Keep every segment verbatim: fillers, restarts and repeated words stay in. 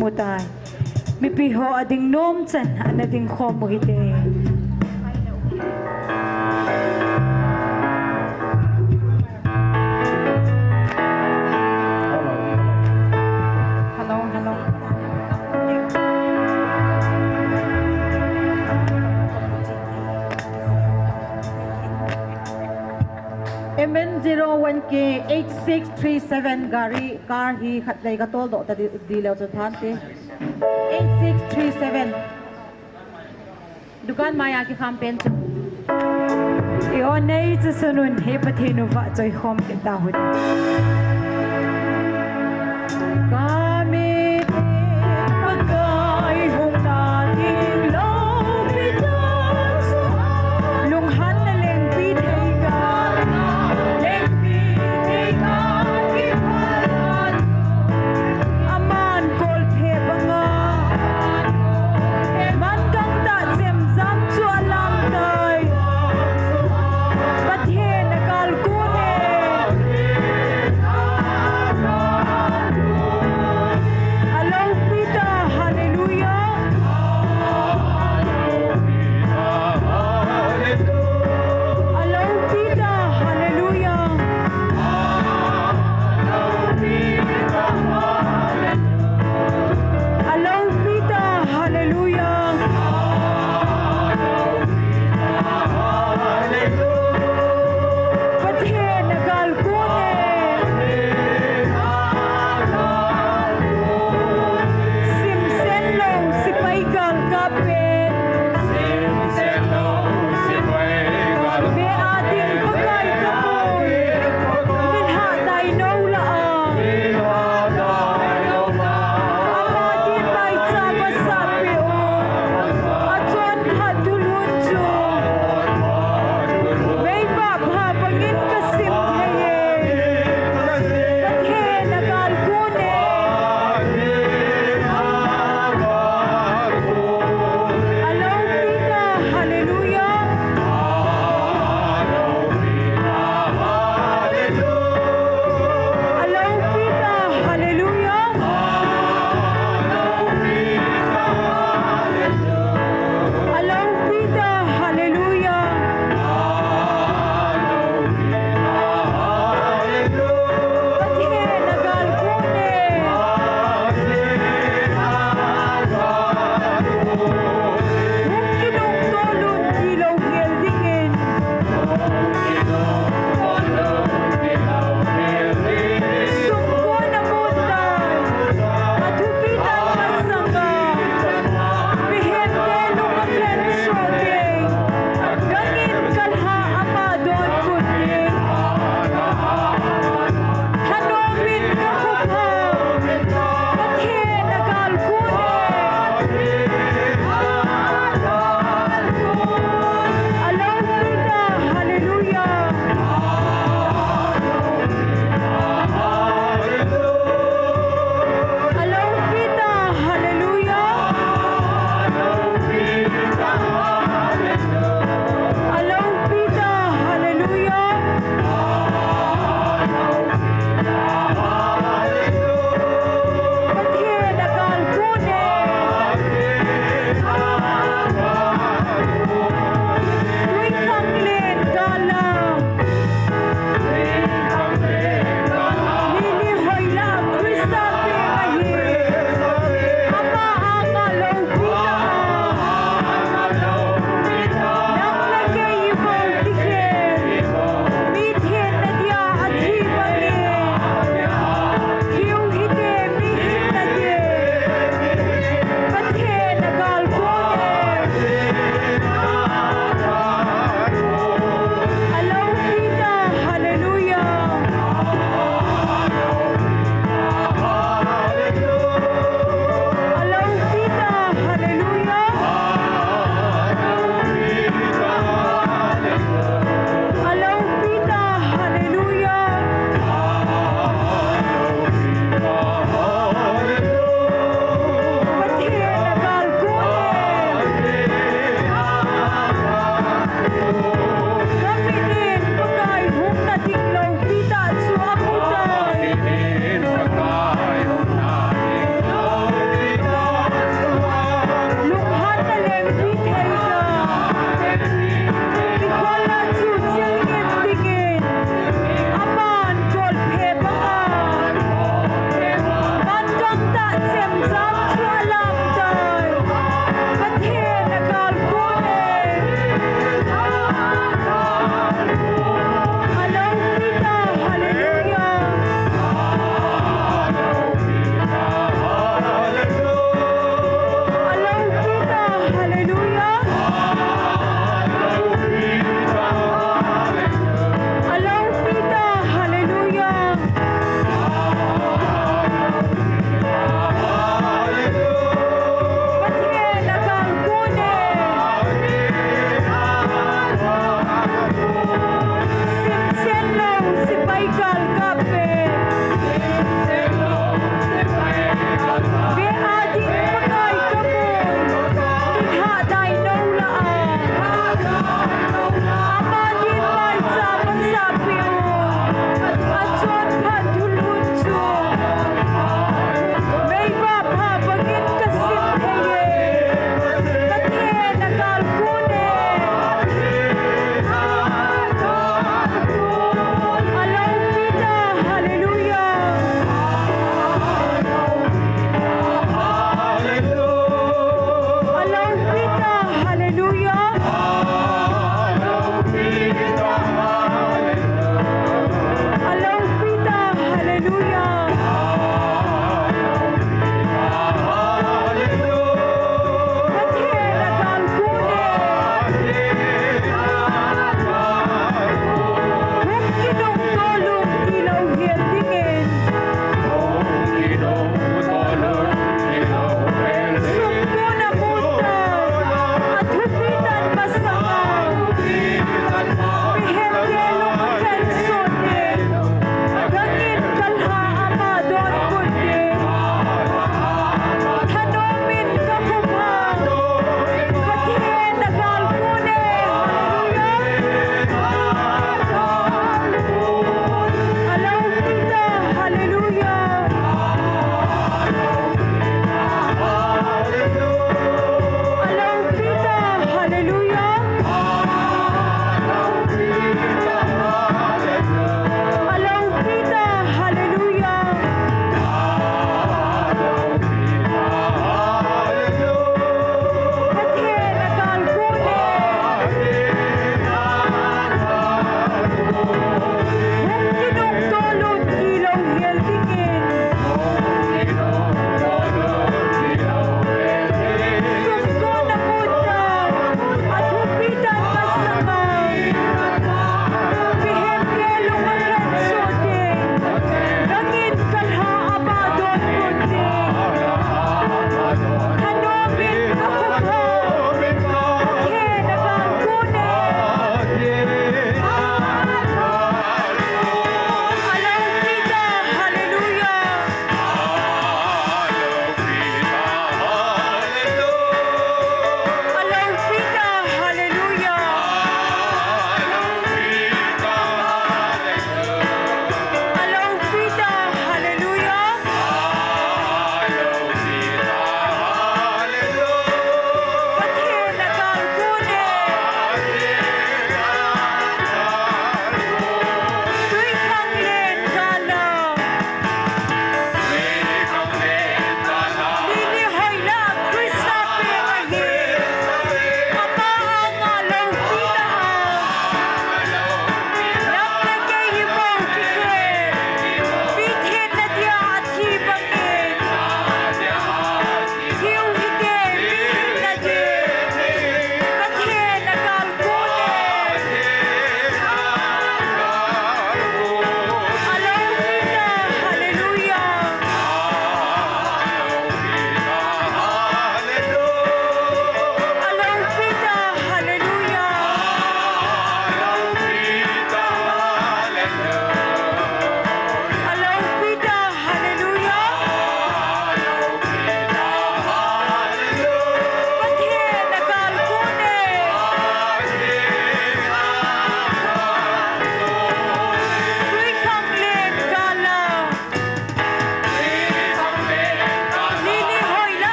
Mutai. Mipi ho ading nom chan ana ding khom u hite. Hello, hello. M N zero one K eight six three seven gari car hi khatvei katol doh ta di, di leu chu thante. Eight six three seven. Dukan maiya kikham pen chu. I-on nei chu sunun hi Pathen uva choi khom kit ta hun. Kami Pakai hung na ding lou pi ta chu. Lunghan na lengpi thei ka. Lengpi thei ka ki phalan. Aman kolphe banga. Man gangtah chemjam chu alang tai. Pathen akalkun e.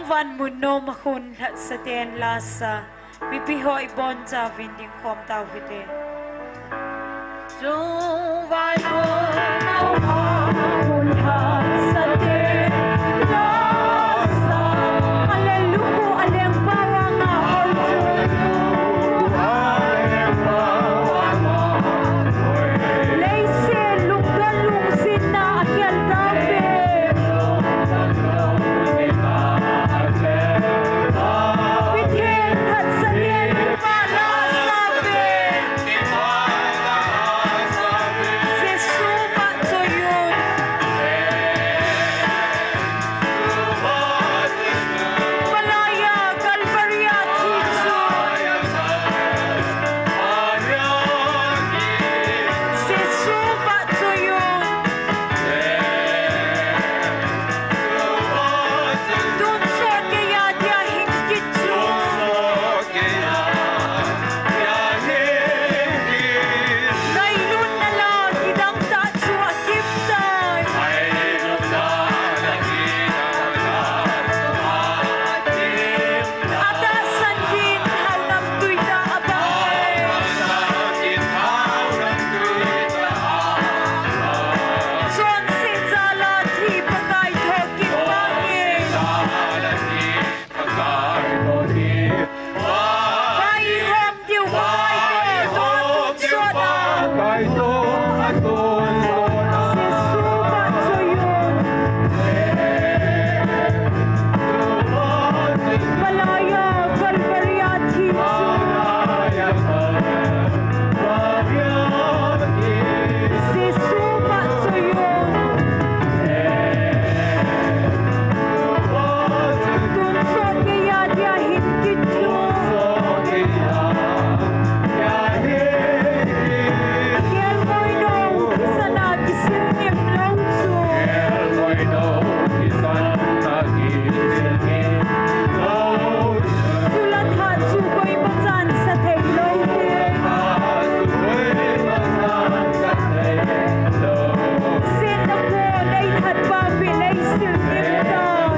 Van mun nom a khun lhatsa ten lasa. Mipi ho ibon chauvin ding khom tau hite. Chung van mun nom a khun lhatsa ten lasa. Hallelujah, aleng paranga hoi chu. Leiset lungdon lungsetna a khel tauve. Pathen phatsaten pala save. Jesu vahchoiyun. Palaiya Calvary a thi chu. Jesu vahchoiyun. Tonsot geiya dia hing kit chu. Ngailutna la kidang tah chu akimtai. Atahsan din thaonamtui tah abang e. Chonset jal a thi Pakai thokit bang e. Vaihom diu Pakai te, tua tonsot a. Jesu vahchoiyun. Palaiya Calvary a thi chu. Jesu vahchoiyun. Tonsot geiya dia hing kit chu. Kelngoi nou kisana kisil ngim lou chu. Chula tha chu koima chan sa thei lou te. Setna kho nei that pa pi nei sil ngim tai.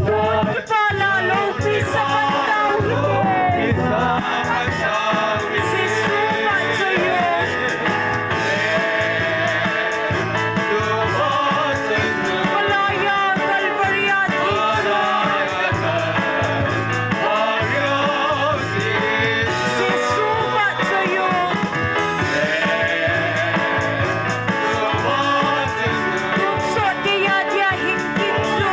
Tun kipa la loupi sa man tau hite. Jesu vahchoiyun. Palaiya Calvary a thi chu. Jesu vahchoiyun. Tonsot geiya dia hing kit chu.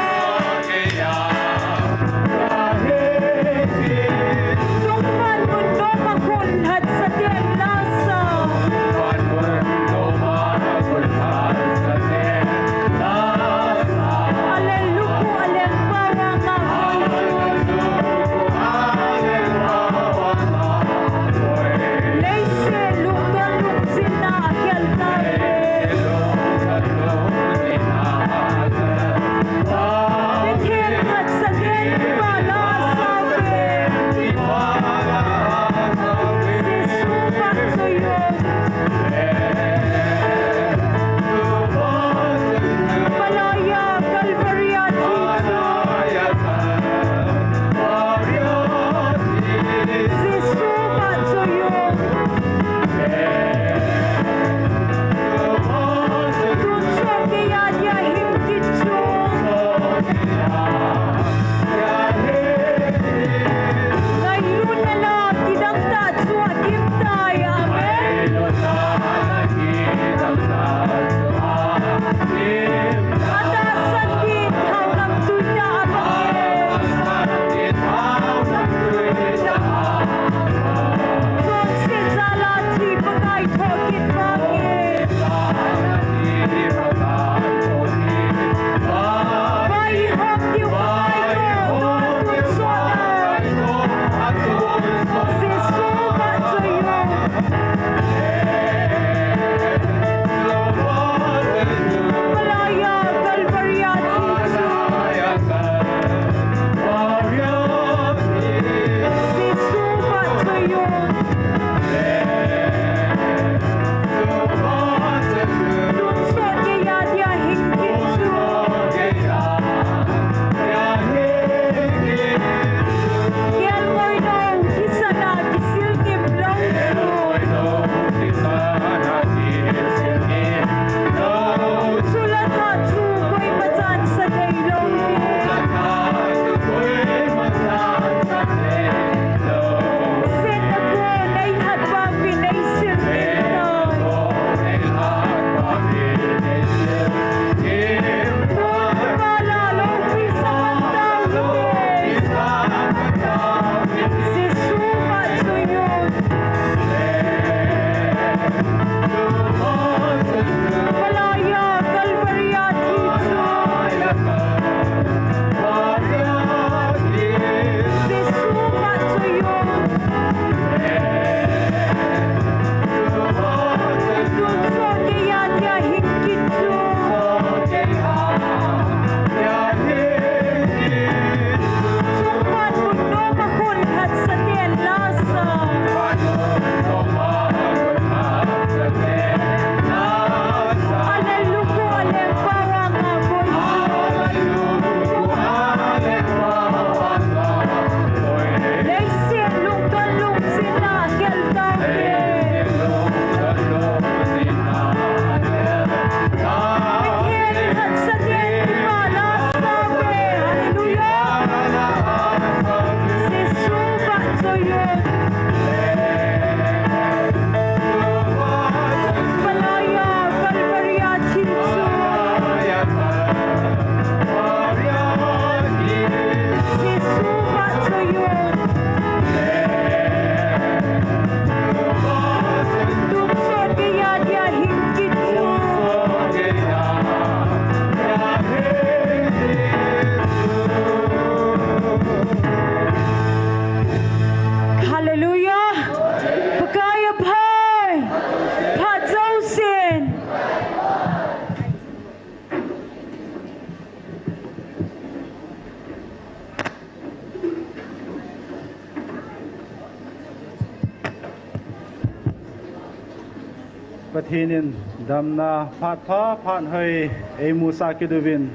Pathen in damna phat pha phat hoi eimusah kit uvin,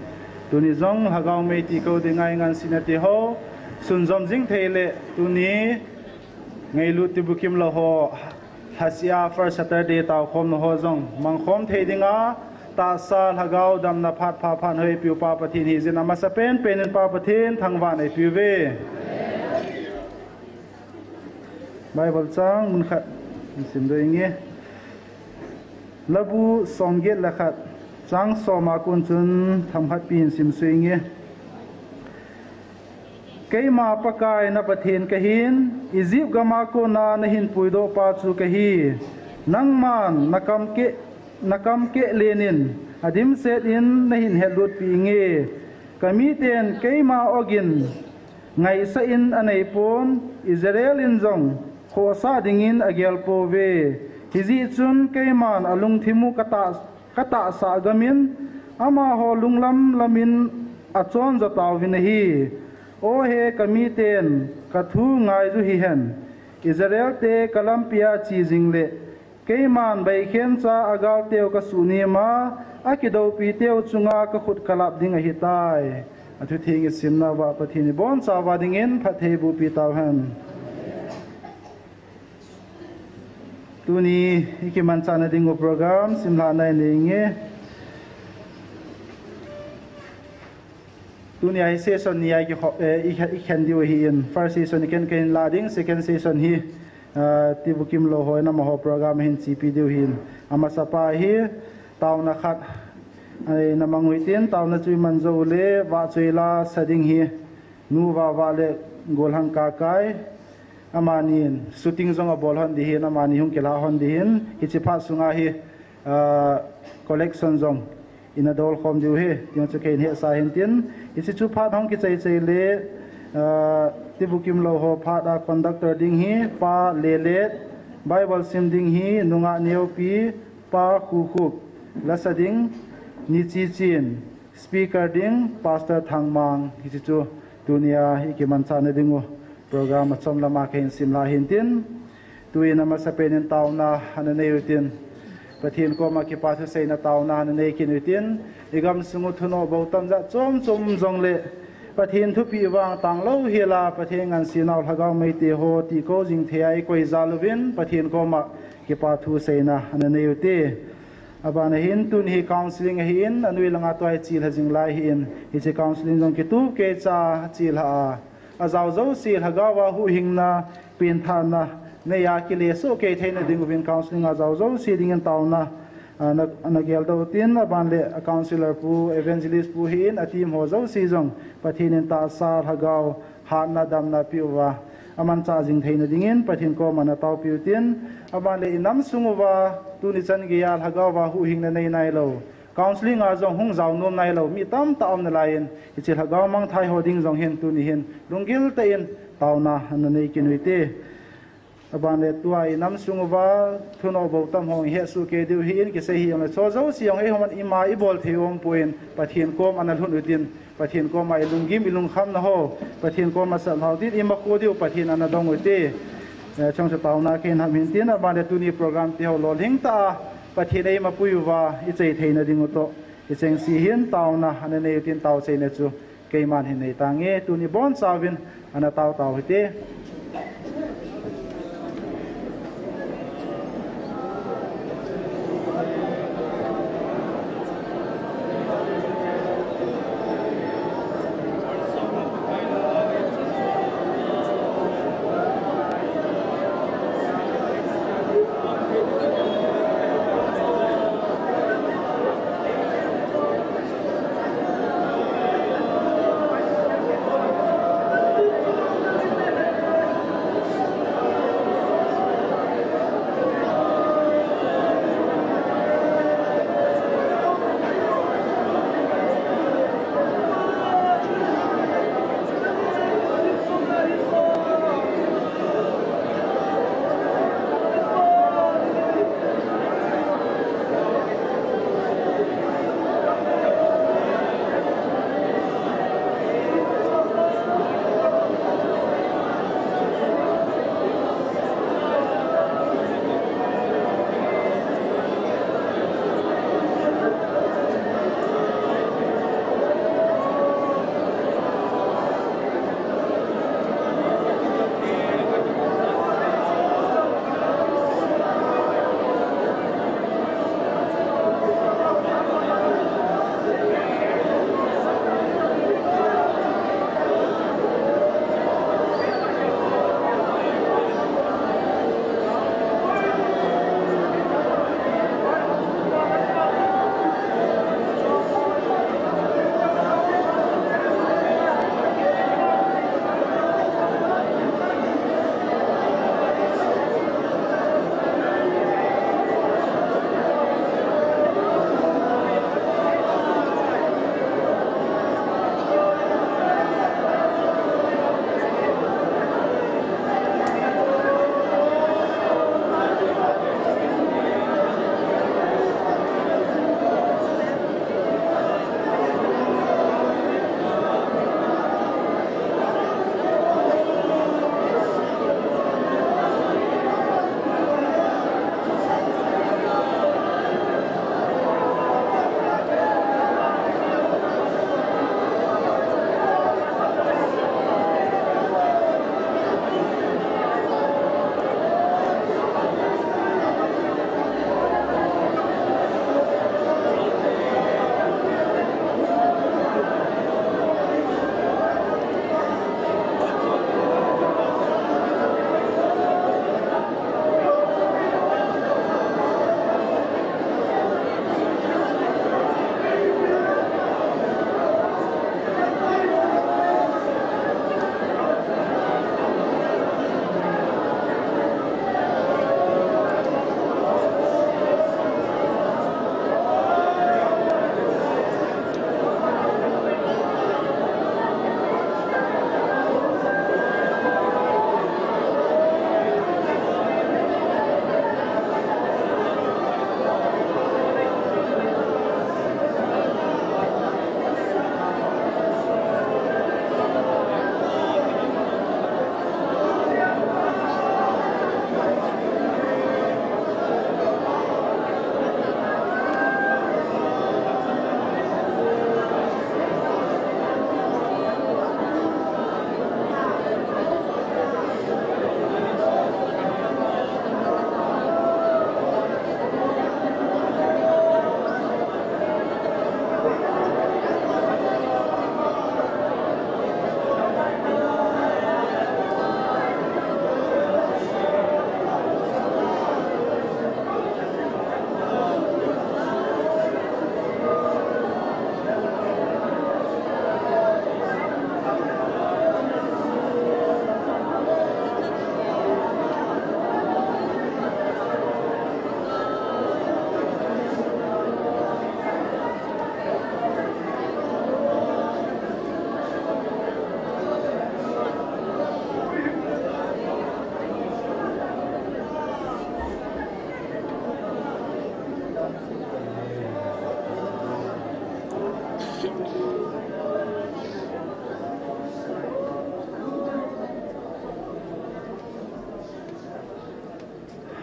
tuni jong Lhagao mei tikou dinga ingansena tiho sunjom jing thei le tuni ngailut tibukim lou ho, Lhasea First Saturday taokhomna ho jong mangkhom thei dinga tahsa Lhagao damna phat pha phat hoi eipiu Pa Pathen hijin, amasapen pen in Pa Pathen thangvahna eipiuve. Bible chang mun khat isim diu inge. Labu somget le khat, chang soma kon chun themkhat pi isim diu inge. Keima Pakai na Pathen kahin, Egypt gama kona nahin puidoh pa chu kahi. Nangman nakam keh, nakam keh len in, adimset in nahin hetlutpi inge. Kamiten keima ogin ngaisah in aneipon, Israel in jong khohsah dingin agel pouve. Hijeh chun keiman alungthim u katah, katahsah gamin, amaho lunglam lamin achon jo tauvin ahi. O he kamiten, kathu ngaiju hihen. Israel te kalampia che jing le, keiman beikhen cha agalteu kasuh nema, akidoupiteu chunga kakhut kalap ding ahitai. Athutheng isimna uva Pathen in ibonchauva dingin phatthei bohpi tauhen. Tuni ikimanchahna dingu program simlhahna inei inge. Tuni a hi session ni a ikikhen diu ahin, first session iken ken lah ding, second session hi tibukim lou hon amaho program ahin chepi diu ahin. Amasapa hi taona khat eina mang u hitin, taona chu iman jou le vahchoi la sa ding hi Nu Vava le Golhang Kakai, amanin shooting jong abol hon ding ahin, amani hung kilah hon ding ahin, hiche phat sunga hi collection jong ina dolkhom diu ahi, ti chu keihin hetsah ahin tin, hiche chu phat hung kichai chai le tibukim lou ho phat a conductor ding hi Pa Lelet, Bible sim ding hi Nungah Neopi, Pa Khukhup, lasa ding Nichichin, speaker ding Pastor Thangmang, hiche chu tunia ikimanchahna dingu program achom lama kahin simlah ahin tin, tuin amasapen in taona ana nei utin, Pathen koma kipa thuseina taona ana nei kit utin, igamsung u thunoh bou tamjat chom chom jongle Pathen thupeh vang tanglou hela Pathen ngansenau Lhagao Meitei ho tikou jing thei a ikoi jal uvin Pathen koma kipa thuseina ana nei ute. Abana hin tuni hi counselling ahin, anoi langa tua hi chelha jing lai ahin, hiche counselling jong kitup keicha chelha a, ajao jouse Lhagao a huhhingna, penthahna nei a kile soh kei theina dinguvin counselling a jao jouse dingin taona ana geldoh utin, aban le a counsellor pu, evangelist pu hin a team ho jouse jong Pathen in tahsa Lhagao hatna damna peh uva amanchah jing theina dingin Pathen koma ana taopeh utin, aban le inam sung uva tuni chan geiya Lhagao a huhhingna nei nailou, counselling a jong hung jao nom nailou mi tamtah aum nalaiyin, hiche Lhagao mangthai ho ding jong hin tuni hin lunggil tah in taona ana nei kit ute. Aban le tua inam sung uva thunoh bou tam ho ihetsoh kei diu ahin, kisei hijongle chu jouse jong eiho man ima ibol thei umpon Pathen koma ana lhun utin, Pathen koma ilunggim ilungkhamna ho Pathen koma salhau din imakou diu Pathen ana dong ute. Chang chu taona kahin ham hin tin, aban le tuni program tiho lolhing tah a Pathen eimapui uva ichai theina dingu toh, hichengse hin taona ana nei utin, taochaina chu keiman hin nei tange, tuni bonchauvin ana tao tao hite.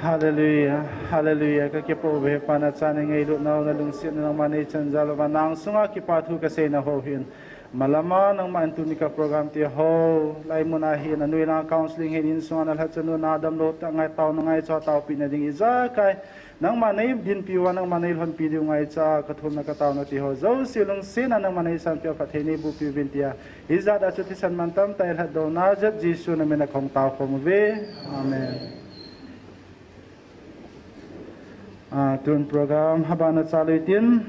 Hallelujah, hallelujah. Ka kipa uve Pa, nachate ngailutnau, nalungsetnau, nangma neichan jal uva nang sunga kipa thu kasei nau hin. Malama nangma in tuni ka program te ho, hilai muna hin anoilang counseling hin, insunga nalhachanu nadamlou tah ngai, taona ngaicha taopina ding ijakai. Nangma neidinpi uva, nangma neilhonpi diu ngaicha, kathumna kataona te ho jouse lungsetna nangma neisanpeh phatthei neiboh piuvin tia. Hijat a chu thisan mantam tah ilhatdouna jal Jesu namin a kahung taokhom uve. Amen. Ah, tun program abana chalui tin,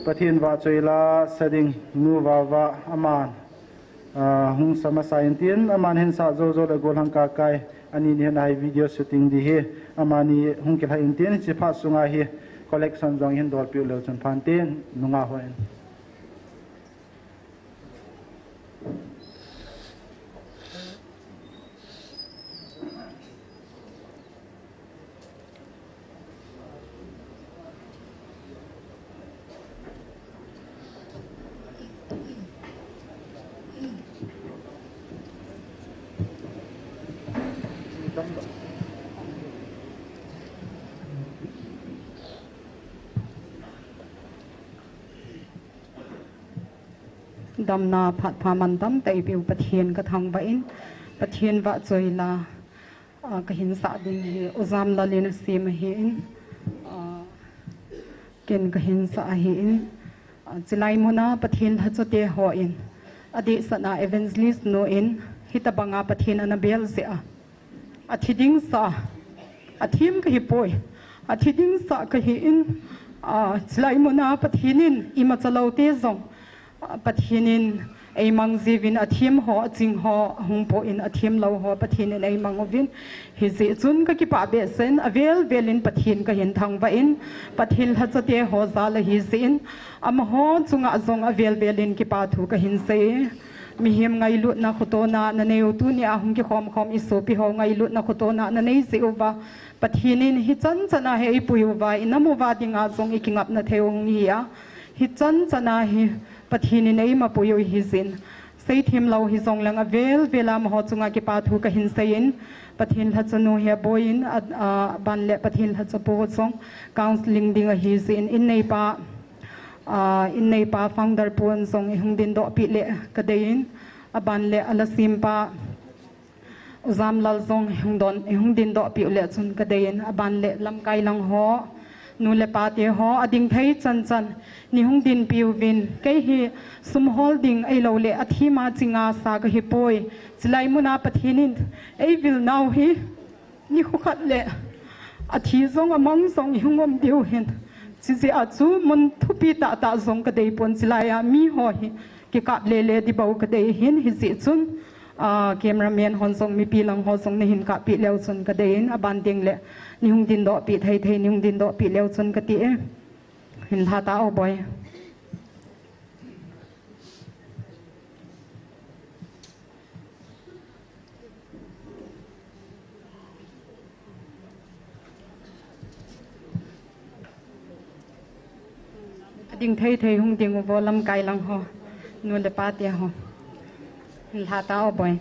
Pathen vahchoi la sa ding Nu Vava aman, ah, hung sa masa intin, aman hin sa jou jou le golhang kakai, ani ni hin a hi video shooting ding hi, amani hung kilhai intin, hiche phat sunga hi collection jong hin dolpeh uleu chun phante, nungah hon. Damna phat pha mantam tah eipeu Pathen kathangvah in, Pathen vahchoi la, ah, kahin sah ding hi U Jamlal in asem ahin, ah, ken kahin sah ahin, ah, chulai muna Pathen lhacha te hon adehset a evangelist nu in hitobanga Pathen ana bel jeh a, athi ding sah, athem kahipoi, athi ding sah kahin, ah, chulai muna Pathen in imacha lou te jong, ah, Pathen in eimang jiuvin, athem ho, aching ho, ahung po in, athem lou ho Pathen in eimang uvin. Hijeh chun kakipah behseh in, avel vel in Pathen kahin thangvah in, Pathen lhacha te ho jal ahi jeh in, amaho chunga jong avel vel in kipa thu kahin sei. Mihem ngailutna khotona nanei u, tuni a hung kikhom khom isopi ho ngailutna khotona nanei jeh uva, Pathen in hichan chan a hi eipui uva, inam uva dinga jong ikingapna thei u hung hi a, hichan chan a hi Pathen in eima pui u ahi jeh in, seithem lou hijongleng avel vel a amaho chunga kipa thu kahin sei in, Pathen lhacha nu hi aboi in, a, aban le Pathen lhacha pu jong counseling ding ahi jeh in, in neipa, a, in neipa founder pun jong ihung dindoh peh le kadei in, aban le ala sempa U Jamlal jong ihung don, ihung dindoh peh u le chun kadei in, aban le lamkai lang ho, nu le pa te ho, ading thei chan chan, neihung dinpi uvin, kei hi sum hol ding ahilou le athem a ching a sa kahipoi, chulai muna Pathen in eivil nau hi, nikho khat le athi jong amang jong ihung um diu hin, chujeh a chu mun thupi tah tah jong kadei pon, chulai a mi ho hi kikap le le ding bou kadei hin, hijeh chun, ah, cameraman hon jong mipi lang ho jong neihin kap peh leu chun kadei in, aban ding le neihung dindoh peh thei thei neihung dindoh peh leu chun kati e. Hin lha ta o boi. Ading thei thei hung ding uvo lamkai lang ho, nu le pa te ho. Hin lha ta o boi.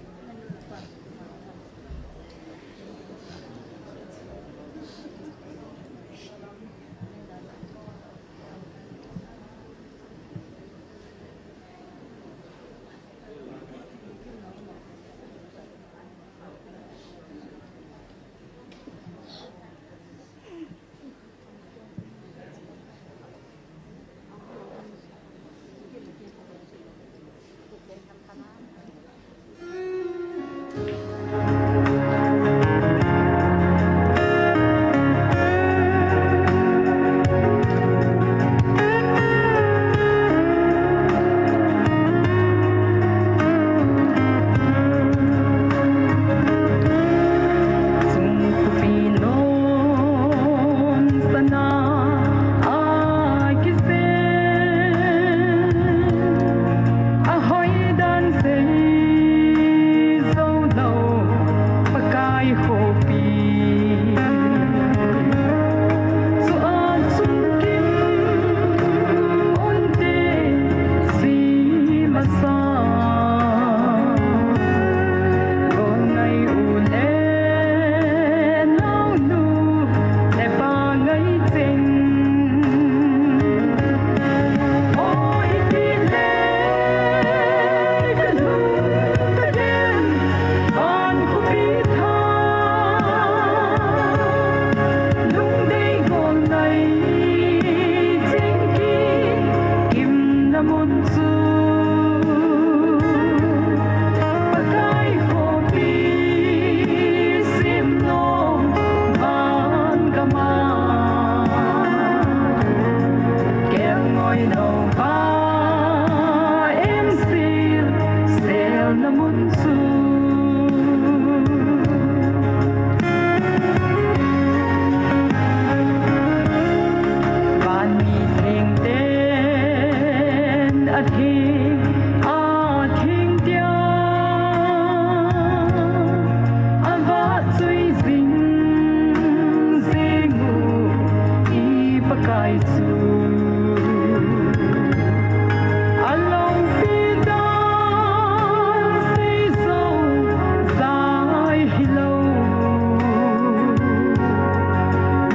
Chu Pakai khopi simlom van gama, kelngoi nova em sil selna mun chu. Van mi thengten atheng, atheng tia avahchoi jing jing u i Pakai chu. Aloupi dan sei jou jai hilou,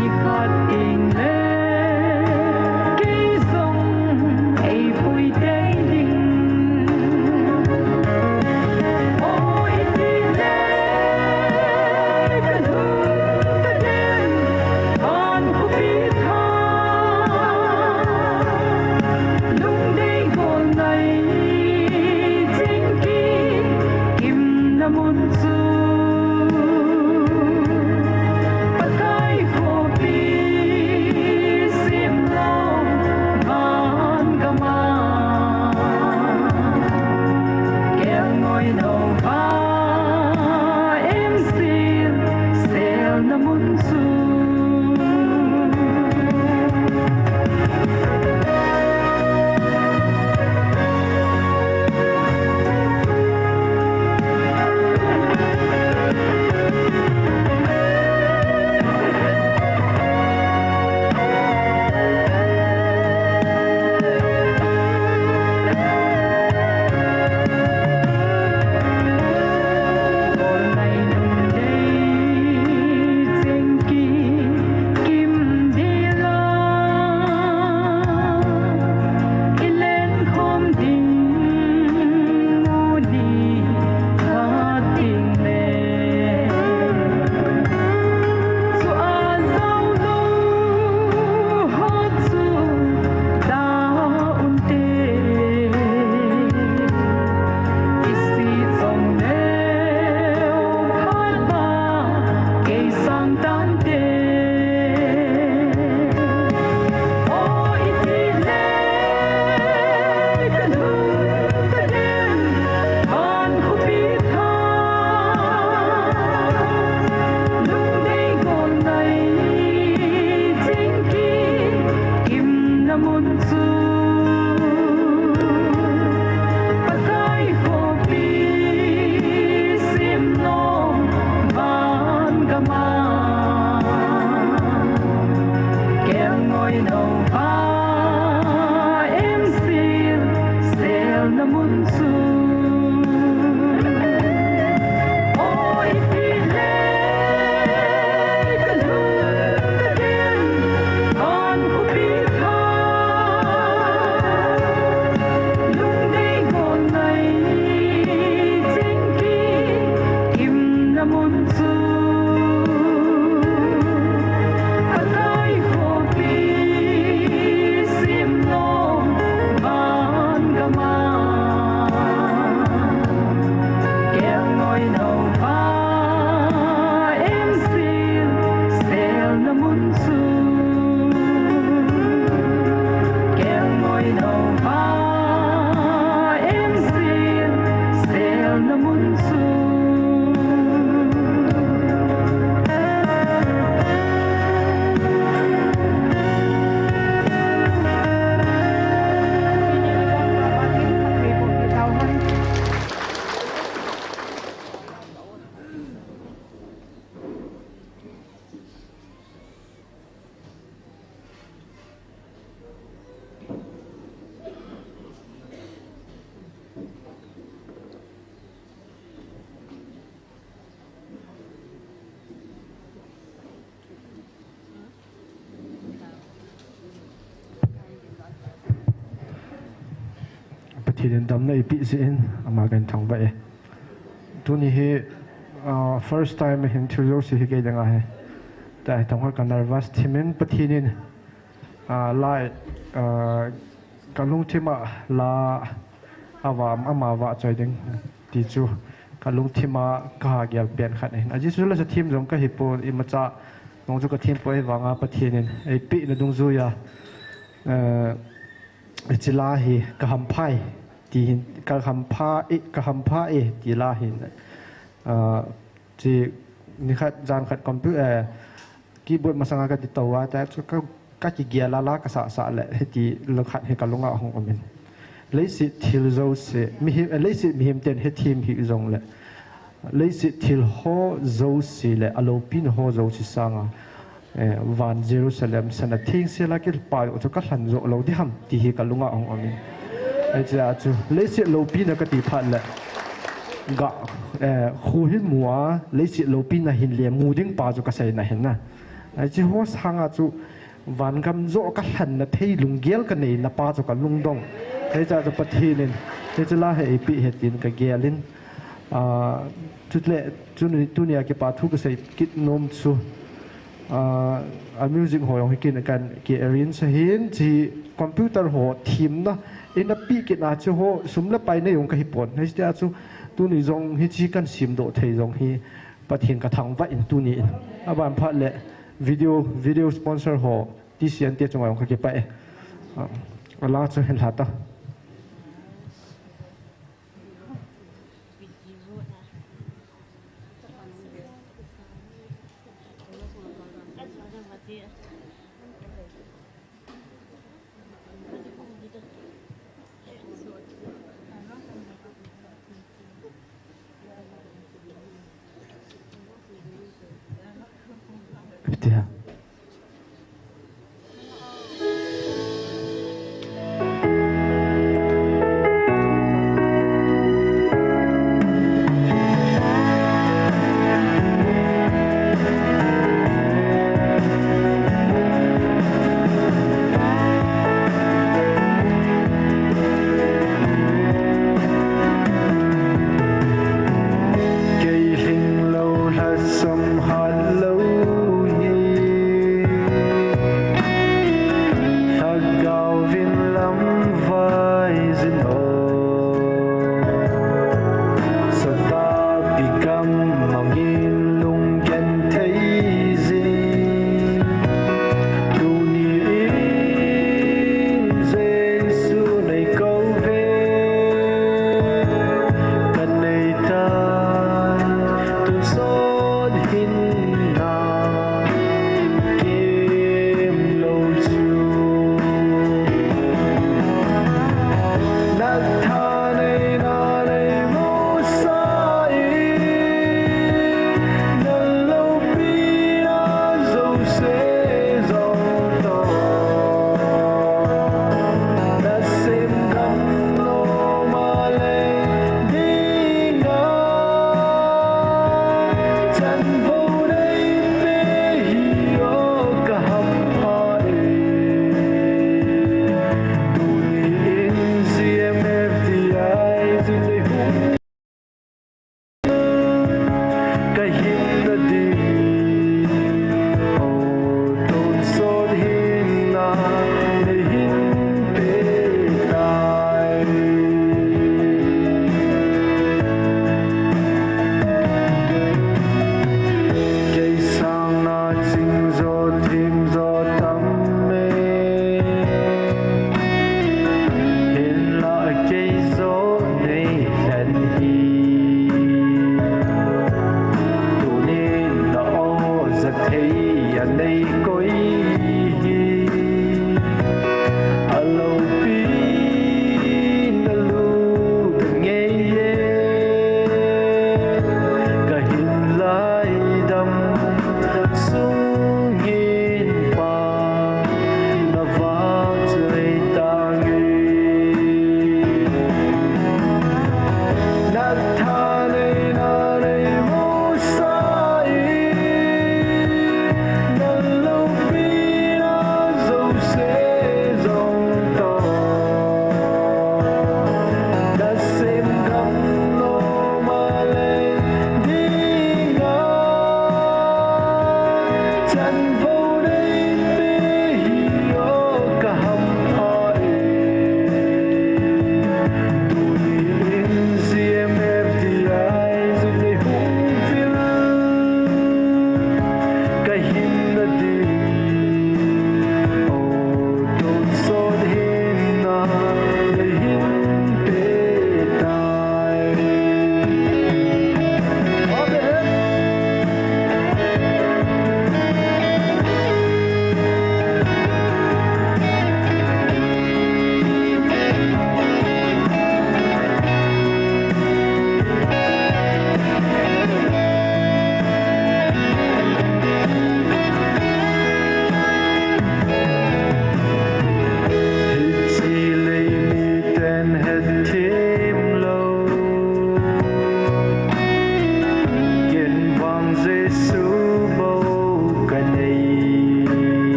nikhat teng le kei jong eipui tei ding. O, iti le kalhung kaden van khopi tha, lungdei gol nai chingki kimna mun chu. Pakai khopi simlom van gama, kelngoi nova em sil selna mun chu. Kimna mun chu Pakai khopi simlom van gama, kelngoi nova em sil selna mun chu. O, iti le kalhung kaden van khopi tha, lungdei gol nai chingki kimna mun chu. Pakai khopi simlom van gama, kelngoi nova em sil selna mun chu. Kelngoi nova em sil selna mun chu. Pathen in damna eipeh jeh in ama kahin thangvah e. Tuni hi, ah, first time ahin, thil jouse hi kei dinga hi. Tua hi thangvah ka nervous thim in Pathen in, ah, lai, ah, Ka lungthim a la a va, ama va choi ding ti chu ka lungthim a ka ha gel pen khat ahin. Ajeh chu la sa thim jong ka hi pon, imacha nong chu ka thim pon, ahivanga Pathen in eipeh na dungjuia, eh, hiche la hi ka hampha e ti hin, ka hampha e, ka hampha e ti la hin. Ah, chi ni khat, jan khat compu-, eh, keyboard masanga ka ti tou a, ta chu ka, ka kigel a la ka sah sah le, hiti la khat hi ka lunga hung um in. Leiset thil jouse, mihem, eh, leiset mihem ten hethim hih jong le, leiset thil ho jouse le, aloupina ho jouse sanga, eh, van Jerusalem sana thengsel a kipah u chu ka lhan jo lou ding ham, ti hi ka lunga hung um in. Hichea chu, leiset loupina ka ti phat le, ga, eh, kho hin mu a, leiset loupina hin le mu ding pa chu ka seina hin na. Hiche ho sanga chu, van gam jo ka lhanna thei lunggel ka neina pa chu ka lungdong. Hichea chu Pathen in, hiche la hi eipeh e tin ka gel in. Ah, chule, tuni, tunia kipa thu ka sei kit nom chu. Ah, a music ho jong hi kin kan ki arrange ahin, chi computer ho themna, ina pi kit na chu ho sum le pai nei jong ka hi pon. Hichea chu, tuni jong hiche kan sem doh thei jong hi Pathen ka thangvah in tuni in. Aban phat le video, video sponsor ho, T C N te chunga jong ka kipah e. Ah, a la chu hin lha ta. Tia. Kei lhinglou lhasam hatlou hi.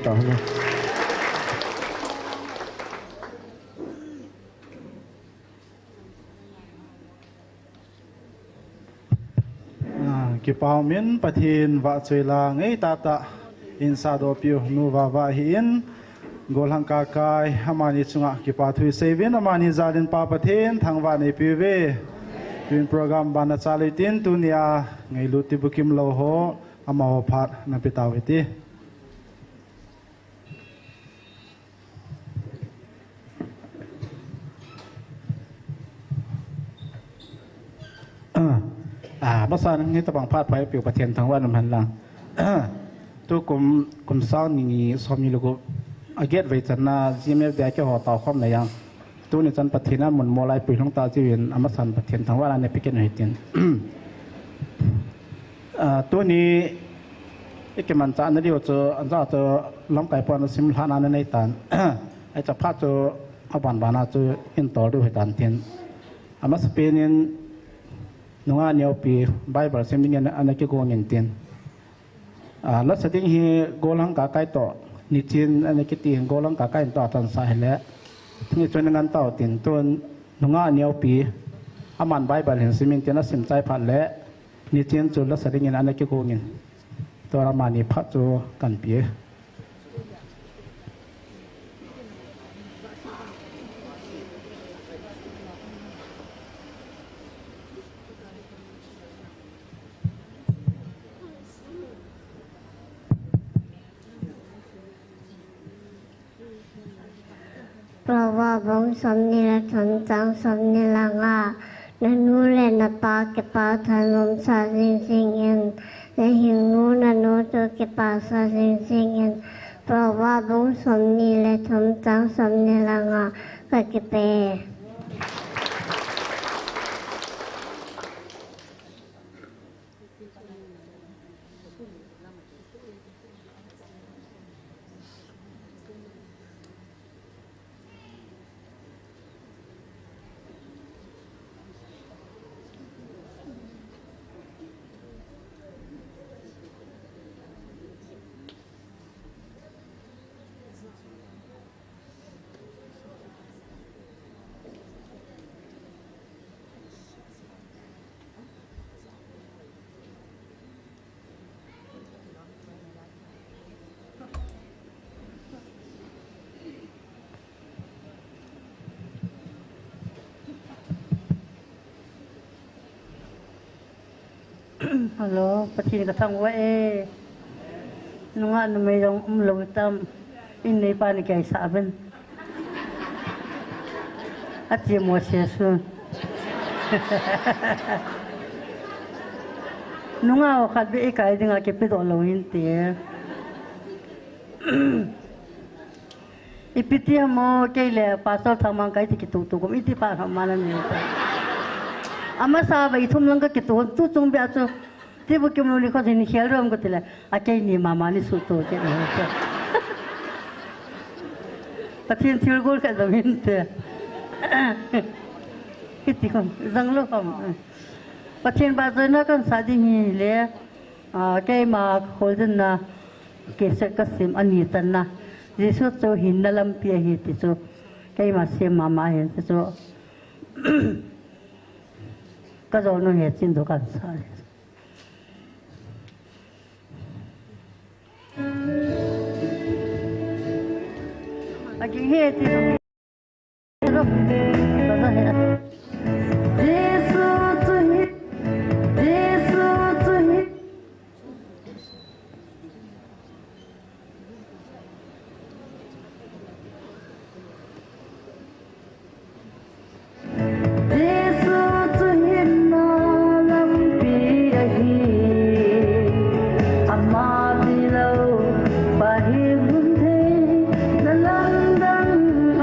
Tahu. Ah, kipa umin Pathen vahchoi la ngei tahtah in sahdoh piu nu Vava hi in, Golhang Kakai amani chunga kipa thu isei uvin, amani jal in Pa Pathen thangvah nei piu ve. Tun program ban a chal utin, tunia ngailut tibukim lou ho amaho phat na pe tau hite. Ah, masa in hitabang phat pha eipiu Pathen thangvah in umhen lang. Tukum, kum sang ni, som ni le gup a get vei channa G M F D a keiho tao khom na jong, tuni chan Pathen in amun mol a eipui lhung tah jeh in, amasan Pathen thangvah in ana pe kit u hitin. Ah, tuni i kimanchahna diu chu, ancha chu lamkai pon a simlhahna ana nei tan. Hiche phat chu aban ban a chu in tol diu hitan tin. Amasapen in nungah neopi Bible sim dingin ana kigong in tin. Ah, lasa ding hi Golhang Kakai toh, nichen ana kiti hin Golhang Kakai in toh a tansah hile, tuni chun ngan tau tin, tun nungah neopi, aman Bible hin sim in tin, asim chai phat le, nichen chu lasa dingin ana kigong in. Tua amani phat chu kan pe. Proverb bung somni le thum chang somni le nga. Nanu le napa kipah thanom sah jing jing in, nahing nu nanu chu kipah sah jing jing in. Proverb bung somni le thum chang somni le nga, ka kipe. Hello, Pathen ka thangvah e. Nungah numei jong umlou tam. In neipa ni kaisah ven. Ati mo se su. Nungah ho khat beh ikai dinga kipedoh lou hinte. Ipi ti ham o, kei le Pastor Thangmangkai ti kituhtuh kom iti pha ham ma na ni ta. Amasa va ithum lang ka kituh, tu chung beh a chu. Tibukim lou ni kho hin khel rom ko tile, a keini mama ni suhto kit ni. Pathen thilgol khat jong hinte. Kiti kom, jang lou kom. Pathen vahchoina kansah ding hile, ah, keima kholjenna, cassette kasim ani channa. Jesu chu hinna lampi ahi ti chu, keima sem mama ahi ti chu. Kajol nu he chin du kansah le. Jesu chu hinna lampi ahi, ama tilou, Pakai hung thei, na lamdang a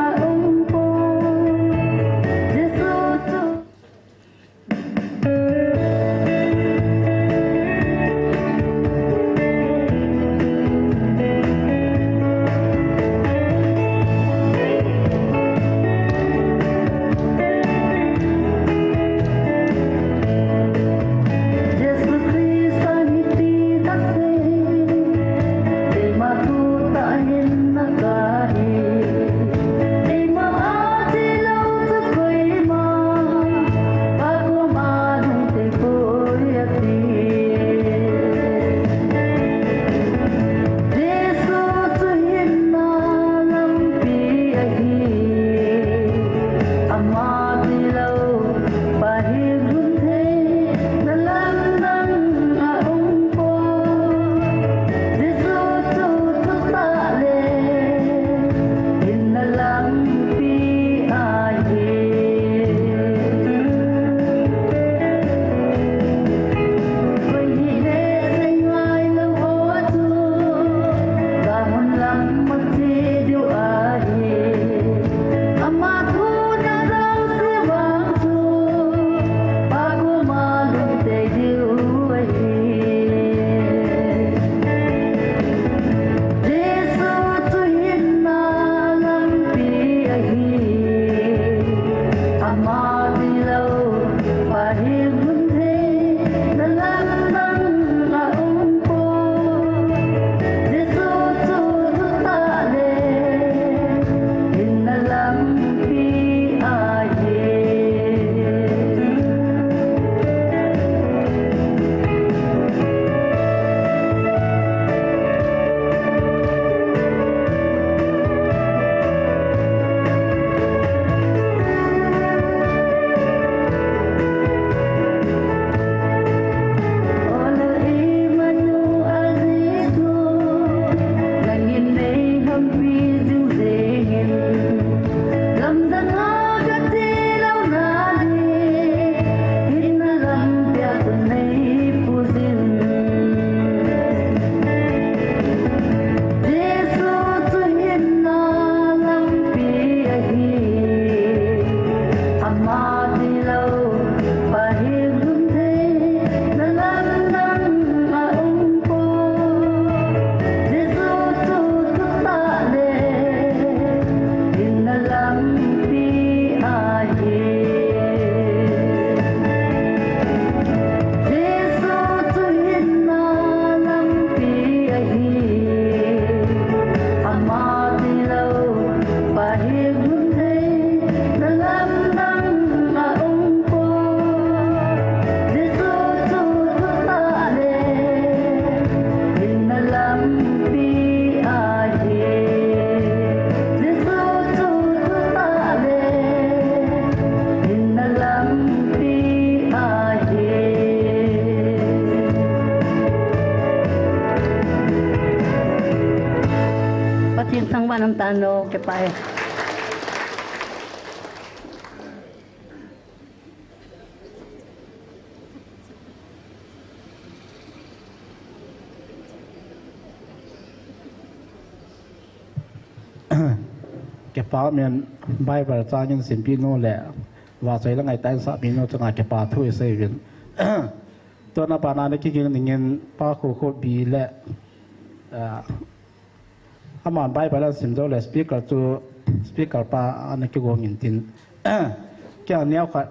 Panam tano ke pai. Kipa min Bible chang in simpi nu le vachoi le ngaitah in sahpi nu chunga kipa thu isei uvin. Tuna bana na kiging ningin Pa Khokhopi le, ah, aman Bible asim jou le speaker chu speaker pa ana kigong in tin. Kei a neo khat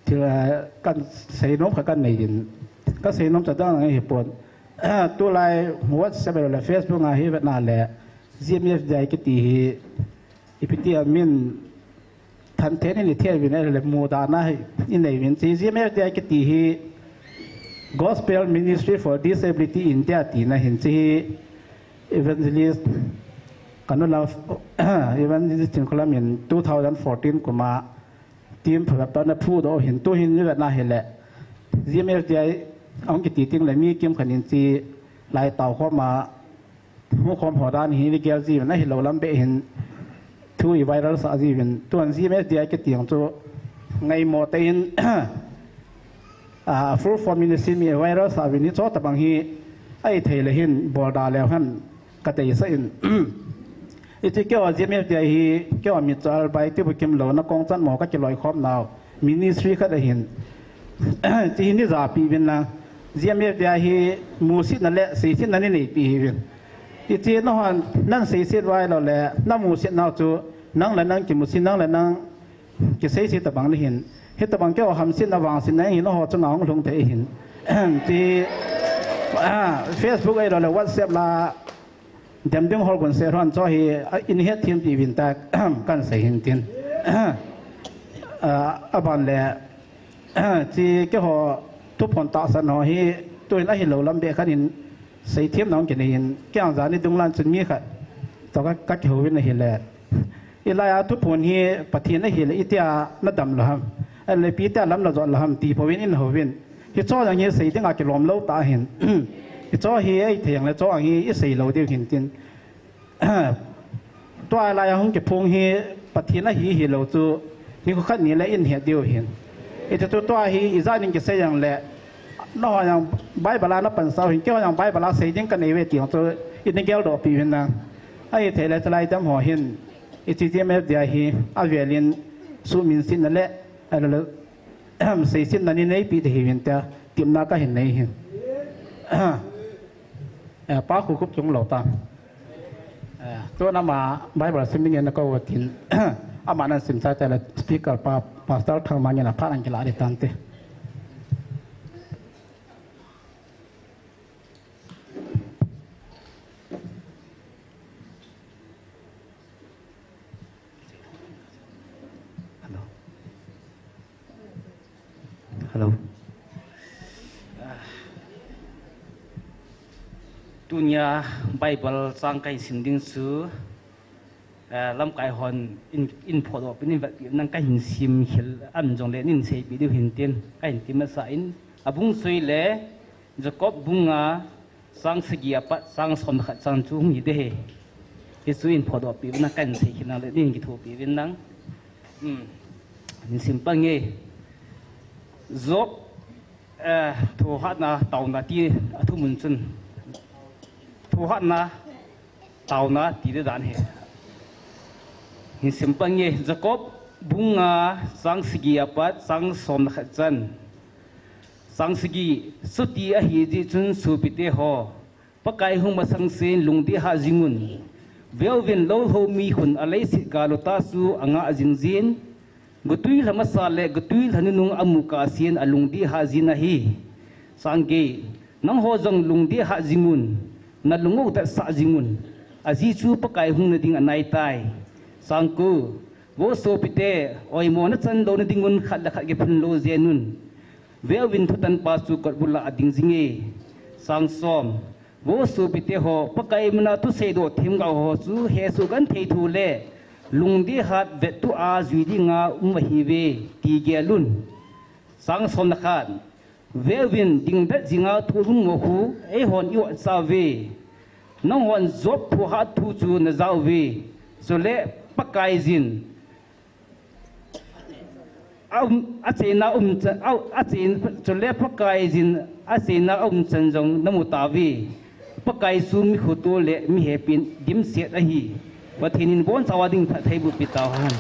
thil, eh, kan seinom kha kan nei in. Ka seinom cha dang hi pon. Tulai WhatsApp le Facebook a hi vetna le G M F D I kiti hi ipi ti a min than the ni ni the vin le mu da na hi i nei vin chi G M F D I kiti hi Gospel Ministry for Disability India tina hin chi hi evangelist kanu la evangelist tin kolam in two thousand fourteen kuma team phabep tah na phu do hin tu hin ni vetna hi le G M F D I ang kiti ting le mi kim khan in chi lai tau khom a mu khom ho dan hi ni gel ji na hi lo lam be hin thu i viral sa ji vin tuan G M F D I kiti ang chu ngai mo te in a full form in si mi viral sa vin ni cho ta bang hi ai thei le hin bol da le han ka tei sa in. Ichi keo G M F D I hi keo mi chal bai ti bu kim lo na kong chan mo ka kiloi khom nau ministry khat ahin. Chi hi ni za pi vin na G M F D I hi musit na le seisit na ni nei pi hi vin. Ichi na hon nan seisit vai lo le na musit nau chu nang le nang kimusit nang le nang kisei si tabang ni hin. Hi tabang keo hamsit na vangsit na hin ho chunga hung lhung thei hin. Chi, ah, Facebook ai lo le WhatsApp la dem ding hol gun se hon cho hi, ah, in het thim ti vin ta kan sei hin tin. Ah, aban le chi keiho thuphon tahsan ho hi tuin ahi lo lam be khan in seithiam nang kinei in kei ang jani dunglan chun mi khat to ka, ka kihouvin ahile. Ilai a thuphon hi Pathen ahile itia na dam lo ham. Ahile ipi tia lam na jot lo ham ti pouvin in houvin. Hicho jang hi sei dinga kilom lo ta hin. Hicho hi ei thei ang le cho ang hi i sei lo diu hin tin. Tua lai a hung kiphong hi Pathen ahi hi lo chu ni khu khat ni le in het diu hin. Ita chu tua hi ijat ning kisei jang le na ho jang Bible a na pan sau hin kei ho jang Bible a sei ding ka nei ve ti ho chu in gel do pi hin na. Ahi thei le chalai dam ho hin i chi G M F D I hi avel in suhminsetna le, a le, seisetna ni nei pi te hi vin tia tipna ka hin nei hin. Eh, Pa Khokhup chung lo ta. Eh, tuna ama Bible sim ding in na ko tin. Ama nan sim cha te le speaker pa Pastor Thangmang in aphat an kila di tan te. Hello. Hello. Ah. Tunia Bible chang ka hin sim ding chu, ah, lamkai hon in, in photo pin in vet pi nang ka hin sim khel an jong le nin sei pi diu hin tin ka hin ti masa in abung sui le Jacob bung nga chang sagi apat chang som khat chang chu hung hi de he. Hi chu in photo pi vin nang kan sei khin nang le nin kitho pi vin nang. Hmm. Nin sim pa nge. Job, eh, thohhatna tauna ti a thumun chun. Thohhatna tauna ti de dan he. Nin sim pa nge Jacob bung nga chang sagi apat chang som khat chan. Chang sagi, chuti ahi jeh chun sopite ho, Pakai hung masang sen lungdei hah jingun. Veuvin lolho mi khun a leiset gal u tah chu a ngah jing jin. Gotui lha masa le gotui lha nunung a mu kah sen a lungdei hah jin ahi. Chang get, nangho jong lungdei hah jingun. Na lung u tatsah jingun. Ajeh chu Pakai hung nading anai tai. Chang ko, vo sopite, oimo na chan lou nadingun khat le khat kiphun lou jenun. Veuvin thutan pa chu kotbul a ading jinge. Chang som, vo sopite ho, Pakai mina thusei doh themgao ho chu hesoh genthei thu le lungdei hat vettu a jui dinga um ahiuve, ti gelun. Chang som le khat, veuvin dingdet jinga thu lungmo khu eihon i ot chauve. Nanghon Job phuhat thu chu najah uve. Chule Pakaiyin a um, acheina um chan, a, achein, chule Pakaiyin acheina a um chan jong namu tauve. Pakai chu mi khoto le mi hepin dimset ahi. Pathen in bonchauva ding phatthei bohpi tauhen.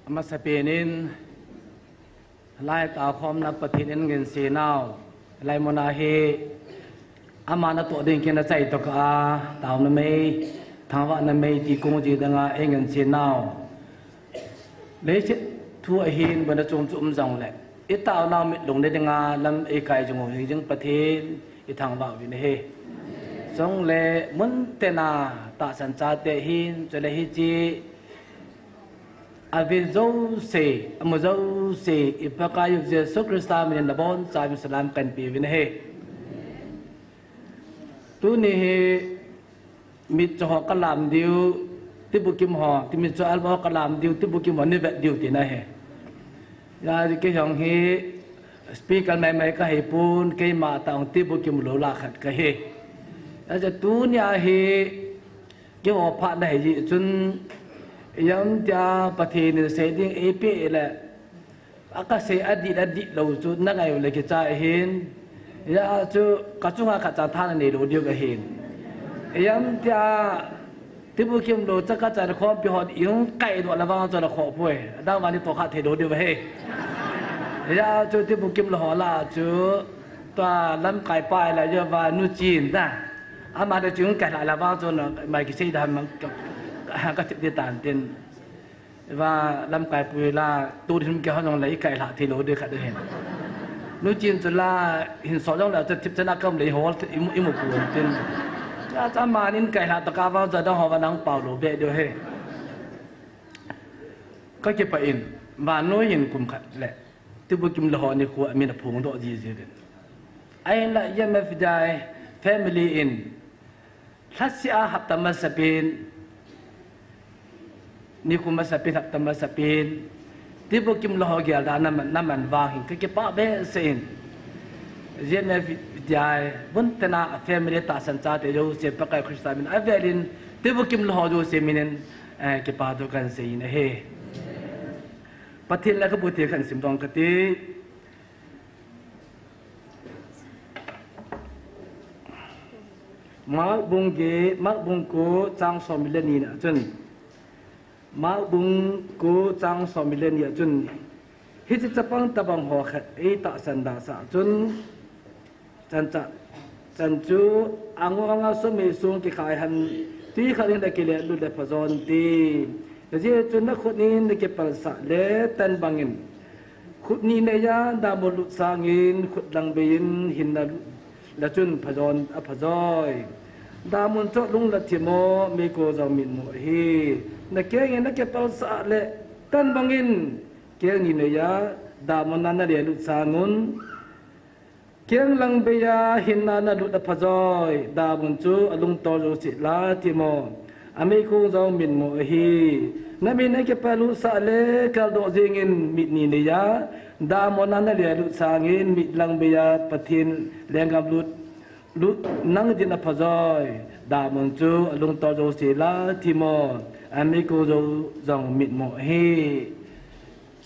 Amasapen in, lai taokhomna Pathen in ngensenau, lai muna hi, ama natoh ding kin achai tokah a, taona mei, thangvahna mei, ti kong ji danga, ei ngensenau. Leiset thu ahin, bana chom chom jongle, i taonau mitlung le dinga, lam ei kai jing u hi jing Pathen, i thangvah uvin ahi. Jongle, muntina, tahsan chate hin, chule hiche, ave jouse, amu jouse, i Pakaiyu Jesu Christa minin nabonchauvin salam kahin peuvin ahi. Tuni hi, mitcho ho kalam diu, tibukim ho, ti mitcho album ho kalam diu, tibukim ho nei vet diu tina ahi. Hijeh chun kei jong hi, speaker maimai kahipon, keima tah jong tibukim lou lah khat kahi. Hijeh chun tunia hi, keiho phatna hijeh chun, ijemtia Pathen in sei ding eipeh le, akasei adih adih lou chu nangai u le kicha ahin. Hijeh chun kachunga khatcha tha nanei lou diu ahin. Ijemtia tibukim lou chu kachan khompi hon eihin kaidoh le vang chu ana khoh poi. Adang vang natoh kha thei lou diu ahi. Hijeh chun tibukim lou ho lah chu tua lamkaipa ahileh ajeh uva Nu Chin ta, ama toh chu eihin kailhah le vang chu na mai kisei dan mang ka, ka, kathip ding tan tin. Iva lamkaipu la, tu ding kihon jongle, ikailhah thei lou ding khat ahin. Nu Chin chu la, hinsol jongle, chu thipchan a kaum le, ihol, imu, imu pon tin. Acha aman eikailhah tokah vang chu adang ho vang nang pao lou beh diu ahi. Kakipah in, vannoi hin kum khat le tibukim lou ho nikho amin aphongdoh jiji uvin. Ahinla E M F D I family in, lhaseh a hapta masapen, nikho masapen, hapta masapen, tibukim lou ho gelda naman, naman vang hin kakipah behseh in. E M F D I, muntina a family tahsan chate jouse Pakai Christa min avelin, tibukim lou ho jouse minin, eh, kipathu kahin sei in ahi. Pathen lekhabu thei khat simdoh kate. Mark bung get, Mark bung ko chang som le ni na chun. Mark bung ko chang som le ni a chun. Hiche chapang tobang ho khat eitahsan dahsah chun. Chan cha, chan chu, angong a sum hi sung kikhai hen, twi khat in akilelut le phajon te. Hijeh chun nakhut in nakipalsah le tan bangin. Khut ni neiya damun lut sangin khut lang bei in hinna lut le chun phajon aphajoi. Damun chu alung le thim u, meikong jong mitmu ahi. Nakeng in nakipalsah le tan bangin keng ni neiya damun a nalelut sangun. Keng lang bei a hinna nalut aphajoi, damun chu alungtol jouse la thim u, ameikong jong mitmu ahi. Namin akipalut sah le kaldoh jingin mit ni neiya, damun a nalelut sangin mit lang bei a Pathen lenggam lut, lut nang din aphajoi, damun chu alungtol jouse la thim u, ameikong jo-, jong mitmu ahi.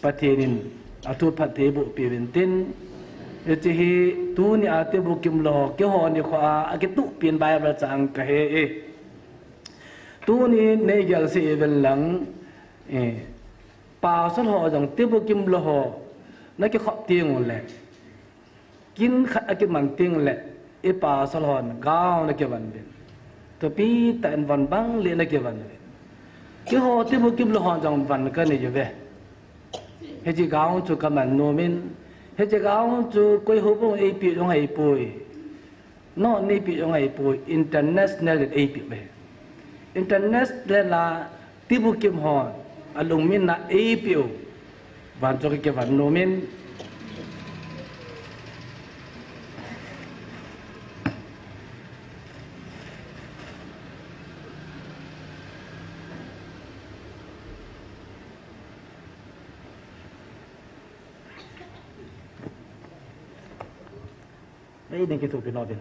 Pathen in athu phatthei boh peh uvin tin. Hiche hi tuni a tibukim lou ho, keiho nikho a, akitup pen Bible chang kahi e. Tuni neigel sah uvin lang, eh, pasal ho jong tibukim lou ho, nakikhop teng ule. Kin khat akiman teng le, i pasal hon, gown akivon uvin. Thupi tah in von bang le nakivon uvin. Keiho tibukim lou hon jong von kanei uve. Hiche gown chu kaman nom in. Hiche gown chu koi ho bang eipeh jong ahipoi. Nangho neipeh jong ahipoi. International in eipeh uve. International a tibukim hon, alungmin na eipeh u. Von chu kakivon nom in. Ei ding kithopi nom in.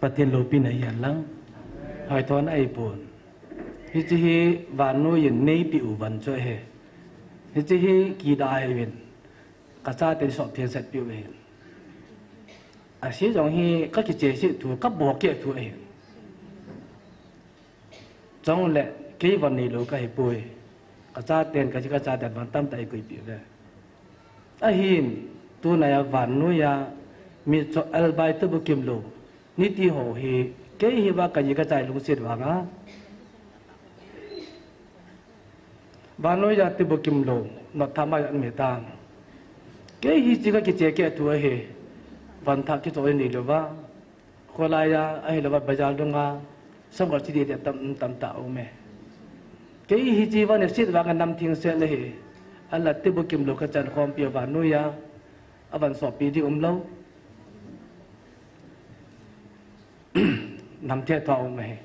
Pathen loupina hihen lang, hoithona ahipon. Hiche hi vannoi in neipeh u van chu ahi. Hiche hi kidah ahiuvin, kachaten sop thengset peh u ahi. Ahi jong hi kakichehseh thu, kabolkeh thu ahi. Chule kei van neilou kahipoi. Kachaten, kaji kachaten van tamtah eikoipeh uve. Ahin, tunaiya vannoiya mitcho elbai tibukim lou niti ho hi, kei hiva kaji kachai lungset vanga, vannoiya tibukim lou notthama jat um hitan. Kei hiche kakichehkeh thu ahi, vanthah kichoi neilouva, kholaiya ahilouva bazar dunga, samgal chidih deh tam, tamtah aume. Kei hiche van neset vanga namtheng set ahi, ahinla tibukim lou kachan khompi a vannoiya, avan soppi ding umlou. Namthe tho aume.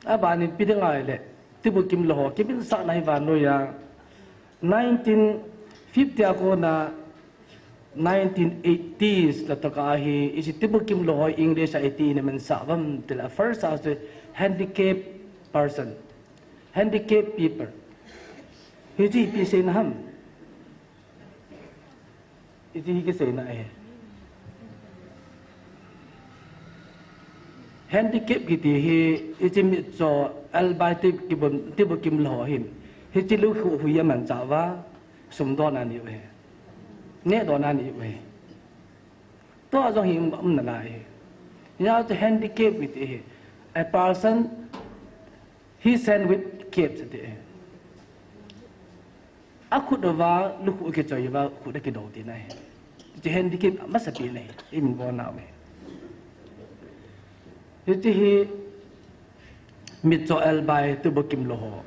Abanin ipi dinga ahile, tibukim lou ho kiminsahna hi vannoiya, nineteen fifty a kona nineteen eighties la toh kahi, hiche tibukim lou ho English a iti ina minsah uvam tile, first a chu handicap person, handicap people. Hiche ipi seina ham? Hiche hi kiseina ahi. Handicap kiti hi, hiche mitcho elbai ti kibun, tibukim lou ho hin, hiche lukhuh hui amanchah uva, sum dona anei u ahi. Neh dona anei u ahi. Tua jong hi um, um nalai ahi. Hijeh chun handicap kiti hi, a person, his hand with caps ati ahi. Akhut uva lukhuh kichoi uva khut akidou tina ahi. Hiche handicap amasapen ahi, iminvo nau ahi. Hiche hi mitcho elbai tibukim lou ho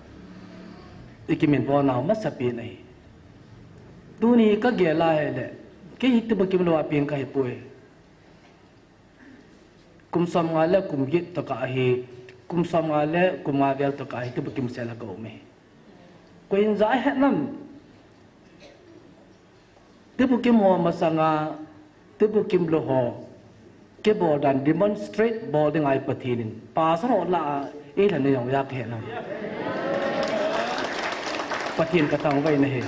ikiminvo nau amasapen ahi. Tuni kagel a ahile, kei hi tibukim lou a peng kahipoi. Kum somnga le kum get toh kahi, kum somnga le kum nga vel toh kahi tibukim sel a kaum ahi. Koi in ja ahet nam? Tibukim ho masanga, tibukim lou ho kibol dan demonstrate bol dinga Pathen in pastor ho lah a eilhen na jong ja kahet nam? Pathen kathangvah in ahi.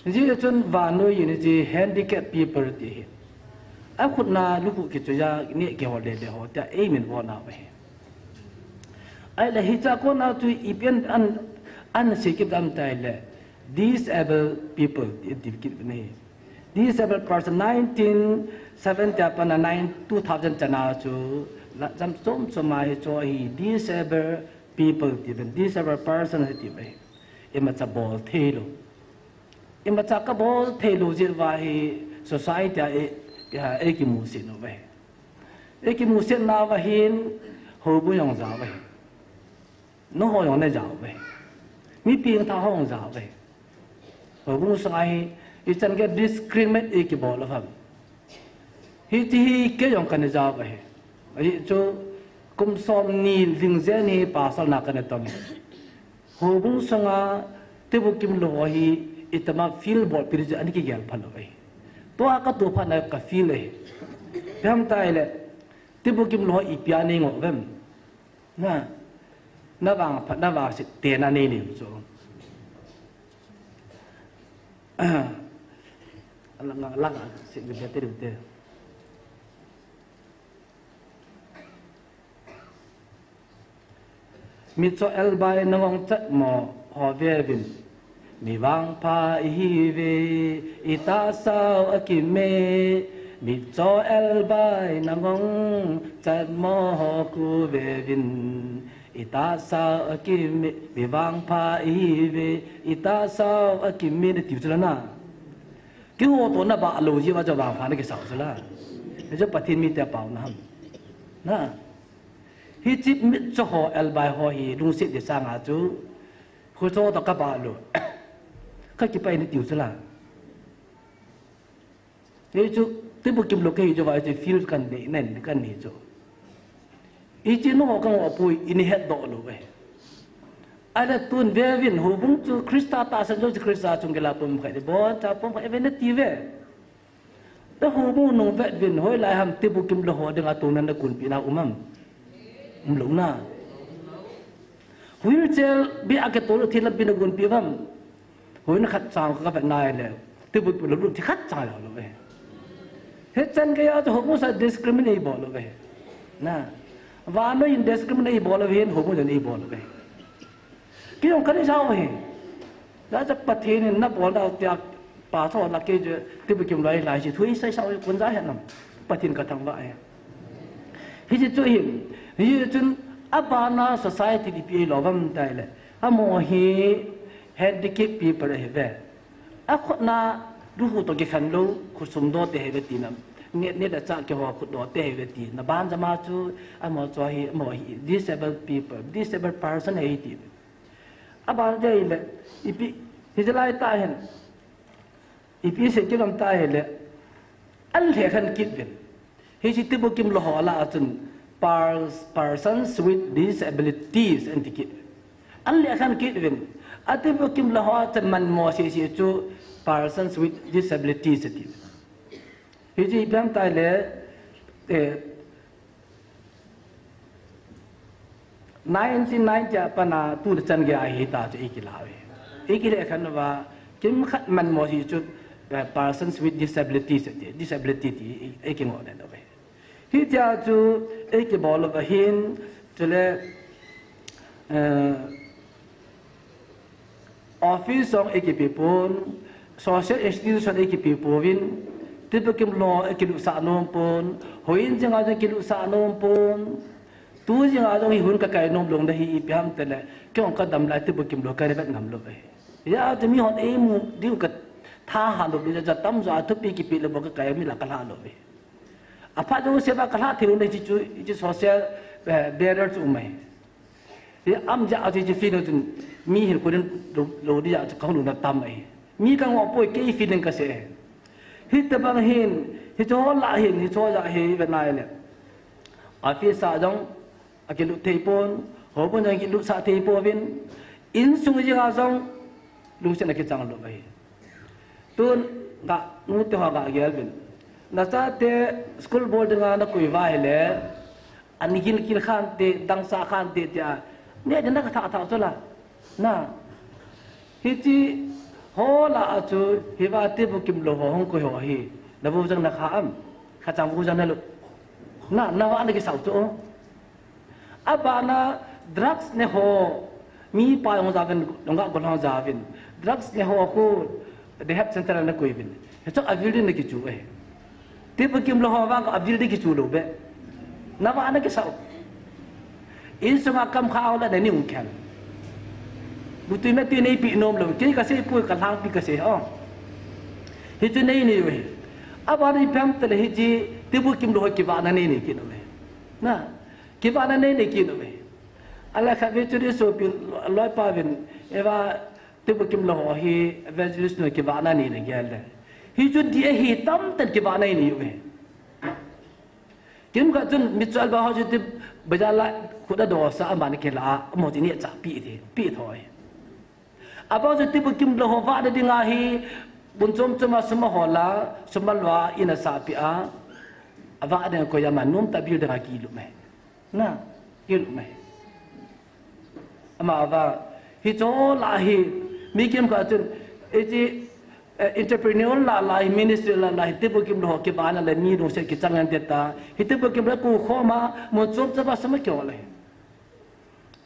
Hijeh chun vannoi in hiche handicap people ti hi, akhut na lukhuh kichoi a neh kihol lele ho tia eiminvo nau ahi. Ahile hichea kona chu ipi an, an, anasei kit ham itile, disabled people ti, ti kit ahi. Disabled person, nineteen seventy a pat a nine, two thousand chana chu, la, jam chom chom a hichu hi disabled people tiuvin, disabled person hi tiuve. Imacha bol theilou. Imacha kabol theilou jeh uva hi society a e, e, eikimusit uve. Eikimusit nauva hin houbung jong ja uve. Nungho jong ana ja uve. Mi pengthah ho jong ja uve. Houbung sunga hi, ichan gei discriminate eikibol uvam. Hiche hi kei jong kana ja uve. Ajeh chu kum somni lhing jeng hi pastor na kana tong. Houbung sunga tibukim lou ho hi itama field bolpi ding chu ana kigel phat lou ahi. Tua katoh phat na ka feel ahi. Ipi ham itile, tibukim lou ho ipi a nei ngoh uvem? Na, navangphat, navangset tena nei nei u chu. Langa, langa, se, se, se, se. Mitcho elbai nangong chat mo ho veuvin. Mi vangpha ihiuve, itahsau akime, mitcho elbai nangong, chatmo ho kuveuvin. Itahsau akime, mi vangpha ihiuve, itahsau akime, natiu chu la na. Kiho to nabah lou jeh uva chu vangpha nakisau chu la. Hichu Pathen mite apaona ham. Na. Hiche mitcho ho elbai ho hi lungset ding sanga chu, kho cho to kabah lou. Kakipah e natiu chu la. Hichu, tibukim lou kahi chu va hichu feel kanei, nei kanei chu. Hiche nangho kangoh poi, nei hetdoh lou ve. Ahile tun veuvin, houbung chu Christa tahsan jong chu Christa chung geiya pumkhat, iboncha pumkhat ive nati uve. Nahoubung nung vet uvin, hoilai ham tibukim lou ho dinga tuna nagonpeh nau um am? Umlou na. Wheelchair beh a kitol thil lampi nagonpeh uvam? Hoi, nikhat chang kavet nai le, tibukim lou lut thil khat cha lou lou ve. Hichan geiya chu houbung sa discriminate bol lou ve. Na. Vannoi in discriminate bol lou ve, houbung jong ibol lou ve. Kei jong kana jao ve. Hijeh a chu Pathen in nabol nau tia pa cho la kei chu tibukim lou lai chu thu isei sao kon ja he nam. Pathen kathangvah e. Hiche chu hin, hichun abana society ipi eilou uvam tile, amaho hi handicap people ahiuve. Akhutna luhu to kikhen lou, khut sumdoh te ahiuve tina. Nget nget a cha kiho khutdoh te ahiuve tina. Banjama chu amaho chu hi, amaho hi disabled people, disabled person ahi ti. Aban jeh le, ipi, hiche lai tah hin, ipi sei kit um tah hile, ahin lhekhen kit uvin. Hiche tibukim lou ho lah a chun, pers-, persons with disabilities anti kit. Ahin lhekhen kit uvin. Atibukim lou ho chu manmo sese chu persons with disabilities ati. Hiche ipi ham tile, eh, Nineteen ninety a pat a tuni chan geiya hita chu eikila uve. Eikilhekhen uva, kimkhat manmo hi chu, eh, persons with disabilities ati, disability ti ei, eikingoh le uve. Hitia chu eikibol uva hin, chule, eh, office jong eikipe pon, social institution eikipe pouvin, tibukim lou eikilutsah nom pon, houin jenga jong kilutsah nom pon, tu jenga jong hi hun kakai nom lou na hi ipi ham tile, kei jong kadam lai tibukim lou kavet ngam lou ve. Hijeh a chu mihon eimu diu katha ha lou ve, jeh a tamjo a thupi kipe le bou kakai mi la kalha lou ve. Aphat jouse va kalha thei lou na hiche chu, hiche social, eh, barrier chu um ahi. Hi am jeh a chu hiche feeling chun mi hin khunin lou, lou ding jeh a chu kahung lou na tam ahi. Mi kangoh poi kei feeling kasei. Hitobang hin, hiche ho lah hin, hiche ho lah hi ve nai le. Office a jong akilut thei pon, houbung jong kilutsah thei pouvin, insung jenga jong lungset akichang lou ahi. Tun, ga, nute ho ga gel uvin. Nachate school bol dinga nakoi uva ahile, an gilkel khante, dangsa khante tia, neh ding naka thah thah chu la. Na. Hiche ho lah a chu, hiva tibukim lou ho hung koi ho hi, navui jang nakha am? Khachang vui jang nalut. Na, navah nakisau chu. Abana drugs ne ho, mipa jong jaovin, nungah gollhang jaovin. Drugs ne ho khu, rehab center a nakoi uvin. Hichu avil ding nakichu e. Tibukim lou ho vang avil ding kichu lou be. Navah nakisau. Insunga kamkha ho lah a nei hung khel. Lutui metui neipe nom lou. Kei kasei poi kalhangpi kasei o. Hichu nei nei uve. Abana ipi ham tile hiche tibukim lou ho kivahna nei nei kit uve. Na. Kivahna nei nei kit uve. Ahile khatvei chu isopi loipa uvin, eiva tibukim lou ho hi evangelist nu kivahna nei nei gel le. Hichu dih ahi, tamtah in kivahna inei uve. Kimkhat chun mitcho elbai ho chu ti bazaar lah khut a dosa a, aman kilah a, amaho chu ineh chah pi thei, pi thoi. Abang chu tibukim lou ho vahna dinga hi, mun chom chom a sum ahol a, sum alua, in asah peh a, avah ding akoi a, ama nomtah bil dinga kilut mai. Na, kilut mai. Ama va, hiche ho lah hi, mi kimkhat chun, hiche, eh, entrepreneur lah lah hi, ministry lah lah hi, tibukim lou ho kivahna le mi lungset kichang nante ta, hi tibukim lou khu khoma, mun chom chom a sum akihol ahi.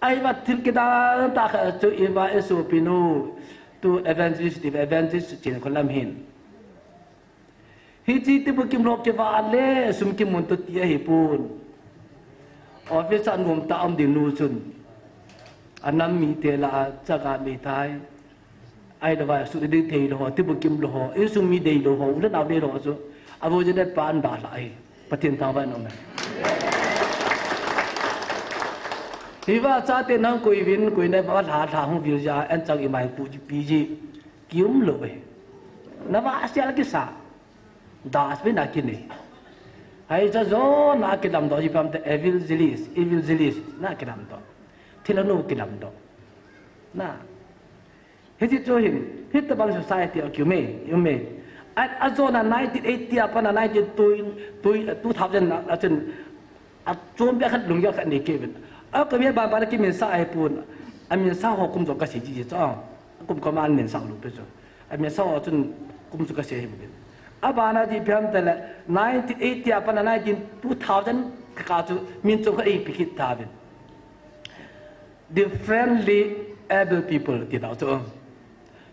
Ahivang thil kidan tah khat chu iva isopi nu, Tu evangelist, evangelist chen ko lam hin. Hiche Tibukim lou kivah le sum kimun to ti ahipon. Office a nom tah a um ding nu chun, anam mite lah a chaga meithai, ahilouleh sum ding thei lou ho, Tibukim lou ho, insung mi deilou ho, u le nao deilou ho chu avoh jeh in pa an dalha ahi. Pathen thangvah in um e. Hiva chate nang koi vin, koi nai va lha lha hung vil jeh a, an chang ima hin pu ji pi ji. Kium lou e. Na va sial kisa. Das bin a kinei. Hiche jona kilamdoh ji pam te evangelist, evangelist na kilamdoh. Thilha nu kilamdoh. Na. Hiche chu hin, hitabang society a kium e, um e. A, ajona nineteen eighty a pat a nineteen twenty, two thousand a, a chun, achom bia khat lunggel khat nei kei uvin. A kami a ban ban a kiminsa ahipon, aminsa ho kum jong kasei ji ji chu. Kum koma an minsa lou pi chu. Aminsa ho chun kum chu kasei ahi uvin. Aban a ji phiam tale, nineteen eighty a pat a nineteen, two thousand ka chu min chom khat eipe kit tauvin. Differently able people ti tau chu.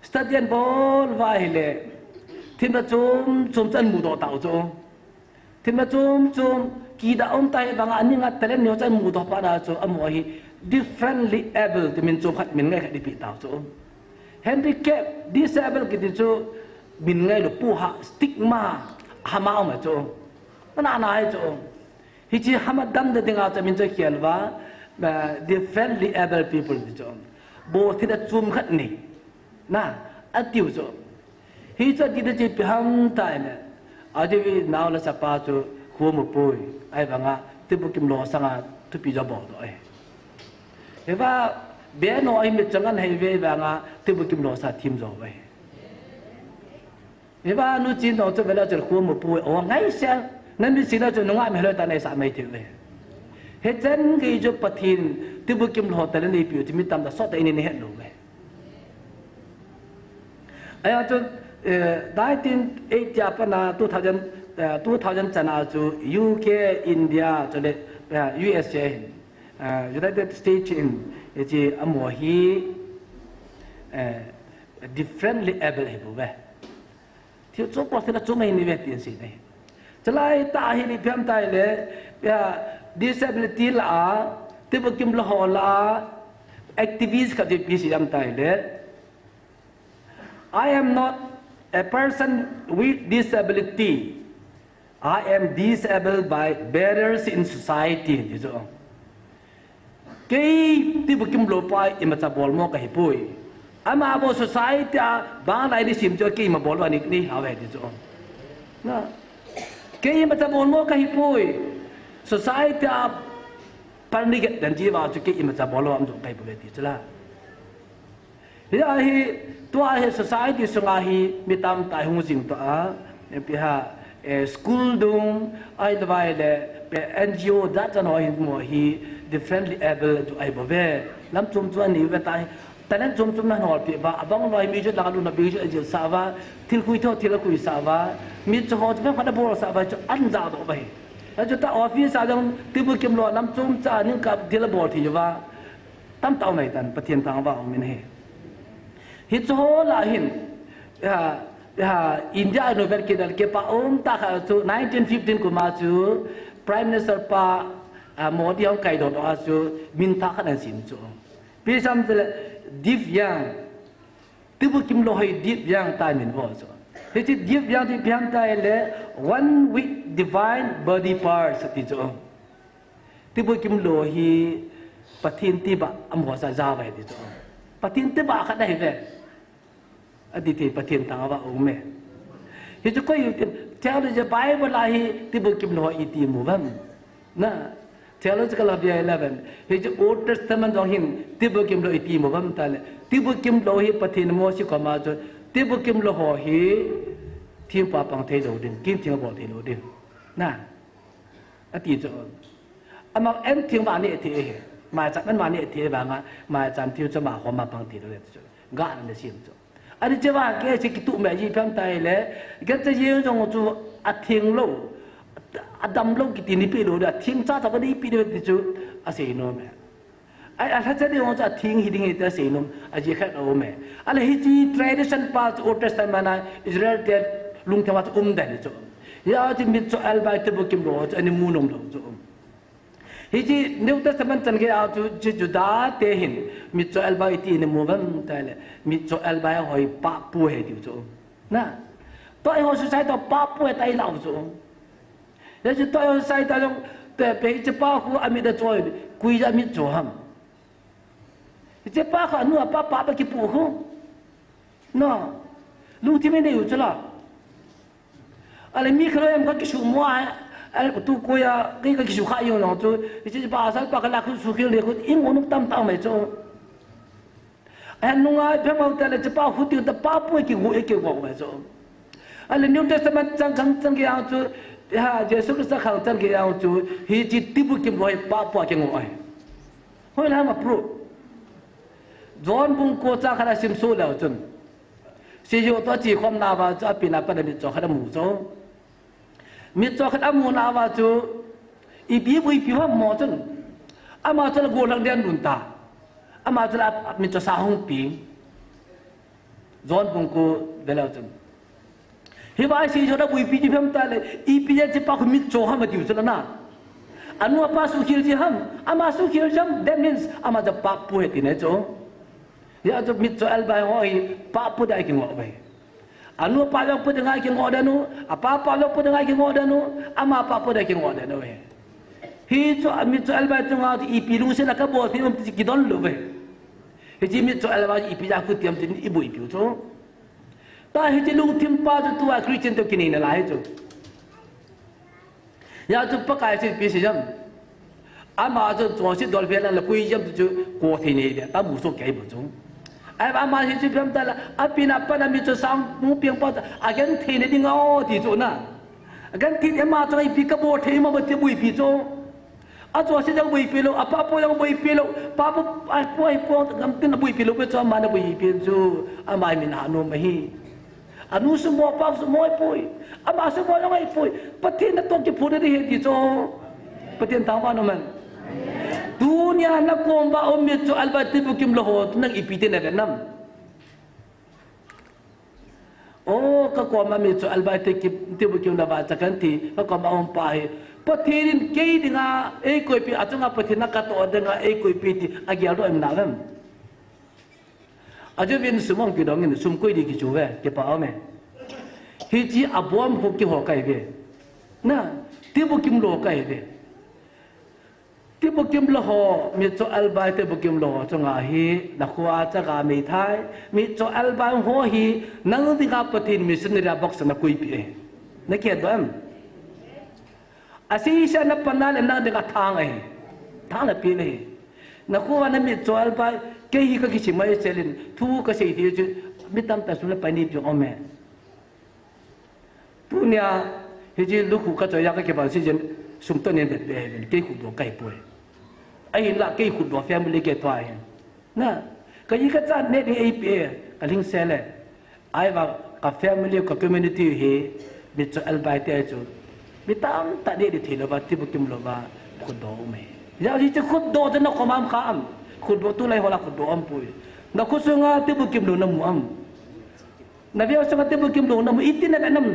Study an bol uva ahile, thil chom chom chu an mudoh tau chu. Thil chom chom, kidah um tah vang a, aning a talent neo chu an mudoh phat a chu, amaho hi differently able ti min chom khat min ngai khat eipe tau chu. Handicap, disabled kiti chu min ngailou, puha, stigma, hama um a chu. Ana ana hi chu. Hiche hama damna dinga chu min chu khel uva, eh, differently able people ti chu. Bol thil a chom khat nei. Na, atiu chu. Hiche ti te chu ipi ham itile. Aji nao le chapa chu khu amu poi. Ahivanga, Tibukim lou sanga thupi jo bol doh e. Hiva, beno ahi mi chang an hei ve vanga, Tibukim lou sa thim jo ve. Hiva nu chin dong chu vela chu khu amu poi, o ngai sel. Nan mi chin a chu nunga mi loi ta nei sa mai thei ve. Hichan gei chu Pathen, Tibukim lou talent neipiu chu mi tamtah sot a in in het lou ve. Ahi chu, eh, nineteen eighty a pat a two thousand, eh, two thousand chan a chu U K, India, chule, eh, U S A hin, eh, United States hin, eh, hiche amaho hi, eh, differently able ahi bou ve. Thil chom bol thil a chom ahi ve tin sei nei. Chulai tah hi ipi ham itile, ya, disability lah a, Tibukim lou ho lah a, activist khat chu ipi sei ham itile. I am not a person with disability. I am disabled by barriers in society, ti chu. Kei Tibukim lou pa imacha bolmo kahi poi. Ama bou society a bang lai ni sim chu kei ima bolmo ani ni hao ve ti chu. Na. Kei imacha bolmo kahi poi. Society a parni get dan ji va chu kei imacha bolmo am chu kahi poi ti chu la. Hia hi, tua hi society sunga hi mi tamtah hung jing to a, ipi ham, eh, school dung, ahilouleh, pe N G O, jat chan ho hin mo hi, differently able chu ahi bou ve. Lam chom chom anei ve ta hi, talent chom chom na hol pi ba, abang loi mi chu la lu na bi chu ajil sa va, thil khui tho, thil khui sa va, mi chu ho chu pe pha da bol sa va, chu an ja doh va hi. Achu ta office a jong Tibukim lou lam chom cha ning ka thil bol thi va. Tamtah um ahitan, Pathen thangvah um in ahi. Hiche ho lah hin, ha, ha, India a Nobel kidal kipa um tah khat chu nineteen fifteen kum a chu Prime Minister pa, ah, Modi hung kaidoh doh a chu min thah khat ahin sem chu. Ipi ham itile Divyang, Tibukim lou hi Divyang tia min bol chu. Hiche Divyang ti ipi ham itile one with divine body parts ti chu. Tibukim lou hi Pathen tibah amaho sa ja ve ti chu. Pathen tibah khat ahi ve. Ati thei Pathen thangvah um e. Hichu koi u tin, theology Bible a hi Tibukim lou iti mu uvam. Na, theological of year eleven. Hichu Old Testament jong hin Tibukim lou iti mu uvam tale. Tibukim lou hi Pathen Mose koma chu. Tibukim lou ho hi thingpa pang thei lou ding, kin thing bol thei lou ding. Na. Ati chu. Ama en thing va neh thei ahi. Maicham en va neh thei vanga, maicham thing chu ama hom a pang thei lou le chu. Ga na le sim chu. Ani che va ke che kitu me ji pam tai le, ke che ye jong chu atheng lou, adam lou kiti ni pi lou, atheng cha cha ni pi lou ti chu, asei nom e. Ai, alhacha ding ho chu atheng hiding ahi tia seinom, ajeh khat aum e. Ahile hiche tradition pa chu Old Testament a Israel te lungthim a chu um dan ahi chu. Hijeh chun mitcho elbai tibukim lou chu ana mu nom lou chu. Hiche New Testament chan gei a chu, hiche Juda te hin mitcho elbai iti ana mu uvem tile, mitcho elbai ho hi pap pu ahi tiu chu. Na, tua eiho society toh pap pu ahi tai lau chu. Hiche tua eiho society toh jong, te pe hiche pa khu amit a choi, koi jeh a mitcho ham. Hiche pa khu anu apa pap a kipu khu. No. Lungthim inei u chu la. Ahile mi khat loi em khat kisuhmo a, ahile tu koi a, kei kakisukhah jeng jong chu, hiche pa asal pa khat la khu sukhel le khu, ingo nom tamtah mai chu. Ahin nunga ipi ham tile hiche pa khu tiu ta pap pu ahi kingoh, ahi kingoh mai chu. Ahile New Testament chang khang chan gei a chu, ha, Jesu Christa khang chan gei a chu, hiche tibukim lou hi pap pu ahi kingoh ahi. Hoilai ham a proof. John bung ko chang khat a sim soh leu chun. Seijou toh ache khom nauva chu apen apan a mitcho khat amu chu. Mitcho khat amu nauva chu ipi boipi ham mo chun. Ama chu la gollhang dia alhun ta. Ama chu la mitcho sa hung peng. John bung ko ve leu chun. Hiva seijou a boipi chu ipi ham tile, ipi jeh a hiche pa khu mitcho ham atiu chu la na. Anu apa sukhel ji ham, ama sukhel jam, that means ama chu pap pu ahi tina chu. Hijeh chun mitcho elbai ho hi pap pu dia kingoh uve. Anu apa jong pu dinga kingoh dan u, apa apa jong pu dinga kingoh dan u, ama apa pu dia kingoh dan uve. Hichu mitcho elbai chunga chu ipi lungset a kabol thei ham ti kidon lou uve. Hiche mitcho elbai chu ipi jeh a khu ti ham ti iboipi u chu. Tua hiche lungthim pa chu tua Christian toh kinei nalai chu. Hijeh chun Pakai chu ipi sei jam. Ama chu chonset dol vel a la koi jam ti chu ko thei nei le ta mu soh kei bu chu. Ai ama hiche ipi ham tile apen apan a mitcho sa hung peng pa chu agentheina dinga o ti chu na. Agenthei ama chu ipi kabol thei ham ti boipi chu. Achonset jong boipi lou, apa apo jong boipi lou, pa pu, ai pu, ai pu, gamtin aboipi lou pe chu, ama ana boipi chu, ama hi min anom ahi. Anu sumo, apa sumo ahipoi, ama sumo jong ahipoi, Pathen natoh kiphut ding ahi ti chu. Pathen thangvah in um hen. Tunia nakom uva um mitcho elbai tibukim lou ho, nang ipi ti navet nam? O, kakom a mitcho elbai ti ki, tibukim lou vacha kan ti, kakom a um pa hi. Pathen in kei dinga eikoipi, achunga Pathen in katoh dinga eikoipi ti ageldoh em navem? Ajouvin sum ahung kidong in, sum koi ding kichu ve, kipa um e. Hiche abom khu keiho kahi ve. Na, tibukim lou kahi ve. Tibukim lou ho, mitcho elbai tibukim lou ho chunga hi, nakho a chaga meithai, mitcho elbai ho hi, nang dinga Pathen missionary a box a nakoipeh e. Nakihetdoh em? Asei sah a napan a le nang dinga thang ahi. Thang napeh ahi. Nakho a namitcho elbai, kei hi kakisim a ichel in, thu kasei thei chu, mi tamtah sum le pai nei jong um e. Tunia, hiche lukhuh kachoi a kakivah seijin, sum toh nei vet ve uvin, kei khutdoh kahipoi. Ahinla kei khutdoh family kei tua ahin. Na, kaji kacha neh ding eipeh e, kalhingsel e. Ahivang ka family, ka community hi, mitcho elbai te chu, mi tamtah neh ding thei louva, tibukim louva, khutdoh um e. Hijeh chun khutdoh chu nakom a um kha am? Khutdoh tulai ho la khutdoh aumpoi. Nakho sunga tibukim lou namu am? Naveu sunga tibukim lou namu, iti navet nam?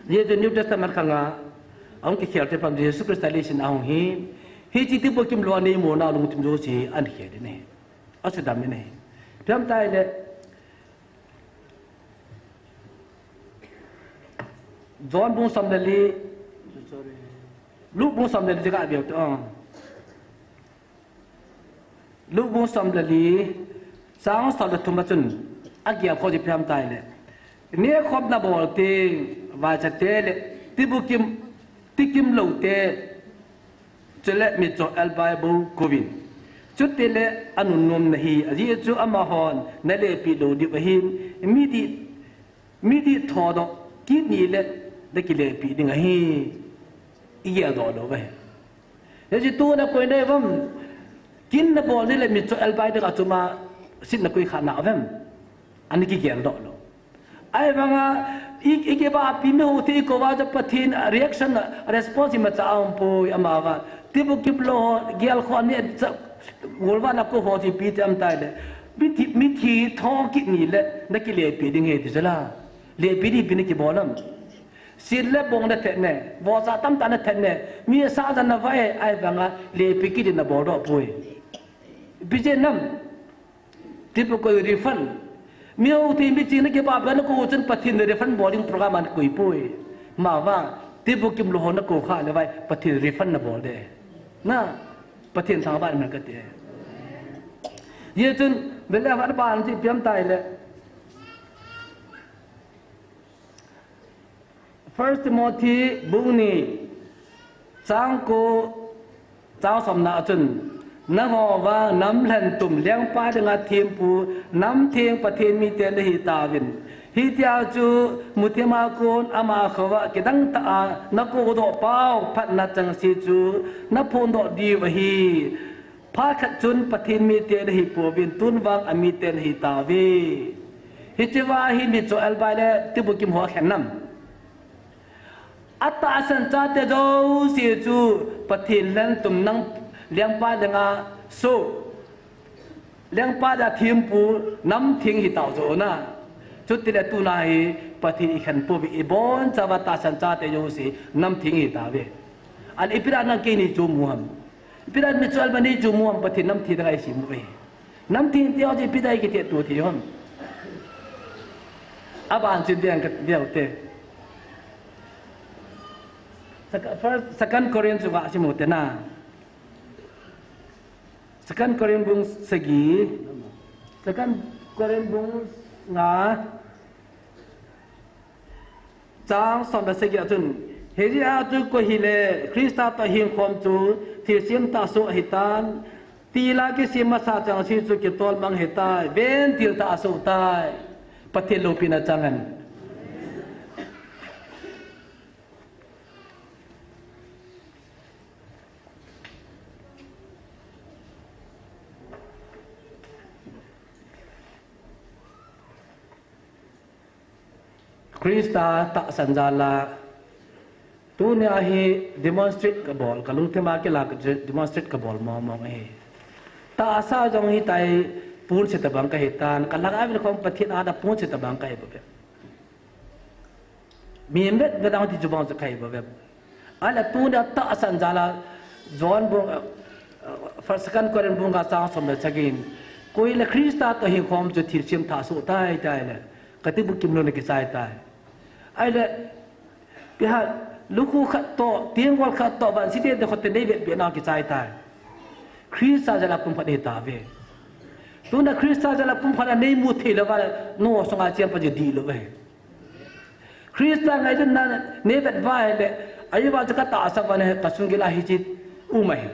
Hiche New Testament khanga ahung kikhel te pam Jesu Christa leiset a ahung hi, hiche tibukim lou a neimo na lungthim jouse ahin khel in ahi. Asudam in ahi. Ipi ham tile, John bung som le li, Luke bung som le li jeh a veu te, ah. Luke bung som le li, chang som le thum a chun, agel kho chu ipi ham tile, nekhopna bol teng, vaicha te le, tibukim, tikim lou te, chule mitcho elbai bou kouvin. Chutile anunnom nahi, ajeh chu amahon nalepeh lou diu ahin, midih, midih thodoh kit ni le nakilepeh ding ahi. Igeldoh lou uve. Hiche tu nakoi nai uvem, kin nabol ni le mitcho elbai dinga chuma seat nakoi kha nau vem? Ana kigeldoh lou. Ahivanga, i, i kibahpi mi houthei i kou va chu Pathen reaction, response imacha aumpoi, amavang. Tibukim lou ho, gel kho ne, cha, golvah na kou ho chu ipi ti ham itile. Mithi, mithi thokit ni le, na kilepi ding ahi ti chu la. Lepi ding ipi na kibol ham. Sil le bong na thet ne, vohcha tamtah na thet ne, mi asah jan na vai, ahivanga, lepi kit ding na boldoh poi. Ipi jeh ham. Tibukim refund. Mi houthei mi ching na kibahpi na kou chun Pathen refund bol ding program ana koi poi. Amavang, tibukim lou ho na kou kha le vai, Pathen refund na bol ding. Na, Pathen thangvah in aum hen kati. Hijeh chun, vele aban ban chu ipi ham itile. First Timothy bung ni, chang ko, chang somna a chun, nangho vang namlhen tum lengpa dinga thempu, namtheng Pathen mite nahi tauvin. Hitia chu muthima kon ama khova kidang tah a na kodoh pau phatna chengse chu na phondoh diu ahi. Phat khat chun Pathen mite nahi pouvin, tun vang amite nahi tauve. Hiche va hi michou-el bai le tibukim ho akhen nam. Atahsan chate jouse chu Pathen lhen tum nang lengpa dinga so. Lengpa dinga thempu namtheng hi tau jo na. Chutile tuna hi Pathen ikhen pouve, ibonchauva tahsan chate jouse namtheng hi tauve. Ahile ipi dinga nang keini chu mu ham. Ipi dinga michou-el bani chu mu ham, Pathen namtheng dinga isem uve. Namtheng ti ho chu ipi dinga ikithe tu thei ham. Aban chu veng ka veu te. Sec-, first, Second Corinth chu ga sim u te na. Second Corinth bung sagi. Second Corinth bung nga. Chang som le sagi a chun, hijeh a chu koi hile Christa toh hingkhom chu thilsem tahsa ahitan, til a kisem masa chengse chu kitol mang ahitai, ven til tahsa tai. Pathen loupina chang hen. Christa tahsan jal a, tunia hi demonstrate kabol, kalungthim a kila ka demonstrate kabol mong mong ahi. Tahsa jong hitai, ponset tabang kahitan, kalang a vin khom Pathen a da ponset tabang kahi bou ve. Mi met ve dang ti chu bang chu kahi bou ve. Ahile tunia tahsan jal a John bung, uh, uh, First, Second Corinth bung nga chang som le sagin, koi le Christa toh hingkhom chu thilsem tahsa tai, tai le, kati bukim louna kichai tai. Ahile, ipi ham, lukhu khat toh, tenggol khat toh, vansi tete khote nei vetbe na kichai tai. Christa jal a pumkhat nahitauve. Tunia Christa jal a pumkhat a neimu thei lou va le, nangho sunga cheng pa ji dihlou ve. Christa ngaichatna neivet uva ahile, ahivang chu katahsa uva ahile, kasung gil a hiche um ahi.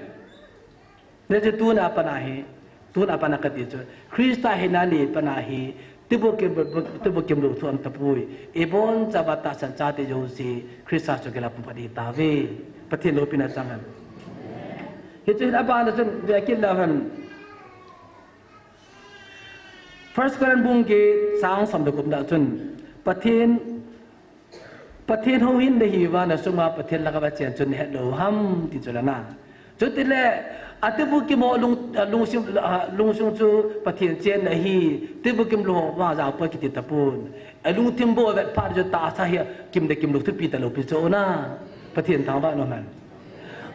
Hijeh chun tuna pat a hi, tuna pat a kati chu, Christa hina nei pat a hi, tibukim, tibukim lou thu um tapoi. Ibonchauva tahsan chate jouse, Christa sunga kila pumkhat nahitauve. Pathen loupina chang hen. Hichun aban a chun, vekit leu hen. First Corinth bung get chang som le gup na chun, Pathen, Pathen houin nahiuva nasunga Pathen lhagao achen chu nahet lou ham ti chu la na. Chutile, atibukim ho lung, a, lungsung, a, lungsung chu Pathen chenna ahi, tibukim lou ho vang jaopoi kiti tapon. Alungthim bou avet phat chu tahsa hi kim le kim lou thupi talou pi chu na. Pathen thangvah in um hen.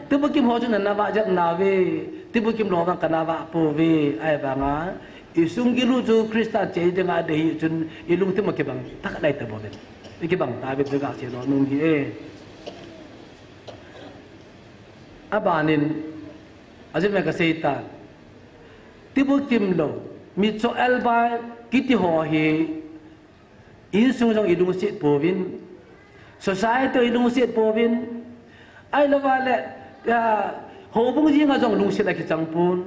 Tibukim ho chu nana vah jep nauve, tibukim lou vang kana vah pouve, ahivanga, isung gil u chu Christa chei dinga adei hi chun ilungthim a kibang tah lai tabou ve. Ikibang tauve chu gasei lou nung hi e. Abanin, ajeh a kasei tan. Tibukim lou, michou-el bai kiti ho hi, insung jong ilungset pouvin, society ilungset pouvin, ahilouva le, a, houbung jeng a jong lungset akichang pon,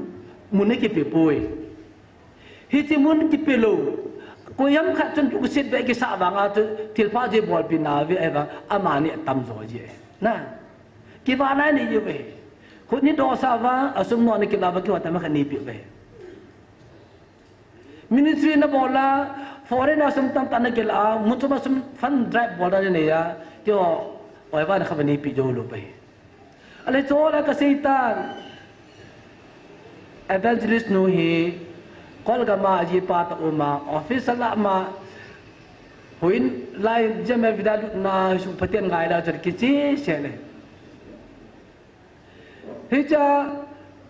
mun akipe poi. Hiche mun kipe lou, koiham khat chun lungset beh kisah vang a chu thilpha chu ibolpi nauve, ahivang amani atam jo ji. Na, kivahna nei uve. Khut nei dohsah uva, asum noh nei kila uva, kihot a ma khat neipe uve. Ministry nabol a, Foreign a sum tamtah na kila, muchom a sum fund drive bol na nei a, ti ho, oi va na kha va nei pi jou lou pai. Ale cho la ka Satan. Evangelist nu hi, Kolgam a ji pa ta uma, office la ma, huin lai jam e vida lut na, su Pathen ngai la, char kichi se le. Hicha,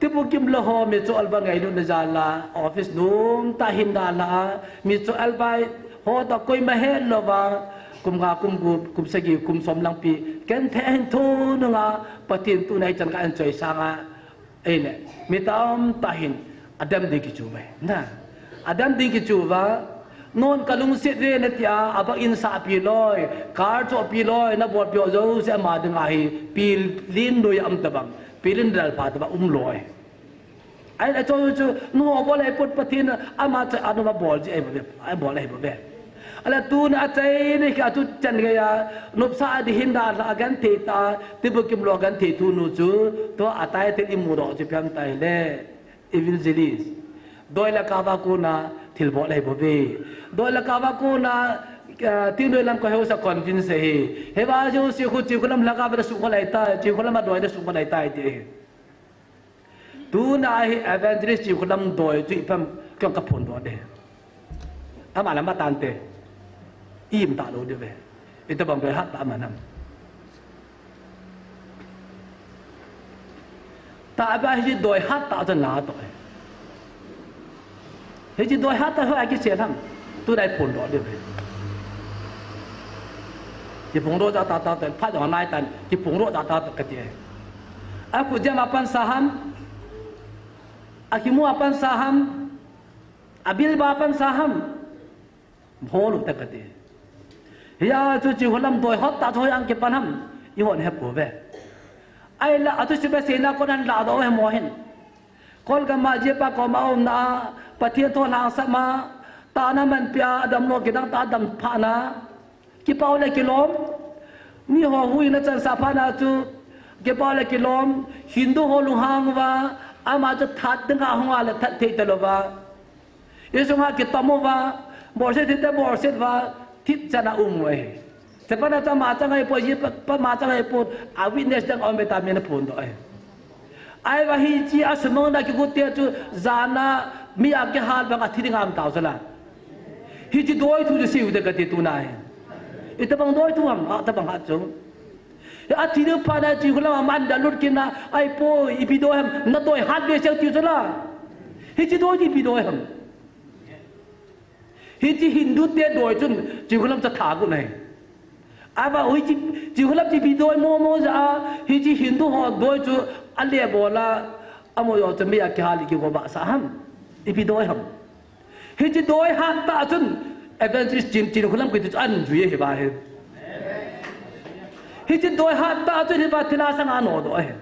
tibukim la ho mi cho alba ngai lu na jala, office num ta hin da la, mi cho alba ho ta koi ma he lo ba, kum nga, kum gup, kum sagi, kum som lang pi, ken the hin thu nu nga, Pathen tu nai chan ka an choi sa nga, ei ne, mi tam ta hin, adam ding ki chu mai, na, adam ding ki chu va, Non ka lungset ve na tia, a bak in sa pi loi, car cho pi loi, na bol pi ho jo se ama ding ahi, pi lin doi am ta bang, pi lin dal pha ta bang um loi. Ai la cho chu, nu ho bol ai put Pathen, ama cha anu ma bol ji ai bol, ai bol ai bol ve. Ala tu na a chai ni ka tu chan ge ya, nop sa di hin da la gan te ta, ti bu kim lo gan te tu nu chu, to a tai te i mu ro chu piam tai le. Evangelist. Doi la kava kona thil bol ahi bou ve. Doi la kava kona, eh, tin doi lam ka heusa convince ahi. Heva jo si khu chi khu lam la kava da su kholai ta, chi khu lam a doi da su kholai ta ti ahi. Tuna hi evangelist chi khu lam doi chi pam kyong ka phon do de. Ama lam a tante. Im ta lo de ve. Ita bang doi hat ta ama nam. Ta ba hi doi hat ta ta na to. Hi doi hat ta ho a ki se lam. Tu dai phon do de ve. Ki phon do ja ta ta ta pha ja nai tan. Ki phon do ja ta ta ka ti. A khu jam a pan sa ham. A ki mu a pan sa ham. A bil ba pan sa ham. Bholu ta ka ti. Hia chu chi khu lam doi hat ta chu hoi ang kipan ham. I hon he po ve. Ai la a chu si ba se na ko nan la do he mo hin. Kolgam a ji pa koma um na, Pathen thu lang sa ma, ta na man pia, dam lo ki dang ta dam pha na. Ki pau le ki lom. Ni ho hui na chan sa pha na chu. Ki pau le ki lom. Hindu ho lung hang va, ama chu that ding a hong a le that thei ta lo va. Isunga kitam uva, borset thite borset uva, thip chana um uve. Sepana chama changai po, ji pa, pa ma changai po, a witness dang om beta mina phun do ai. Ai va hi chi a sumang da ki gutia chu jana mi a ki hal bang a thi ding am tau sala. Hi chi doi thu chu siu de ka ti tu nai. Ita bang doi thu am, a ta bang ha chu. A thi ding pha na chi khu lam a man da lut kin na, ai po, ipi doi ham, na doi hat be sel ti chu la. Hi chi doi ipi doi ham. Hi chi Hindu te doi chun chi khu lam cha tha ku nai. A ba hui chi, chi khu lam chi ipi doi mo mo ja a, hi chi Hindu ho doi chu a le bol a, a mo yo chu mi a ki hal ki go ba sa ham. Ipi doi ham. Hichi doi hat ta chun evangelist chin chin khu lam kiti chu an jui hi ba hi. Hichi doi hat ta chun hi ba thina sang ano do hi.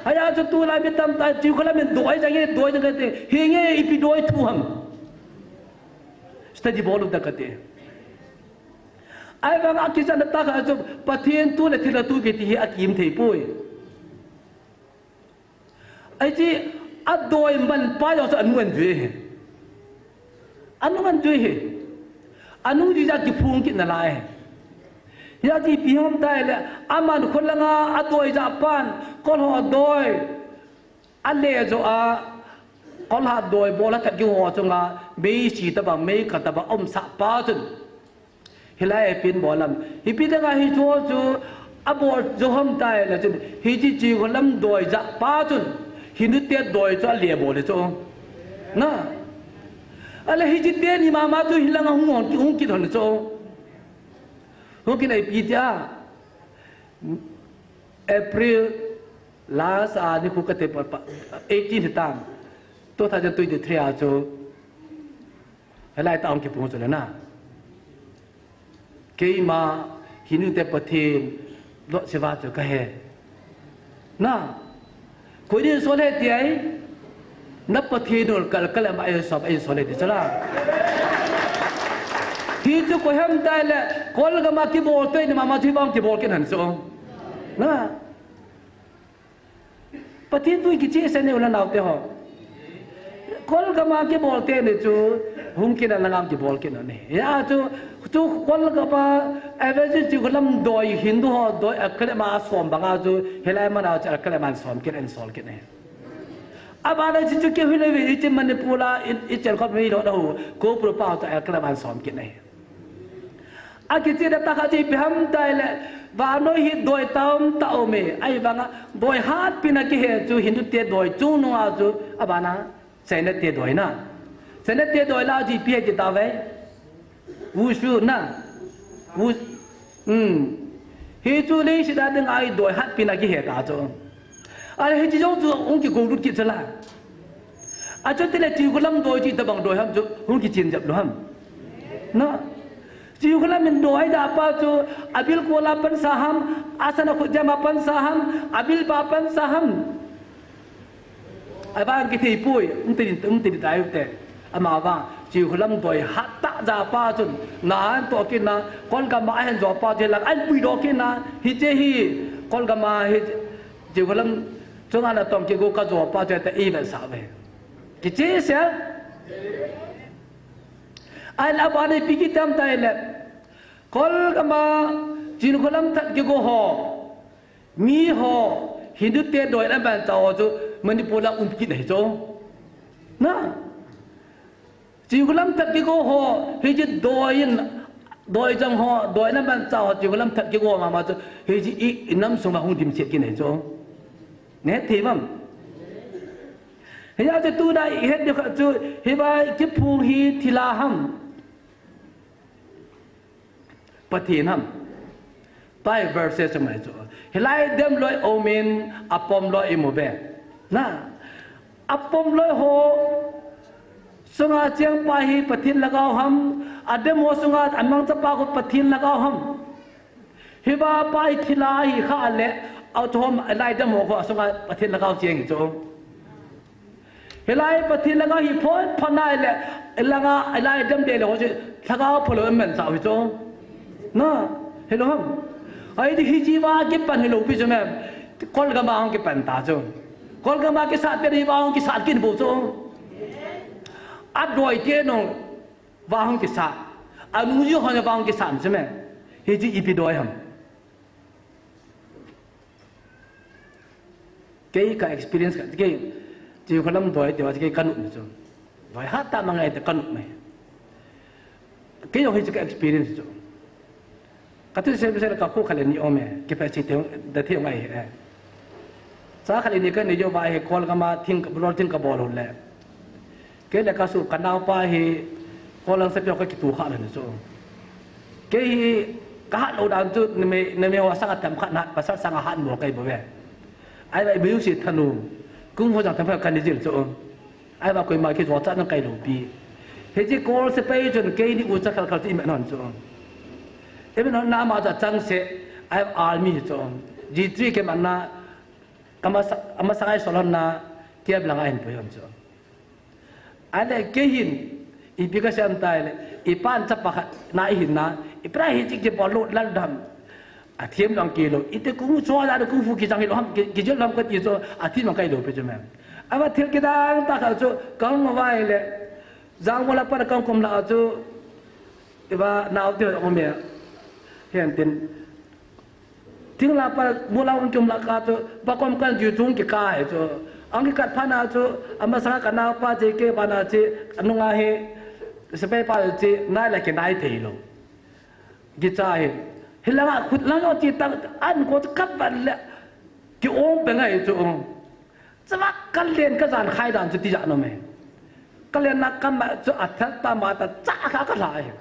Haya chu tu lai mi tam ta chi khu lam in doi jang hi doi jang te hi nge ipi doi thu ham. Study bol u ta ka te. Ai ba nga ki jan ta ka chu Pathen tu le thila tu kiti hi a kim thei poi. Ai chi, a doi man pa jong chu a nung an jui hi. A nung an jui hi. A nung jui ja kiphung kit na lai hi. Hia chi ipi ham tai le, a man khol langa a doi ja pan, kol ho doi. A le jo a, kol ha doi bol a that ki ho chunga, mei si ta bang, mei ka ta bang, om sa pa chun. Hilai a pin bol lam. Hi pi dang a hi chu chu a bol jo ham tai la chun. Hi chi chi khu lam doi ja pa chun. Hindu te doi chu a le bol le chu. Na. Ale hi chi te ni mama chu hi lang a hung hon ki hung ki hon chu. Hung ki nai pi tia. April last a ni khu ka te pa, pa, eighteen hi tam. Two thousand twenty-three a chu. Helai ta ong kipung chu le na. Keima Hindu te Pathen lo siva chu ka he. Na. Koi din so le ti ai. Na Pathen ul kal kal ma ai so ai so le ti chala. Ti chu ko hem tai le kol ga ma ki bol te ni mama thi bang ki bol kin han so. Na. Pathen tu kichi se ne ula nau te ho. Kol gama kibol te ne chu, Hung kit na lang kibol kit na ni. Ya chu, chu Kolgam a evangelist chu Kolgam doi Hindu ho doi a kale ma som banga chu, hilai mana chu a kale man som kit en sol kit ni. Abana chu chu ke hile vi ichi Manipur la i, i chen khop mi lo na hu, ko pro pa chu a kale man som kit ni. A kichi da ta kha chi biham tai le, vannoi hi doi tam ta o me, ai vanga, doi hat pina kihe chu Hindu te doi chung nunga chu, abana, China te doi na. China te doi la ji pi ti ta ve. Wushu na. Wu, um. Hi chu le si da ding ai doi hat pina kihe ta chu. A hi chi jong chu ung ki go lut ki chu la. A chu te le chi Kolgam doi chi ta bang doi ham chu ung ki chin jap lo ham. Na. Chi Kolgam in doi da pa chu abil ko la pan sa ham, asana khu jama pan sa ham, abil ba pan sa ham. Abang kithei poi, um ti, um ti tai te. Ama vang, chi Kolgam doi hat ta ja pa chun, na an to kit na, Kolgam a hen jo pa je lang, an pui do kit na, hi che hi, Kolgam a hi, chi Kolgam chunga na tong ki go ka jo pa je te i ve sa ve. Kichi se. Ai la ba ni pi ki tam tai le. Kolgam a, chi Kolgam that ki go ho. Mi ho, Hindu te doi na ban cha ho chu Manipur la um kit na hi chu. Na. Chi Kolgam that ki go ho, hi chi doi in, doi jang ho, doi na ban cha ho, chi Kolgam that ki go mama chu, hi chi i, i nam sung ma hung dim set kit na hi chu. Ne thei vam. Hi ya chu tu na i het de kha chu, hi ba ki phung hi thila ham. Pathen ham. Tai verses mai chu. Hilai dem loi omin apom loi imu be. Na. Apom loi ho. Sunga cheng pa hi Pathen lhagao ham. Adem ho sunga amang chapa ko Pathen lhagao ham. Hiba pa hi thila hi kha le. Au chu hom lai dem ho ko sunga Pathen lhagao cheng chu. Hilai Pathen lhagao hi phon phon nai le, langa, hilai dem de le ho chu, lhagao phalo men sa wi chu. Na, hello ham. Ai di hi chi va kipan hello pi chu me. Kolgam a hung kipan ta chu. Kolgam a kisat pe di va hung kisat kin bo chu. A doi te no va hung kisat. A nu ji ho va hung kisat chu me. Hi chi ipi doi ham. Kei ka experience ka, kei, chi Kolgam doi te wa kei ka nuh mai chu. Doi hat ta ma ngai te ka nuh mai. Kei jong hi chu ka experience chu. Ka tu se se ka khu kha le ni om e, ki pa chi te da the ngai he. Cha kha le ni ka ni jo va he Kolgam a thing ka bol thing ka bol le. Kei le ka su ka nau pa hi, Kolgam se pio ka kitu kha le ni chu. Kei hi, ka hat lo dan chu, na me, na me wa sang a tam kha na, pasal sang a hat mo kai bo ve. Ai vai biu si thanu, kung ho jang tam kha ka ni jil chu. Ai va koi ma ki jo cha na kai lo pi. He ji Kol se pai chun kei ni u cha khal khal ti me non chu. E me non na ma cha chang se, ai army chu. Ji tri ke man na, ka ma sa, ama sa ai solon na, tiap lang ai hin poi hon chu. Ale kei hin, ipi ka siam tai le, i pan chapa khat na i hin na, i pra hi chik chik bol lo lal dam. A thiam lang ki lo, i te kung cho la kung fu ki chang hi lo ham, ki, ki jil ham ka ti cho, a thiam lang kai lo pe cho me. Ama thil ki dang ta kha cho, kang ma vai le, jang wala pa kang kom la cho, i ba nau te o me. Hian tin, Thing la pa, bu la ung tum la ka chu, pa kom kan ju chung ki ka he chu. Ang ki kat pha na chu, ama sa ka nau pa che ke pa na che, anunga he, sepai pa che, nai la ki nai thei lo. Ki cha he. Hi la nga khut la nga chi ta, an ko chu kat pa le, ki ong pe ngai chu. Chama ka len ka jan khai dan chu ti ja no me. Ka len na ka ma chu a thak ta ma ta cha kha ka la he.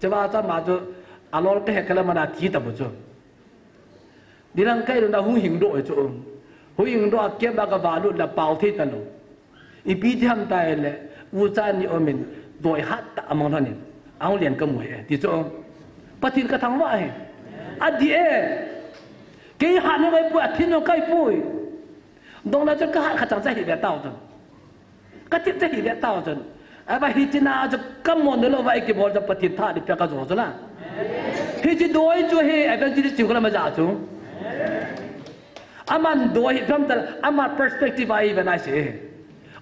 Chava cha ma chu, a lol ka he ka la mana thi ta bu chu. Di lang kai lu na hu hing do chu. Hu hing do a kiam ba ka va lu la pau thei ta lo. I pi thi ham tai le, u cha ni omin, doi hat ta amang thanin. Ang lian ka mu he, ti chu. Pathin ka thang va he. A di e. Kei ha no kai pu, a thin no kai pu. Dong na chu ka hat kha chang cha hi be tau chu. Ka thil te hi le tau chun. Ava hi china chu ka mon lo va i ki bol chu Pathen tha di pe ka jo chu la. Hi chi doi chu hi evangelist chu ka la ma ja chu. Aman doi hi pram tal, ama perspective a i ve nai se.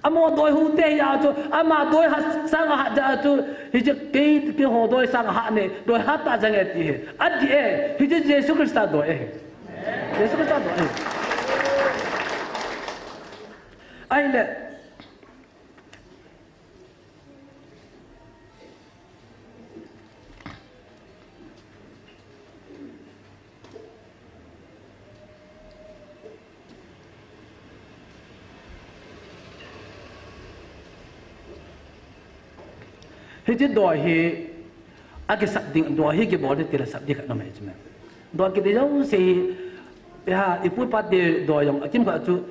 Amaho doi hu te hi a chu, ama doi hat sang a hat ja chu, hiche kei, keiho doi sang a hat ne, doi hat ta jeng e ti hi. Adih e, hiche Jesu Christa doi e. Jesu Christa doi e. Ahile, hiche doi hi, akisap ding, doi hi kibol ding tile sap ding khat nom ahi chu me. Doi kiti jouse hi, iha, ipu ipa te doi jong, akimkhat chu,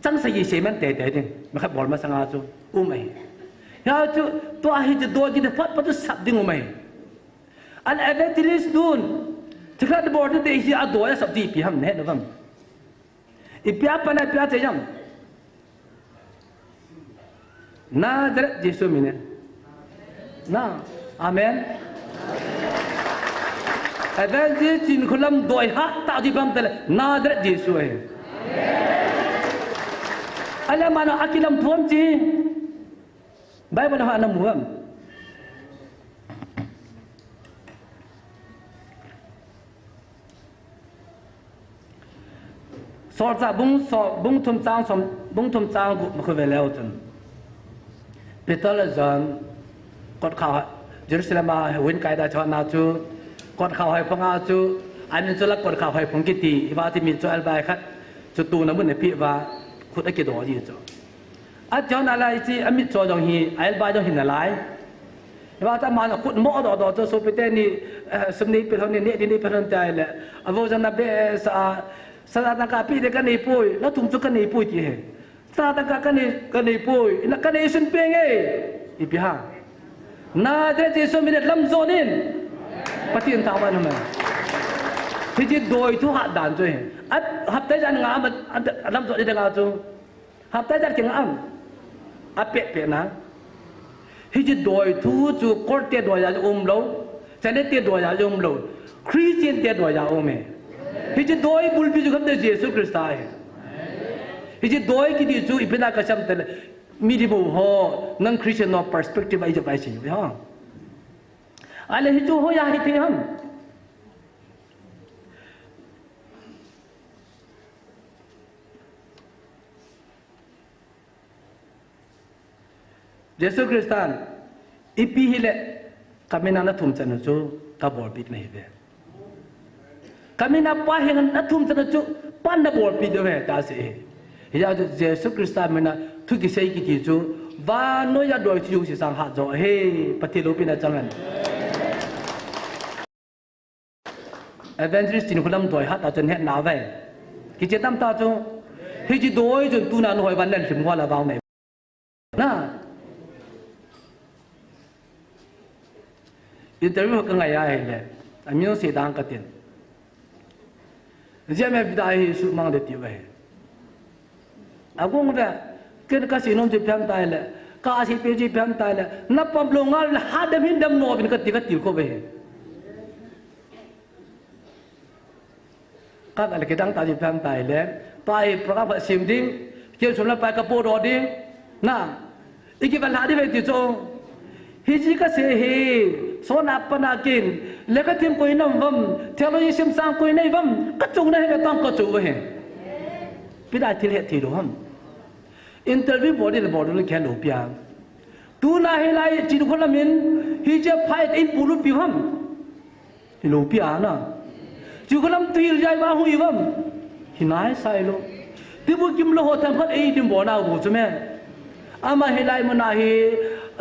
chang sagi semen teitei ding, mi khat bol masanga chu, um ahi. Hia chu, tua hiche doi kiti phat phat chu sap ding um ahi. An evangelist nun, thikhat bol ding te hi adoi asap ding ipi ham nahet nom uvam. Ipi a pan a ipi a che jam. Nazareth Jesu min in. Na, amen. Evangelist Chinkholam doi hat ta ding ipi ham tile Nazareth Jesu ahi. Ahile ama na akilam thom chi. Bible a ana mu uvam. Solchah bung so-, bung thum chang som, bung thum chang gup ma khu ve leu chun, Peter le John kotkhao Jerusalem a vin kai da chon a chu, kotkhao haiphung a chu, amin chu la kotkhao haiphung kiti, hiva ti mi chu albai khat chu tuna mun a pi va khut akido ji chu. Achon a lai chi, amit cho jong hi, a elbai jong hi nalai. Hiva ta man a khut mo do do cho sopi teni, eh, sum nei pe lhon ni, ne di nei pe lhon tai le. Avo jong na be sa, sa tangka pi de ka nei poi, la thum chu ka nei poi ti he. Sa tangka ka nei, ka nei poi, na ka nei sun pe nge. Ipi ha. Nazareth Jesu min in lam jon in. Pathen thangvah in um hen. Hiche doi thu hat dan chu hi. At hapta jan nga a, a, a lam jon in nga chu. Hapta jan kinga am. Apeh peh na. Hiche doi thu chu kol te doi a um lou. Chane te doi a um lou. Christian te doi a um e. Hiche doi bulpi chu khamte Jesu Christa ahi. Hiche doi kiti chu ipi na kasam tile. Mi di bo ho, non Christian ho perspective a ijat a isi, ha. Ahile hichu hoiya hithei ham. Jesu Christan, ipi hile, ka min a na thum chan u chu, ka bolpi nahi ve. Ka min a Pa henga na thum chan u chu, Pa na bolpi diu ve, ta asei e. Hijeh a chu Jesu Christa min a thu kisei kiti chu, vannoi a doi thu jouse sang hat jo ahi, Pathen loupina chang hen. Evangelist Chinkholam doi hat a chun hetna ve. Kiche tam ta chu, hiche doi chun tuna nahoi van len thim ngol a vang nei. Na. Interview ka ngai a ahile. Amin sei dang ka tin. Jia me vida hi sumang de ti ve. Agong ve. Ken ka sei nom ji phem tai le. Ka sei pe ji phem tai le. Na pam lou ngal le ha dem hin dem nom in ka ti ka ti kho ve. Ka gal kidang ta ji phem tai le, pai program khat sim ding, kei sum le pai ka podoh ding, na, i kival ha ding ve ti chu. Hiche kasei hi, sona pana kin, lekha thim koi nam vam, theology sim sang koi nei vam, ka chung na hi ve tong ka chu ve hi. Ipi dia thil het thei lou ham. Interview bol ding le bol ding le khen lou pi a. Tuna hilai Chinkholam in, hiche phai in bulu pi ham. Hi lou pi a na. Chinkholam tu hil jai va hui vam. Hi nai sai lou. Tibu kim lou ho themkhat ei dim bo na bu chu me. Ama hilai mun a hi,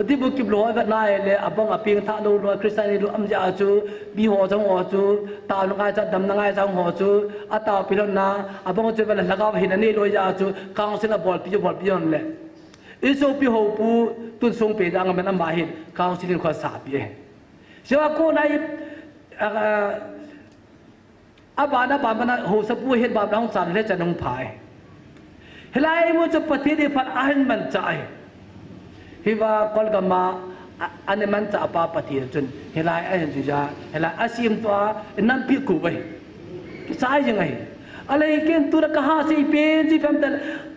tibu kim lou ho vet nai le, abang a peng tha lou lou, Christian lou am ja chu, bi ho jong ho chu, tao na ngai cha, dam na ngai cha ho chu, a tao pi lou na, abang chu vet la lhagao hin a nei lou ja chu, council a bol pi, bol pi hon le. I sopi ho pu, tun sung pe dang a men ama hin, council in kho sa pi e. Siwa ko nai, a, a, Aban, aban, bana housapu hin bana hung chan le chan hung phai. Hilai mun chu Pathen in phat ahin manchah ahi. Hiva Kolgam a, a, ana manchah pa Pathen chun. Hilai ahin juija, hilai asim tua, nampi ku vai. Kisai jing ahi. Alei ken tu na kaha si pen si pem tal.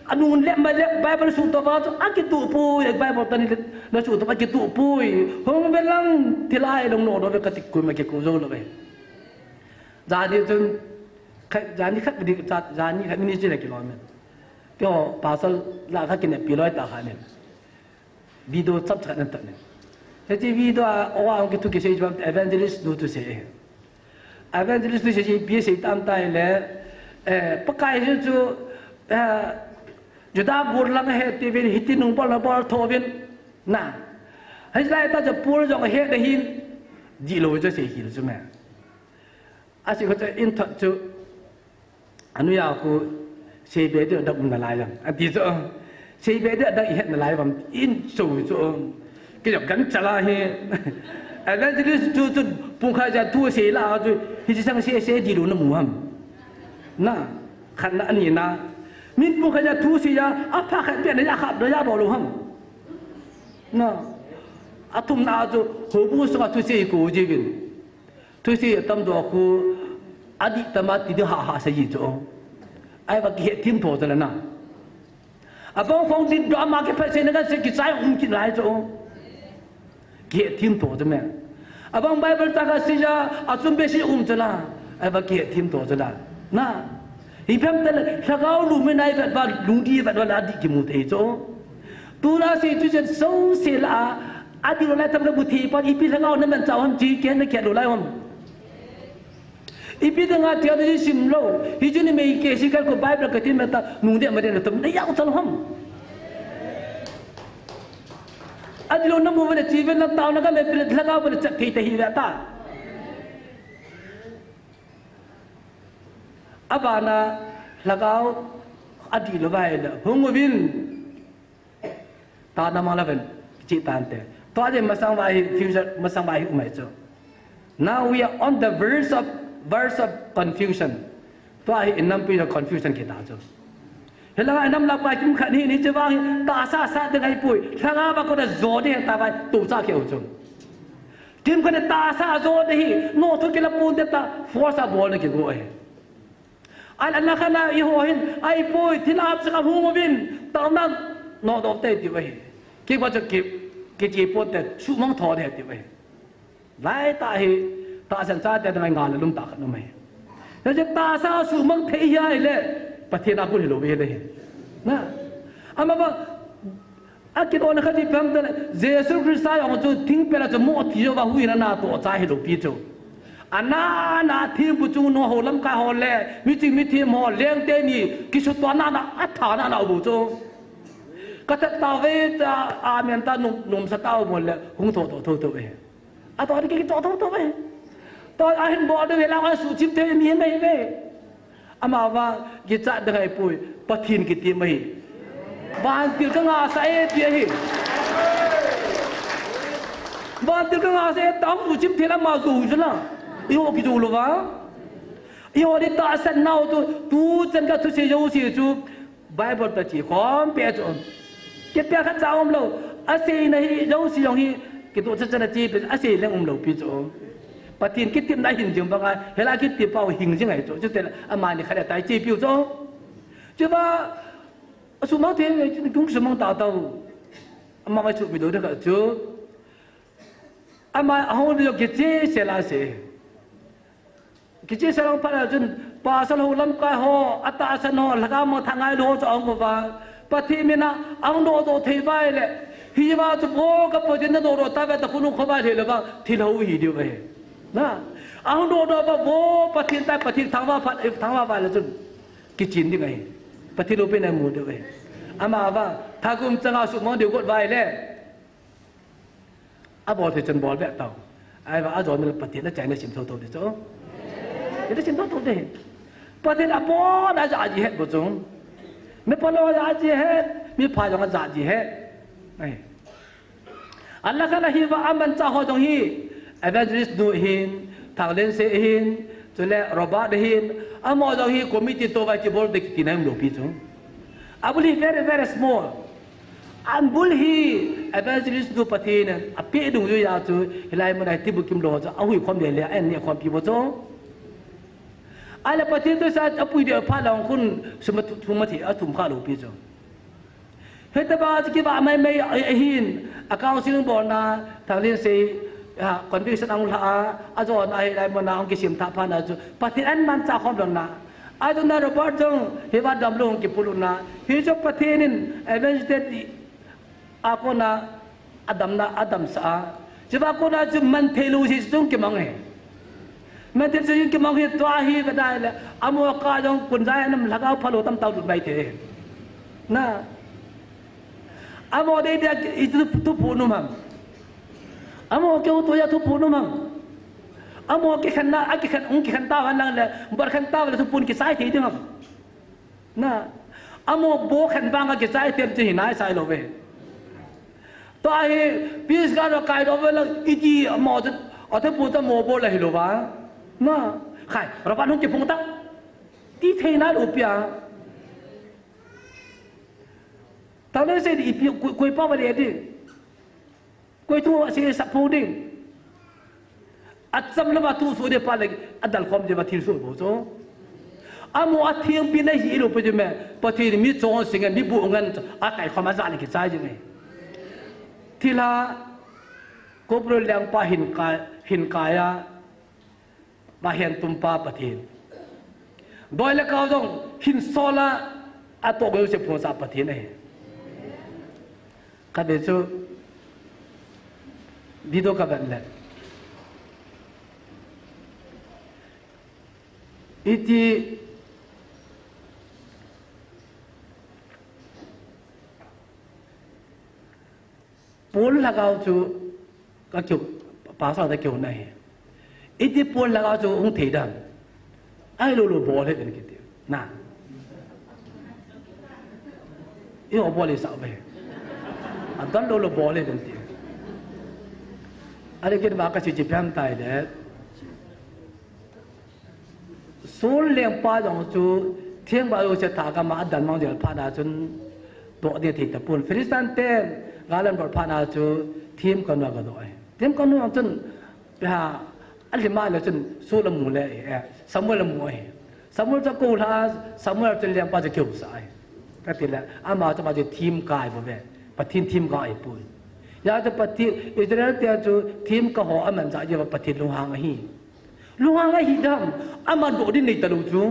Anung lep ma lep Bible suhto va chu akituh poi, Bible tani le suhto va akituh poi. Hung ve lang thilai long no do ve kati koima kikou jou lou ve. Jani chun, kha-, jani khat di cha, jani khat ministry le kilom e. Keiho pastor la kha kinepi loi tah khat in video chapchap khat ahin tah in. Hiche video a, o a hung kithu kisei chu evangelist nu thusei. Evangelist thusei chu ipi asei tam tai le, eh, Pakai hi chu, eh, Juda bur lang ahe tiuvin, hitin nung bol na bol tho uvin. Na. Hilai tah chu Paul jong ahe na hin, dihlou chu asei hil chu me. Asei kha chu in thot chu, Anu ya khu, seibe ding dang um nalai ham. Ati chu, seibe ding dang ihet nalai ham. In so chu, keiho gan chala hi. Evangelist chu, chu, pung khat ja thu sei la chu, hiche sang sei, sei dihlou namu ham. Na, khatna anina. Min pung khat ja thu sei ja, apha khat pia na ja khap na ja do lou ham. Na, athumna chu, houbung sunga thusei kou jiuvin. Thusei atam doh khu, adih tama ti ding hah hah sei ji chu. Ahivang kihet thim tho chu la na. Abang phong dit doh ama kiphat sei na kan sei kichai um kit lai chu. Kihet thim tho chu me. Abang Bible tah kha sei ja, achun be sei um chu la. Ahivang kihet thim tho chu la. Na. Ipi ham itile, lhagao lum in ahi vet uva, lungdih vet uva le adih kimu thei chu. Tuna sei chu chen so sei la a, adihlou lai tam namu thei pon, ipi lhagao namanchah u ham ti ken nakihet lou lai u ham. Ipi dinga theology sim lou, hichu ni mei kei si kal ko Bible kati mata, nung deh ma deh na tum, na jao chal u ham. Adihlou namu uva le chi ven na tao na ka me pile lhagao uva le chat thei ta hi ve ta. Abana lhagao adihlou uva le hung uvin. Tana mang la ven, chi tante. Tua jeh masang uva hi future, masang uva hi um ahi chu. Now we are on the verge of, verge of confusion. Tua hi inam pi confusion kita chu. Hilanga inam lapa kimkhat hi ni chu vang hi tahsa sat ding ahipoi. Lhagao va kona jo ding ta vai tu cha keu chu. Kimkhat tahsa jo ding hi, no thu kila pon te ta, force a bol na kigo ahi. Ahile, alakhat na eiho hin, ahipoi, thilha chaka hung uvin, taona nodoh te tiu ahi. Kei va chu ki, kiche ponte, suhmang tho de tiu ahi. Laitah hi, tahsan chate dinga ngal le lum tah khat um ahi. Hiche tahsa suhmang thei hi ahile, Pathen a bul hilou ve le hi. Na, ama va, Akidoh na khat ipi ham itile, Jesu Christa jong chu thingpel a chu moh thi jouva huhhingna natoh cha hilou pi chu. Ana, na thempu chung nung ho lamkai ho le, miching mithem ho, leng teni, kisutoh na na, atha na na u bou chu. Ka that tauve ta, amen ta, nom, nomsa tauve le, hung thoh thoh thoh thoh e. Atoh ding kitoh thoh thoh e. Tua ahin bol ding ve lang asuhchim thei mi hin ahi ve. Amavang kichat ding ahipoi, Pathen kitim ahi. Vantil kangah sah e ti ahi. Vantil kangah sah e, tah suhchim thei lam ma jou chu la. Eiho kijou lou va. Eiho ding tahsan nau tu, tuchan ka thusei jouse chu, Bible toh che khom peh chu. Kipia khat cha um lou. Aseina hi jouse jong hi kitoh cha chan a che peh, asei leng um lou pi chu. Pathen kitepna hin jing banga, hela kitep pau hing jing ahi chu. Chutile amani khat atai che piu chu. Chuva, asuhmang thei, kung sumang ta tau. Ama ma chu mi do da ka chu. Ama ahung lio kiche sela se. Kiche sela phat a chun, pasal ho lamkai ho, atahsan ho, lhagao mang tha ngailou ho chu ahung uva. Pathen mina, ahung dohdoh thei uva ahile. Hiva chu vo ka Pathen nadohdoh tauve ta khonung khovah lheh lou vang, thilha u hi diu ahi. Na, ahung dohdoh uva vo Pathen tai Pathen thangvah phat, thangvah vah le chun. Kichen ding ahi. Pathen loupina mu diu ahi. Amavang, thagum changa suhmang diu got uva ahile. Abol thei chun bol beh tau. Ahivang ajo mil Pathen achaina sim thotho ding chu. Ina sim thotho ding. Pathen abol a ja ji het bou chu. Mi phalou a ja ji het, mi pha jong a ja ji het. Ai. Alakhat a hiva amanchah ho jong hi, Evangelist nu hin, Thanglense hin, chule Robert hin, amaho jong hi committee toh vai kibol ding kiti na um lou pi chu. Abul hi very, very small. Abul hi evangelist nu Pathen in apeh dungjuiya chu hilai mun a hi tibukim lou chu ahui khom le le a en ne khompi bou chu. Ahile Pathen toh sa apui ding phat lang khun sum a thu-, thum a thi, athum kha lou pi chu. Hitobang chu kivah maimai ahin, a counseling bolna, Thanglinsei, a, conviction ahung lha a, ajona hilai muna ahung kisim tha phat na chu, Pathen in amanchah khom lhon na. Ajona Robert jong, hiva damlou hung kipulhun na. Hichu Pathen in, evangelist a kona, adamna, adamsah a. Hiva kona chu manthei lou jeh chun kimang e. Manthei lou jeh chun kimang hi tua hi ve dai le. Amo kah jong kun jai nam lhagao phalou tamtah lut mai thei. Na. Amo dei dei a ki, i tu, tu pu nu mang. Amo keu tu ya tu pu nu mang. Amo kikhen na, a kikhen, ung kikhen ta van lang le, bar khen ta van le tu pun kichai thei ding ham. Na. Amo bo khen vang a kichai thei ding hi nai sai lou ve. Tua hi, peace guard lo kai lou ve lang, iti amo tu, atu pu ta mo bo la hi lou va. Na. Khai, Robert hung kiphung ta. Ti thei na lou pia. Thanglinsei di ipi, koi, koi pa va le di. Koi thu asei sah pou ding. Acham lama thu soh ding pa le, adal khom ding va thil soh bou chu. Amo atheng pi na hi lou pi ding me, Pathen mi chonse ngen, mi bu ngen, akai khom a ja le kichai ding me. Thilha, Gabriel lengpa hin kai, hin kai a, Pathen tumpa Pathen. Doi le kau jong hin sol a, atoh goi se phonsah Pathen ahi. Ka be chu video ka vet le. Iti Paul lhagao chu ka keu, pastor te keu na hi. Iti Paul lhagao chu hung thei dan. Ai lou lou bol he den kiti. Na. I ho bol i sa ve. A dan lou lou bol he den ti. Ale kin ba ka si chi pian tai de. Saul lengpa jong chu themgao jouse thah gam a adan mang jel phat na chun doh ding thei tapon. Philistine ten gal an bol phat na chu themgao nu a gadoh e. Themgao nu a chun, ha, alim a le chun Saul amu le, eh, Samuel amu e. Samuel chu akou lha, Samuel chun lengpa chu keu sah e. Kati le, ama chu ama chu themgao bou ve. Pathen themgao ahipoi. Hijeh chun Pathen, Israel te chu themgao ho amanchah jeh uva Pathen lunghang ahi. Lunghang ahi dam, ama doh ding nei talou chu.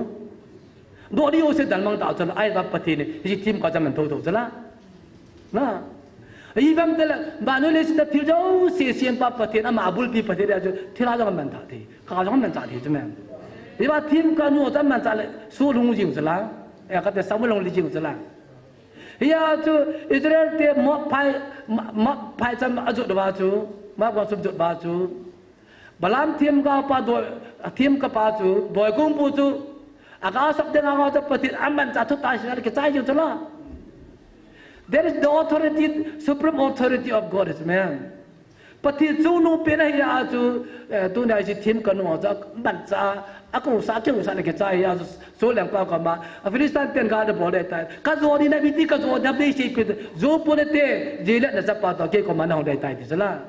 Doh ding jouse dan mang ta chu la, ahivang Pathen in, hiche themgao chu aman thotho chu la. Na. Ahivang te la, vannoi leiset a thil jouse sempa Pathen ama abulpi Pathen a chu, thilha jong aman thah thei, ka jong aman chah thei chu me. Hiva themgao nu chu aman chah le, Saul hung jing chu la. Eh, kati Samuel hung le jing chu la. Hia chu Israel te Moab phai, Moab phaicham ajot uva chu, Moab gam sung jot uva chu. Balaam themgao pa doi, themgao pa chu, doi kung pu chu, aga sap ding a ngau chu Pathen amanchah thu ta sina le kichai jing chu la. There is the authority, supreme authority of God is man. Pathen chungnung pen ahi a chu, eh, tuni a hiche themgao nu chu amanchah, akou sah, akou sah le kichai a chu, Saul lengpa koma, a Philistine ten gal abol le tai. Ka jo ni na mi ti ka jo na be sei pen, jo pon te, jile na chapa to, kei koma na hung dei tai ti chu la.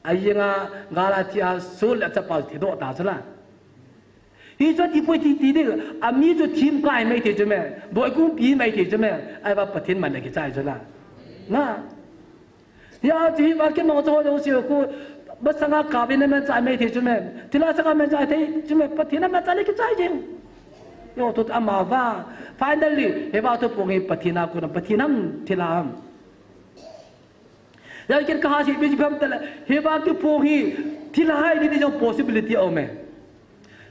Ajing a, gal a thi a Saul le achapa thi doh ta chu la. Hichu ti poi ti ti ding, ami chu themgao mai thei chu me, doi kung pi mai thei chu me, ahivang Pathen man le kichai chu la. Na. Hia chu hiva kimang chu ho jong seiyu khu, masanga kap in amanchah mai thei chu me, thilha sanga manchah thei chu me, Pathen amanchah le kichai jing. Yo, tu ama va, finally, hiva thu pung hi Pathen a kon a, Pathen ham, thilha ham. Hijeh chun ka ha sei pi chu ipi ham tile, hiva kiphong hi, thilha hi ding jong possibility aum e.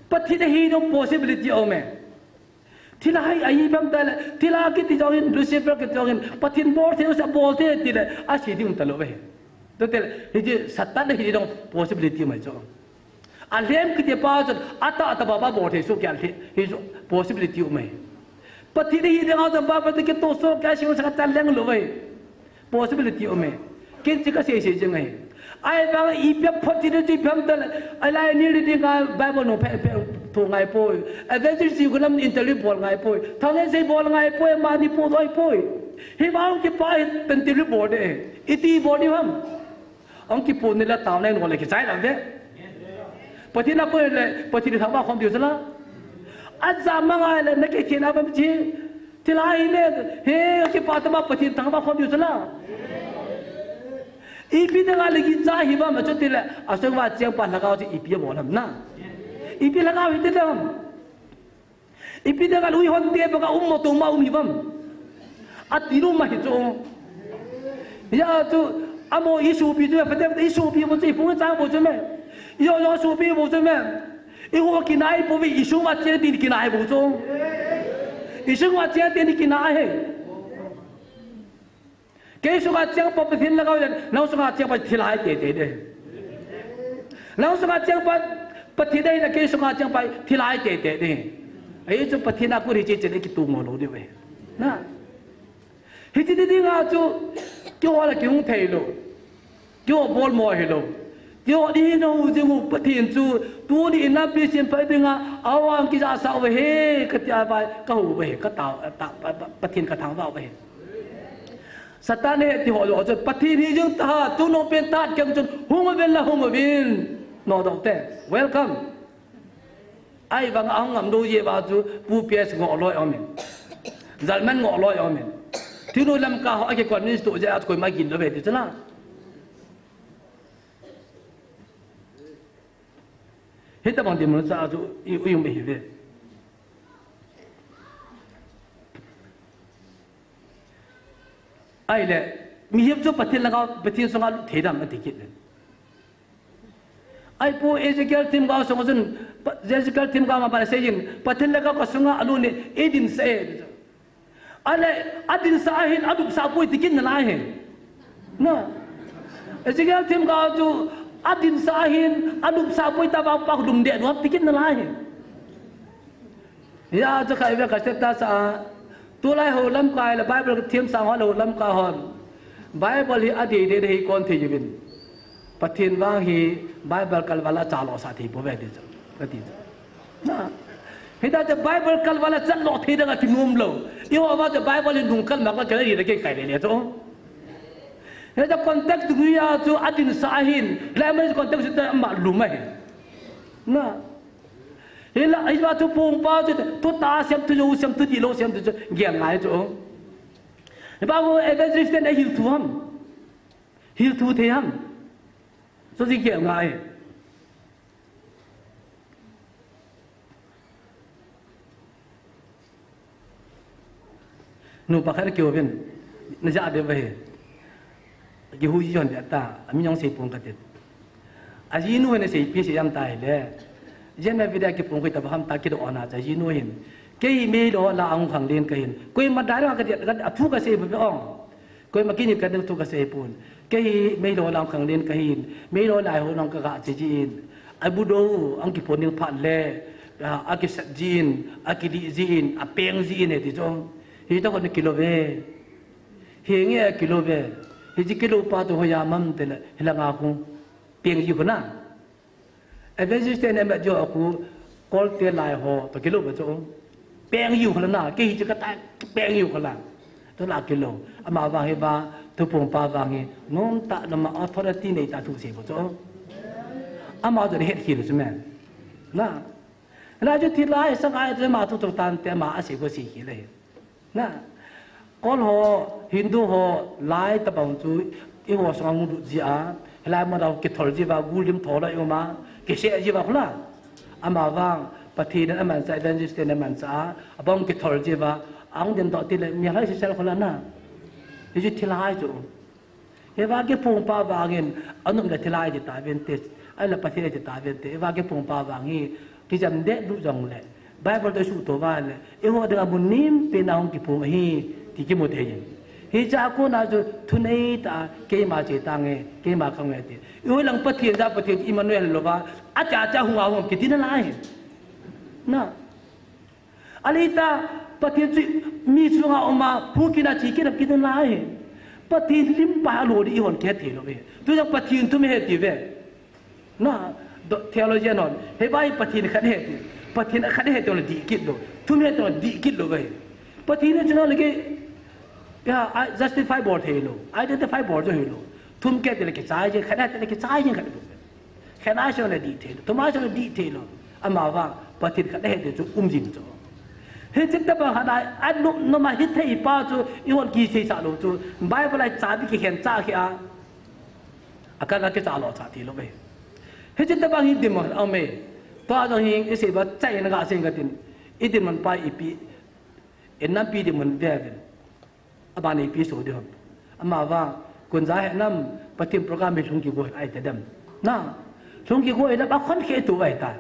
Pathen ahi jong possibility aum e. Thilha hi, ahi ipi ham tile, thilha kiti jong hin, Lucifer kiti jong hin, Pathen bol thei, sa bol thei tile, asei ding um talou ve. Tutile, hiche Satan ahi ding jong possibility um e chu. Alhem kiti pa chun, atah atah baba bol thei soh kei alhem, hichu possibility um e. Pathen ahi ding a chun Bible te kitoh soh kei a sing sa ka chan leng lou ve. Possibility um e. Ken chu ka sei sei jing e. Ahivang ipi a phot ti ding chu ipi ham tile, alai ni ri ding a Bible nu phe phe thu ngai poi. Evangelist ji ku lam interview bol ngai poi. Thanglen sei bol ngai poi, mani po doi poi. Hiva hung kipa hi interview bol de. Iti bol ding ham. Ahung kipon ni la tao nai no le kichai la ve. Pathen a kon le, Pathen thangvah khom diu chu la. Aja mang a le, na kei khen a bam chi. Thilha hi le, he, kipah tah a Pathen thangvah khom diu chu la. Ipi dinga le gincha hi uvam, achu tile, asung uva cheng pa lhagao chu ipi abol ham na. Ipi lhagao hi ti ham. Ipi dinga le uihon te banga um mo to ma um hi uvam. Ati nom ahi chu. Hijeh chun, amaho isopi chu, phaten isopi bou chu, iphung chang bou chu me. Ijo jo sopi bou chu me. Iho kinai bou ve, isung uva cheng tin kinai bou chu. Isung uva cheng tin kinai ahi. Kei sunga cheng pa Pathen lhagao le, nang sunga cheng pa thilha ahi teitei ding. Nang sunga cheng pa Pathen ahi le, kei sunga cheng pa thilha ahi teitei ding. Ahi chu Pathen a kon hi che che le kitung mo lou diu ve. Na. Hiti ti dinga chu, keiho le kihung thei lou. Keiho bol mo hilou. Keiho ding hina hou jing u Pathen chu, tuni in lampi sem phei dinga, ahung kijahsah uve, kati a vai, kahou uve, katao, ta, pa, pa, Pathen kathangvah uve. Satan he ti ho jo chu, Pathen hi jing ta, tu nong pen tat keng chun, hung uvin la hung uvin. No dong te, welcome. Ahivang ahung ngam lou jeh uva chu Pu P S ngoh loi aumin. Jalman ngoh loi aumin. Thinu Lamka ho akiconvince to jeh a chu koima gin lou ve ti chu la. Hitabang dinmun sa chu i, i um hi ve. Ahile, mihem chu Pathen lhagao, Pathen sunga lut thei dem ati kit le. Ahi Pu Ezekiel themgao sunga chun, Pa-, Ezekiel themgao ma bana seijin, Pathen lhagao kasunga alut in, eidinsah e. Ahile, adinsah ahin, alupsah poi ti kit nalai ahi. Na. Ezekiel themgao chu, adinsah ahin, alupsah poi tabang pa lum deh nuam ti kit nalai ahi. Hijeh chun khatvei ka status a, tulai ho Lamka le Bible themsang ho le ho Lamka hon. Bible hi adei dei dei hi kon thei uvin. Pathen vang hi Bible kalval a chalou sa thei pouve ti chu. Kati chu. Na. Hita chu Bible kalval a chalou thei dang a kinom lou. Eiho vang chu Bible hi nung kalmak a kal ri le kei kai le le chu. Hita context gui a chu adinsah ahin. Lamai context chu ta ma lum ahi. Na. Hila, hiva thupung pa chu, thutah sem, thujou sem, thudihlou sem chu, gel ngai chu. Hiva ho evangelist ten ahil thu ham. Hil thu thei ham. Chu chu gel ngai. Nupa khat kihouvin, na ja de ve. Kihu ji hon de ta, ami jong sei pong kati. Ajinu hin aseipi sei jam ta hile. Jen na video kipong koi ta ham ta kidoh na cha jinu hin. Kei meilou la ahung khanglen kahin. Koima direct kati, athu kasei bu ong. Koima kini kading thu kasei pon. Kei hi meilou la ahung khanglen kahin. Meilou lai ho nang kaga che jin. Abu dou ahung kipon ding phat le. A, akisat jin, akili jin, apeng jin e ti jong. Hita kon kilou ve. Hinge kilou ve. Hiche kilou pa tu hoiya mam tile. Hilanga khu. Peng ji khu na. Evangelist ten emet jo khu, Kolte lai ho, to kilou ve chu. Peng ji khu la na, kei hiche kata, peng ji khu la. To la kilou. Ama vang hi ba, thupung pa vang hi, nom ta nama authority nei ta thu sei bu chu. Ama jo het khel chu me. Na. Na chu thilai sa ngai chu ma thu thu tan te ma a sei bu sei khel le. Na, Kol ho, Hindu ho, lai tabang chu, eiho sunga hung lut ji a, hilai mun a kithol ji uva, gulim thol a i um a, kisei ji uva khu la. Ama vang, Pathen in amanchah, evangelist ten amanchah a, abang kithol ji uva, ahung ding doh tile, mi hai sisel khu la na. Hiche thilhai chu. Hiva kipung pa vangin, anop le thilhai ti ta ven te, ahile Pathen ti ta ven te, hiva kipung pa vang hi, kijam deh lut jong le, Bible toh isuhto uva le, eiho dinga mun nempen a hung kipung ahi, ti kimu thei in. Hiche a kona chu thunei tah a, keima che tange, keima kahinge ti. Eiho lang Pathen ja Pathen Emmanuel louva, acha cha hung a hung kiti nalai. Na. Ahile ta, Pathen chu mi chunga um a, hung kit a che kit a kiti nalai. Pathen lim pa a lo di eihon kihe thei lou ve. Tu jong Pathen thum ahi ti ve. Na, do, theologian hon, hiva hi Pathen khat ahi ti. Pathen khat ahi ti le dih kit lou. Thum ahi ti le dih kit lou ve. Pathen chu na le ke, ya, a, justify bol thei lou. Identify bol jo hilou. Thum ahi ti le kichai jeng, khat ahi ti le kichai jeng khat lou. Khat ahi ti le dih thei lou. Thum ahi ti le dih thei lou. Ama vang, Pathen khat ahi ti chu um jing chu. Hiche tobang hana, anop nom a hithei pa chu, ihon kisei sah lou chu, Bible a icha di kikhen cha khi a, akal a kicha lou cha ti lou ve. Hiche tobang hi dinmun a um e. Tua jong hi isei ba chai na ga sei ka tin. Idinmun pa ipi, inampi dinmun ve uvin. Abana ipi so di ham. Amavang, kunja he nam, Pathen program hi lhung kigoi ai te dem. Na, lhung kigoi dem, akhon khe tu vai ta.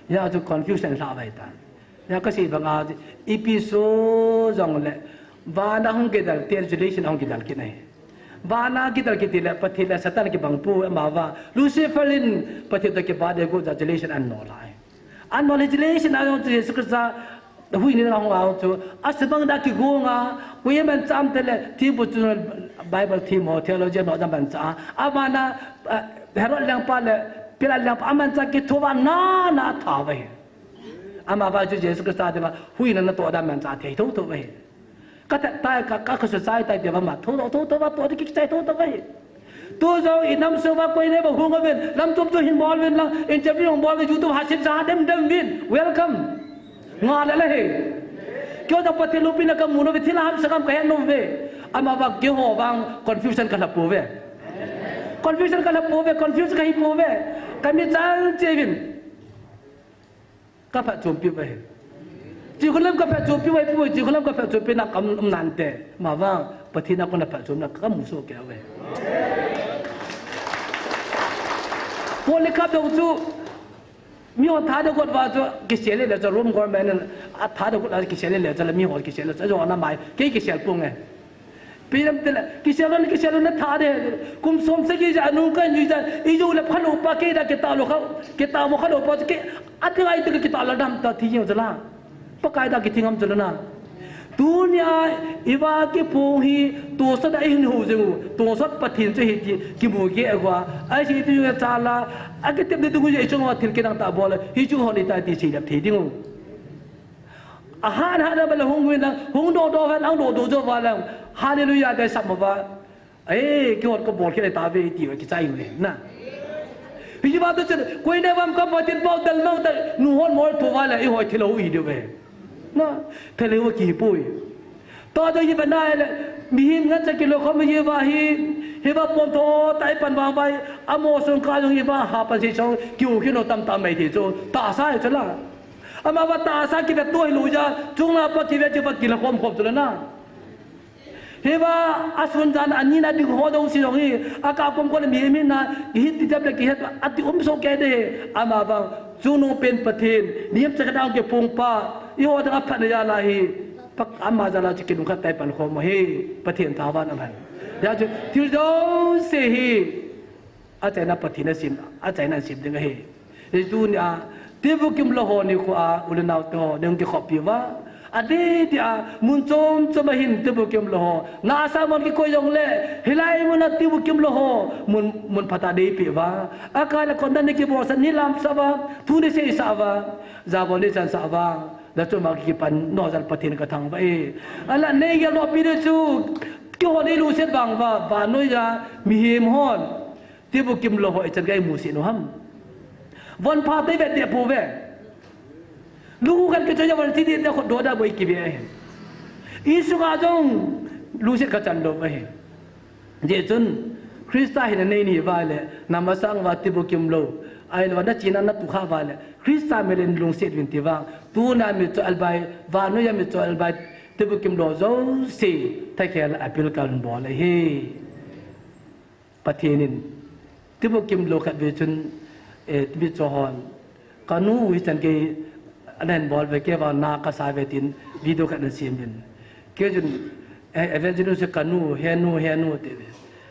Hia chu confusion lha vai ta. Hia kasei banga, ipi so jongle, vana hung kidal, translation hung kidal kit ahi. Vana kidal kit le, Pathen le Satan kibang pu, amavang, Lucifer in Pathen toh kibang de gu translation an no lai. An no le translation a jong chu Jesu Christa, hui ni na hung a chu, asabang da kigonga, hui manchah te le, thempu chu Bible them ho, theology no jong manchah. Amana, eh, Herod lengpa le, Pilat lengpa, amanchah kithoa na, na tha vai. Amavang chu Jesu Christa dinga, hui na na to da manchah thei tho tho vai. Ka ta, ta, ka, ka, ka su chai tai te va ma, tho, tho, tho, tho, va to di kichai tho tho vai. Tu jong inam sung va koi ne va hung uvin, lamtum tu hin bol uvin lang, interview hung bol uvin, YouTube ha sip sa dem dem uvin. Welcome. Nga le le he. Kio ta Pathen loupina kamu nau ve, thil ham sakam kahe nau ve. Amavang keiho vang confusion kalha pou ve. Confusion kalha pou ve, confuse kahi pou ve. Kami chang che uvin. Kaphatchompi uve. Chikhulam kaphatchompi uve, pu, chikhulam kaphatchompi na kam um nante. Amavang, Pathen a kona phatchomna kamu soh kei uve. Polycarp jong chu, mihon tha da got uva chu, kisel le chu, Rome government in, atha da got a kisel le chu, miho kisel le chu, jong ana mai, kei kisel ponge. Pi lam tile, kisel lou, kisel lou na tha de. Kum som sagi ja, anung kan ju ja, ijou le phalou pa kei da kitah lou kha, kitah mo khalou pa chu kei, ati ngai te kitah la dam ta thi jeng jala. Pakai da kithing am jala na. Tunia, iva kiphong hi, tosot a ihin hou jeng u, tosot Pathen chu hi ti, kimu ge agua, a hi ti jeng chala, akitep de tu jeng chung a thil kinang ta bol, hi chu hon ita ti sei lep thei ding u. Ahan han a bala hung win lang, hung do do han, ang do do jo va lang. Hallelujah, dai sap ma va. Ai, kihot ko bol kile ta ve ti va kichai le. Na. Hi va to chen, koi ne vam ka Pathen pau dal mang ta, nu hon mol tho va le, i hoi thilo i de ve. Na, thilo ki pui. To do hi va na le, mihem ngat cha kilo khom hi va hi, hi va pom tho, tai pan va vai, amo sung ka jong hi va, ha pan si song, kiu kino tam tam mai thi chu, tahsa hi chu la. Amavang tahsa kivet to hilou ja, chunglang pa kivet chu va kila khom khom chu la na. Hiva, asun jan, anina ding ho jong si jong hi, akah kom kon mihem hina, hiti jep le kihet, ati um so kei de, amavang, chungnung pen Pathen, mihem chakhat a kiphong pa, eiho dang aphatna jal a hi, pak ama jal a chu kinung khat tai pan khom hi, Pathen thavan aman. Hijeh chun, thil jouse hi, achaina Pathen in asem, achaina asem ding ahi. Hijeh chun tunia, tibukim lou ho nikho a, u le nao te ho, nahung kikhoppi uva. Adeh deh a, mun chom chom a hin tibukim lou ho. Nasa mun kikoi jongle, hilai mun a tibukim lou ho, mun, mun phat a deipi uva. Akai le kon dan ni kibolsah, ni lamsah uva, thu ni seisah uva. Jabol ni chansah uva. Nachung ma kipan, nojal Pathen kathangvah e. Ahinla neigel nopi ding chu, keiho neilungset vang uva, vannoi a, mihem hon. Tibukim lou ho ichan gei musit u ham. Von pha te vet deh pou ve. Lu khat kichoi a von chi deh te khut do da boi kive ahi. Isunga jong lungset kachan lou ahi. Hijeh chun Christa hina nei ni uva le, namasang uva tibukim lou. Ahilou, nachena natukha uva le, Christa melin lungset uvin ti vang. Tuna mitcho elbai, vannoi a mitcho elbai, tibukim lou jouse, thakhel a appeal kahin bol ahi. Pathen in, tibukim lou khat ve chun, eh, mitcho hon, kanu hichan gei, ahin bol ve kei vang na kasa ve tin, video khat ahin sem in. Kei chun, eh, evangelist kanu, henu, henu ti ve.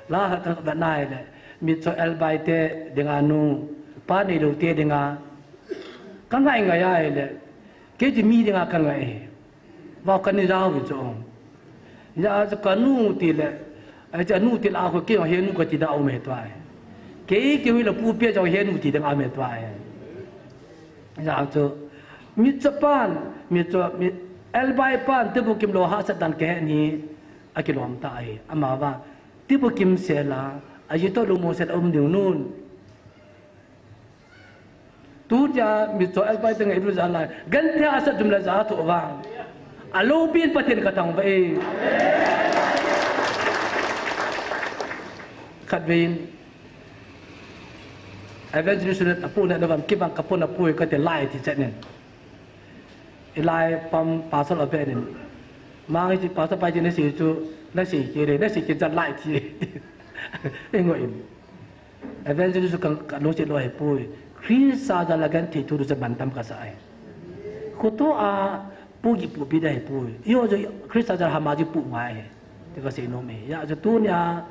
La khat kavet na ahile, mitcho elbai te dinga nu, pa neilou te dinga, kangai ngai ahile, kei chu mi dinga kangai. Vang kani jao ve chu. Hijeh a chu kanu tile, ahi chu anu tile a khu kei henu kati da um e tua. Kei kei hile pu pe chu henu ti ding um e tua. Hijeh a chu mitcho pan, mitcho, mi, elbai pan, tibukim lou hahsat dan kahe ni akilom ta ahi. Amavang, tibukim sel a, aji toh lungmong sel a um ding un. Tutia mitcho elbai te ngai ru jal lai. Genthei a sat jum le ja tho vang. Alopi in Pathen ka thangvah e. Khatvei in Evangelist Sunil apu na navam kibang kapu na pu kati lai ti chet nin. Ilai pam pasal ape nin. Mang ti pasal pai ti na si chu na si ki re na si ki jat lai ti. Ingo in. Evangelist kan ka lo si lo he pu. Christa jal a genthei thu du jat ban tam ka sa ai. Khuto a pu gi pu bi da he pu. Yo jo Christa jal hama ji pu ngai he. Ti ka si no me. Ya jo tunia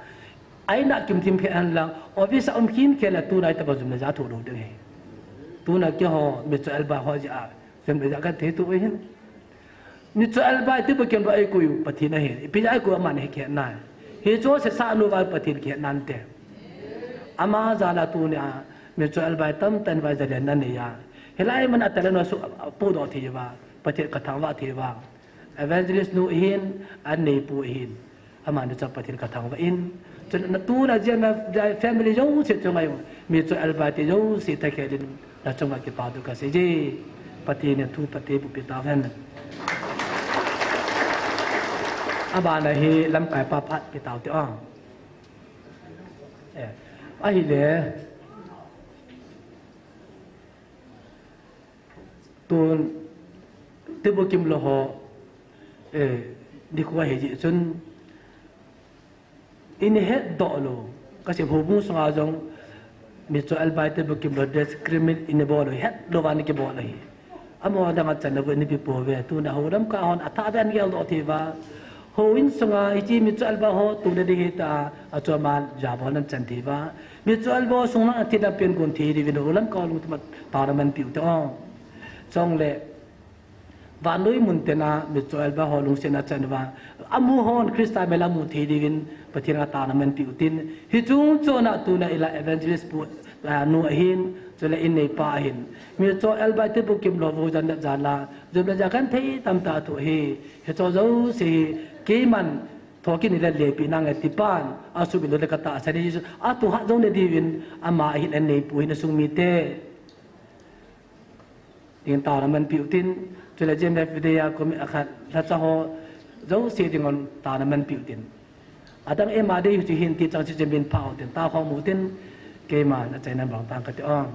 Aina kimthim khe an lang, office a um khin khe la tuna itaba jum le ja tho lo ding he. Tuna keiho mitcho elbai ho jeh a, jum le ja kan thei tu hin. Mitcho elbai ti bu kem ba ai ku yu Pathen ahi. Ipi ja ai ku aman he khe nan. Hicho sesa nu va Pathen khe nan te. Ama jal a tunia mitcho elbai tamtah in va jalen na nei a. Hilai mun a talent su pu do thei va. Pathen ka thangvah thei va. Evangelist nu hin, an neipu hin. Amani chu Pathen ka thangvah in. Chun na tuna jia na jai family jouse chunga jong. Mitcho elbai te jouse thakhel in. Na chunga kipa thu ka sei e. Pathen in thu phatthei boh pi tau hen. Abana hi lamkai pa phat pi tau te ong. Eh. Ahile. Tun, Tibukim lo ho, eh, nikho hi jeh chun, in het doh lo, ka sim houbung sunga jong, mitcho elbai Tibukim lo discriminate in bol lo, het lo van kibol lo hi. Amaho dang a channa bu in pi po ve, tuna ho lamkai hon athah ve an gel doh thei va, Houin sunga hiche mitcho elbai ho tule ding hita, achom a jabol nan chan thei va. Mitcho elbai ho sung lang a thina pen gon thei diuvin ho lamkai ho lungthim a taona man piu te o. Chule, vannoi mun tena mitcho elbai ho lungset a chan va. Amu hon Christa mel a mu thei diuvin Pathen a taona man piu tin. Hiche chungchon a tuna ila evangelist pu, ah, nu ahin, chule in neipa ahin. Mitcho elbai Tibukim lo vo jan le jan la, jum le ja kan thei tamtah thu hi. Hicho jouse hi, keiman, thokin hile lepi nange tipan, asum in le ka tahsan e, athu hat jong ne diuvin, ama hin an neipu hin asung mite. Ding taona man piu tin, chule J M F Day a komi akhat, lhacha ho, jouse dingun taona man piu tin. Adang ema dei hiche hin ti chang chu chemin phao tin, ta khom u tin, keiman achaina bang tang kati o.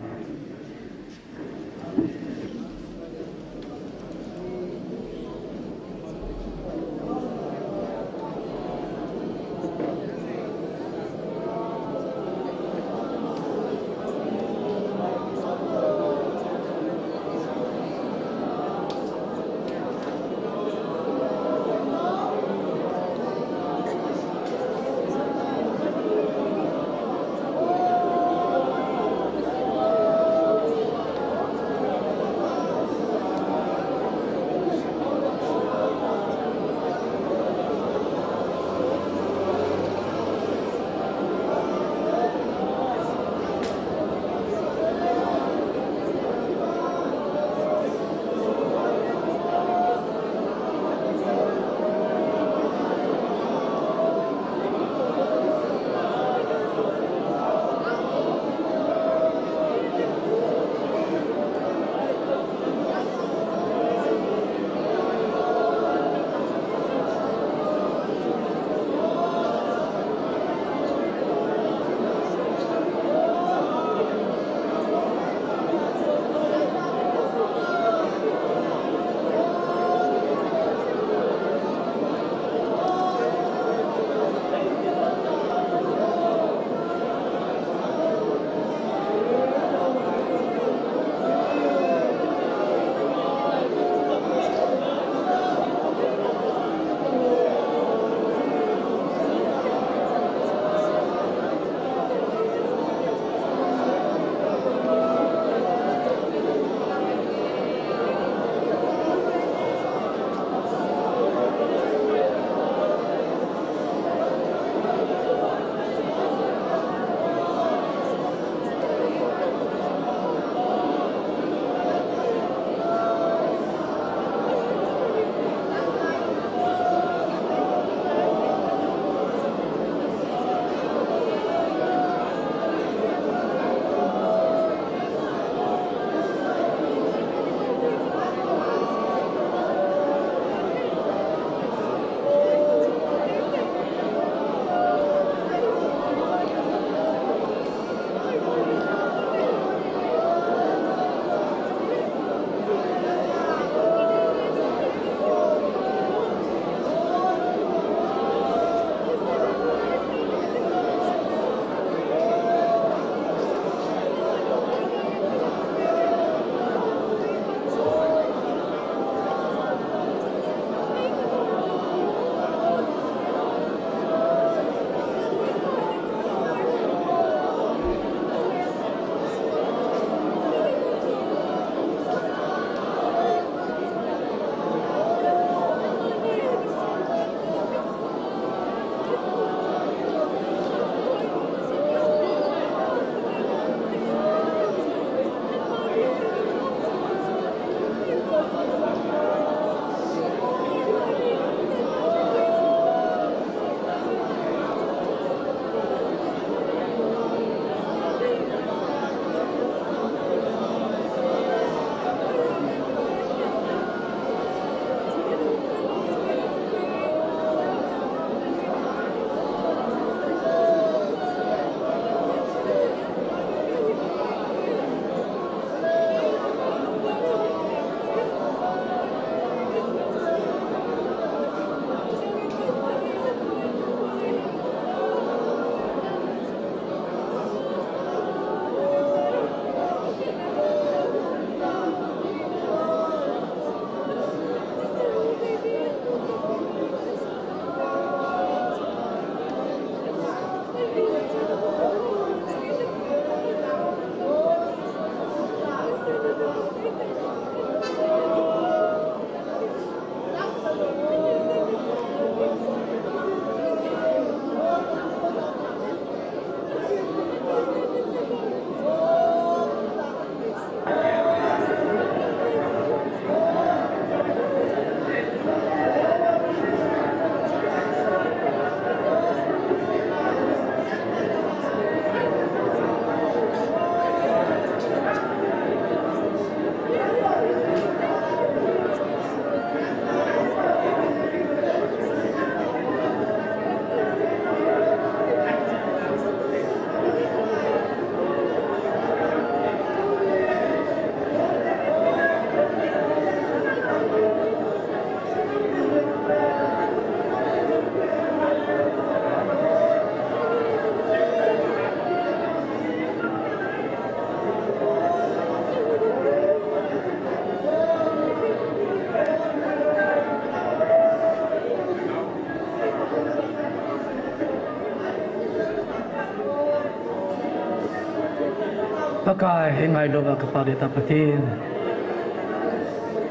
Pakai, hei ngailouva ka Pa le ka Pathen,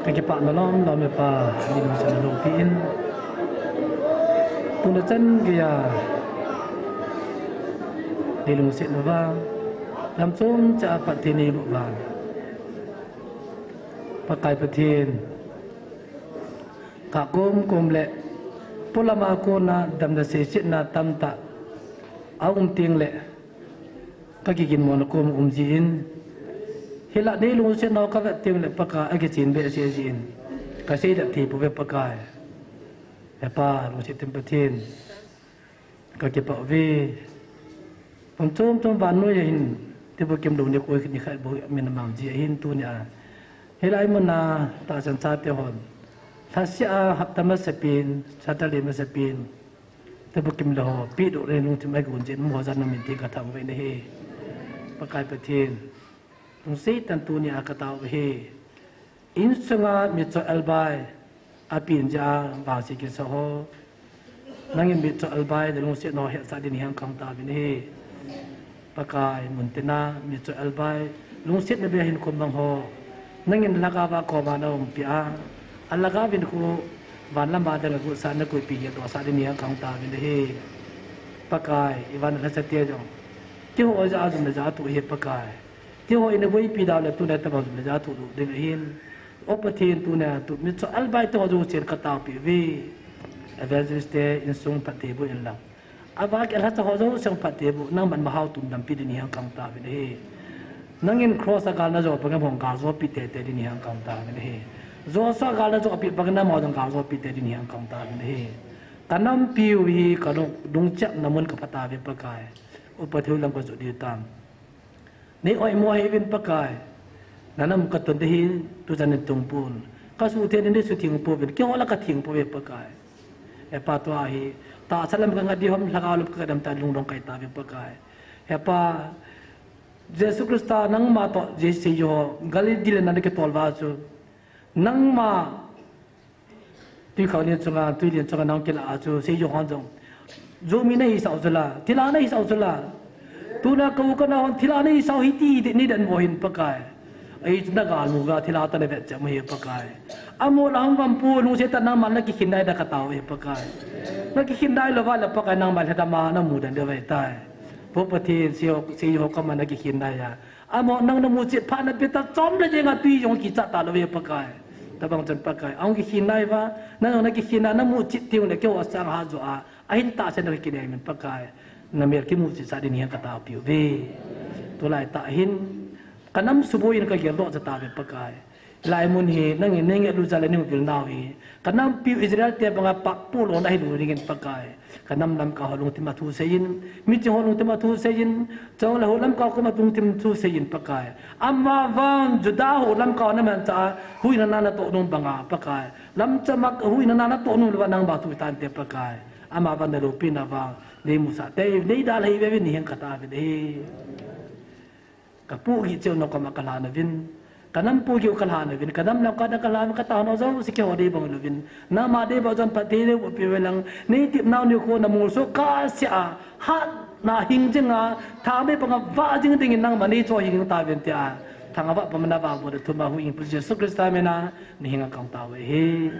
ka kipah na lom lom e Pa, nei lungset na lou pi in, tuna chan geiya nei lungset uva, lam chom cha a Pathen nei bou uva, Pakai Pathen, ka kom kom le polam a kona damna seisetna tamtah a um teng le, ka kiginmo na kom um ji in, hilai nei lungset nau ka vet teng le Pakai a kichen behseh ji in, ka seidoh thei pouve Pakai. He Pa, lungset ten Pathen, ka kipah uve. Pum chom chom vannoi a hin, ti bu kim lou ni koi ni khai bu min a mang ji a hin tuni a, hilai mun a tahsan chate hon, lhasia a hapta masapen, Saturday masapen, ti bu kim le ho, pi do re lungthim a gun jin mo jan na min ti ka thang ve na hi. Pakai Pathen, lungset tah in tuni a ka tao hi. Insunga mitcho elbai a pin ja vangse kisa ho, nangin mitcho elbai de lungset nau hetsah din hiang kang ta vin hi. Pakai, mun tina mitcho elbai lungset na be hin kum bang ho, nangin lhagao va koma na umpi a, a lhagao vin khu van lama dang a gusa na kuipi hi dosa din hiang kang ta vin hi. Pakai, i van lhasa te jong, keiho ja a jum na ja tu hi Pakai. Keiho in a boipi dau le tuna tabang jum na ja tu ding ahin. O Pathen, tuna tu mitcho elbai te ho jong chen ka taopi uve. Evangelist te insung phatthei boh in lang, a va ke lhacha ho jong seng phatthei boh, nangman ma hao tum dampi din hiang kang ta vin hi. Nangin cross a gal na jo pa ngam hong gal jo pi te te din hiang kang ta vin hi. Joshua gal na jo pi pa ngam hong gal jo pi te din hiang kang ta vin hi. Ka nampiu hi ka lung, lungchep na mun ka pha ta ve Pakai. O Pathen, lam ka ju di tam. Nei oimo hi vin Pakai. Na nam ka ton de hi, tu jan in tung pun. Ka su the ni su thing pu vin. Keiho la ka thing pu ve Pakai. He Pa, tua hi tahsa lam ka ngat di hom, lhagao lam ka dam ta lungdong kai ta ve Pakai. He Pa, Jesu Christa nangma to Jesu ho Galilee le na kitol va chu, nangma tui khau ni chunga, tui lin chunga nang kila a chu, sei jo hon jong, jo mi na hi sao chu la, thila na hi sao chu la. Tuna ka u ka nao hon thila na hi sao hi ti, ti ni den mo hin Pakai. Ei chu na ga lu ga thila ta na vet che mo hi Pakai. Amo la hong gam pu lungset tah nangma na kikhin nai da ka tao hi Pakai. Na kikhin nai lou va la Pakai nangma lhadam a na mu den de ve tai. Pu Pathen, sei jo, sei jo ka ma na kikhin nai a. Amo nang na mu chet pha na pe ta chom le jenga tui jong kicha ta lou ve Pakai. Tabang chun Pakai, a hong kikhin nai va, na jong na kikhin a na mu chet teng le keiho sang ha jo a, ahin tahsan na kinei min Pakai. Na mel kimu chet sa din hiang ka taopi uve. Tulai tah hin, ka nam suboi in ka gel doh cha ta ve Pakai. Lai mun hi, nangin nei nge lu ja le nei vil nau hi. Ka nampiu Israel te banga pa pu lo na hi lu ringin Pakai. Ka nam lamkai ho lungthim a thu seiyin, miching ho lungthim a thu seiyin, chule ho lamkai ho koma lungthim thu seiyin Pakai. Ama vang Juda ho lamkai ho na mancha a, huhhingna na toh nom banga Pakai. Lamchom a huhhingna na toh nom lou va nangma thu tan te Pakai. Ama vang na loupina vang, nei musah te, nei dalha hi ve vin hiang ka ta vin hi. Ka pu gih cheu na koma ka lhan uvin. Ka nam pu gih u ka lhan uvin. Ka nam lamkai na ka lhan uvin, ka tao nau jouse keiho dei bang louvin. Nangma dei bang jong Pathen in eiboh peh uve lang. Nei tep nau nikho na mol so ka sia a, hatna hing jing a, thangvah panga vah jing dingin nangma nei cho hing ta uvin tia. Thangvah pama na vah bou da thum a huhhingpu Jesu Christa mina, nei hing a kong tao uve hi.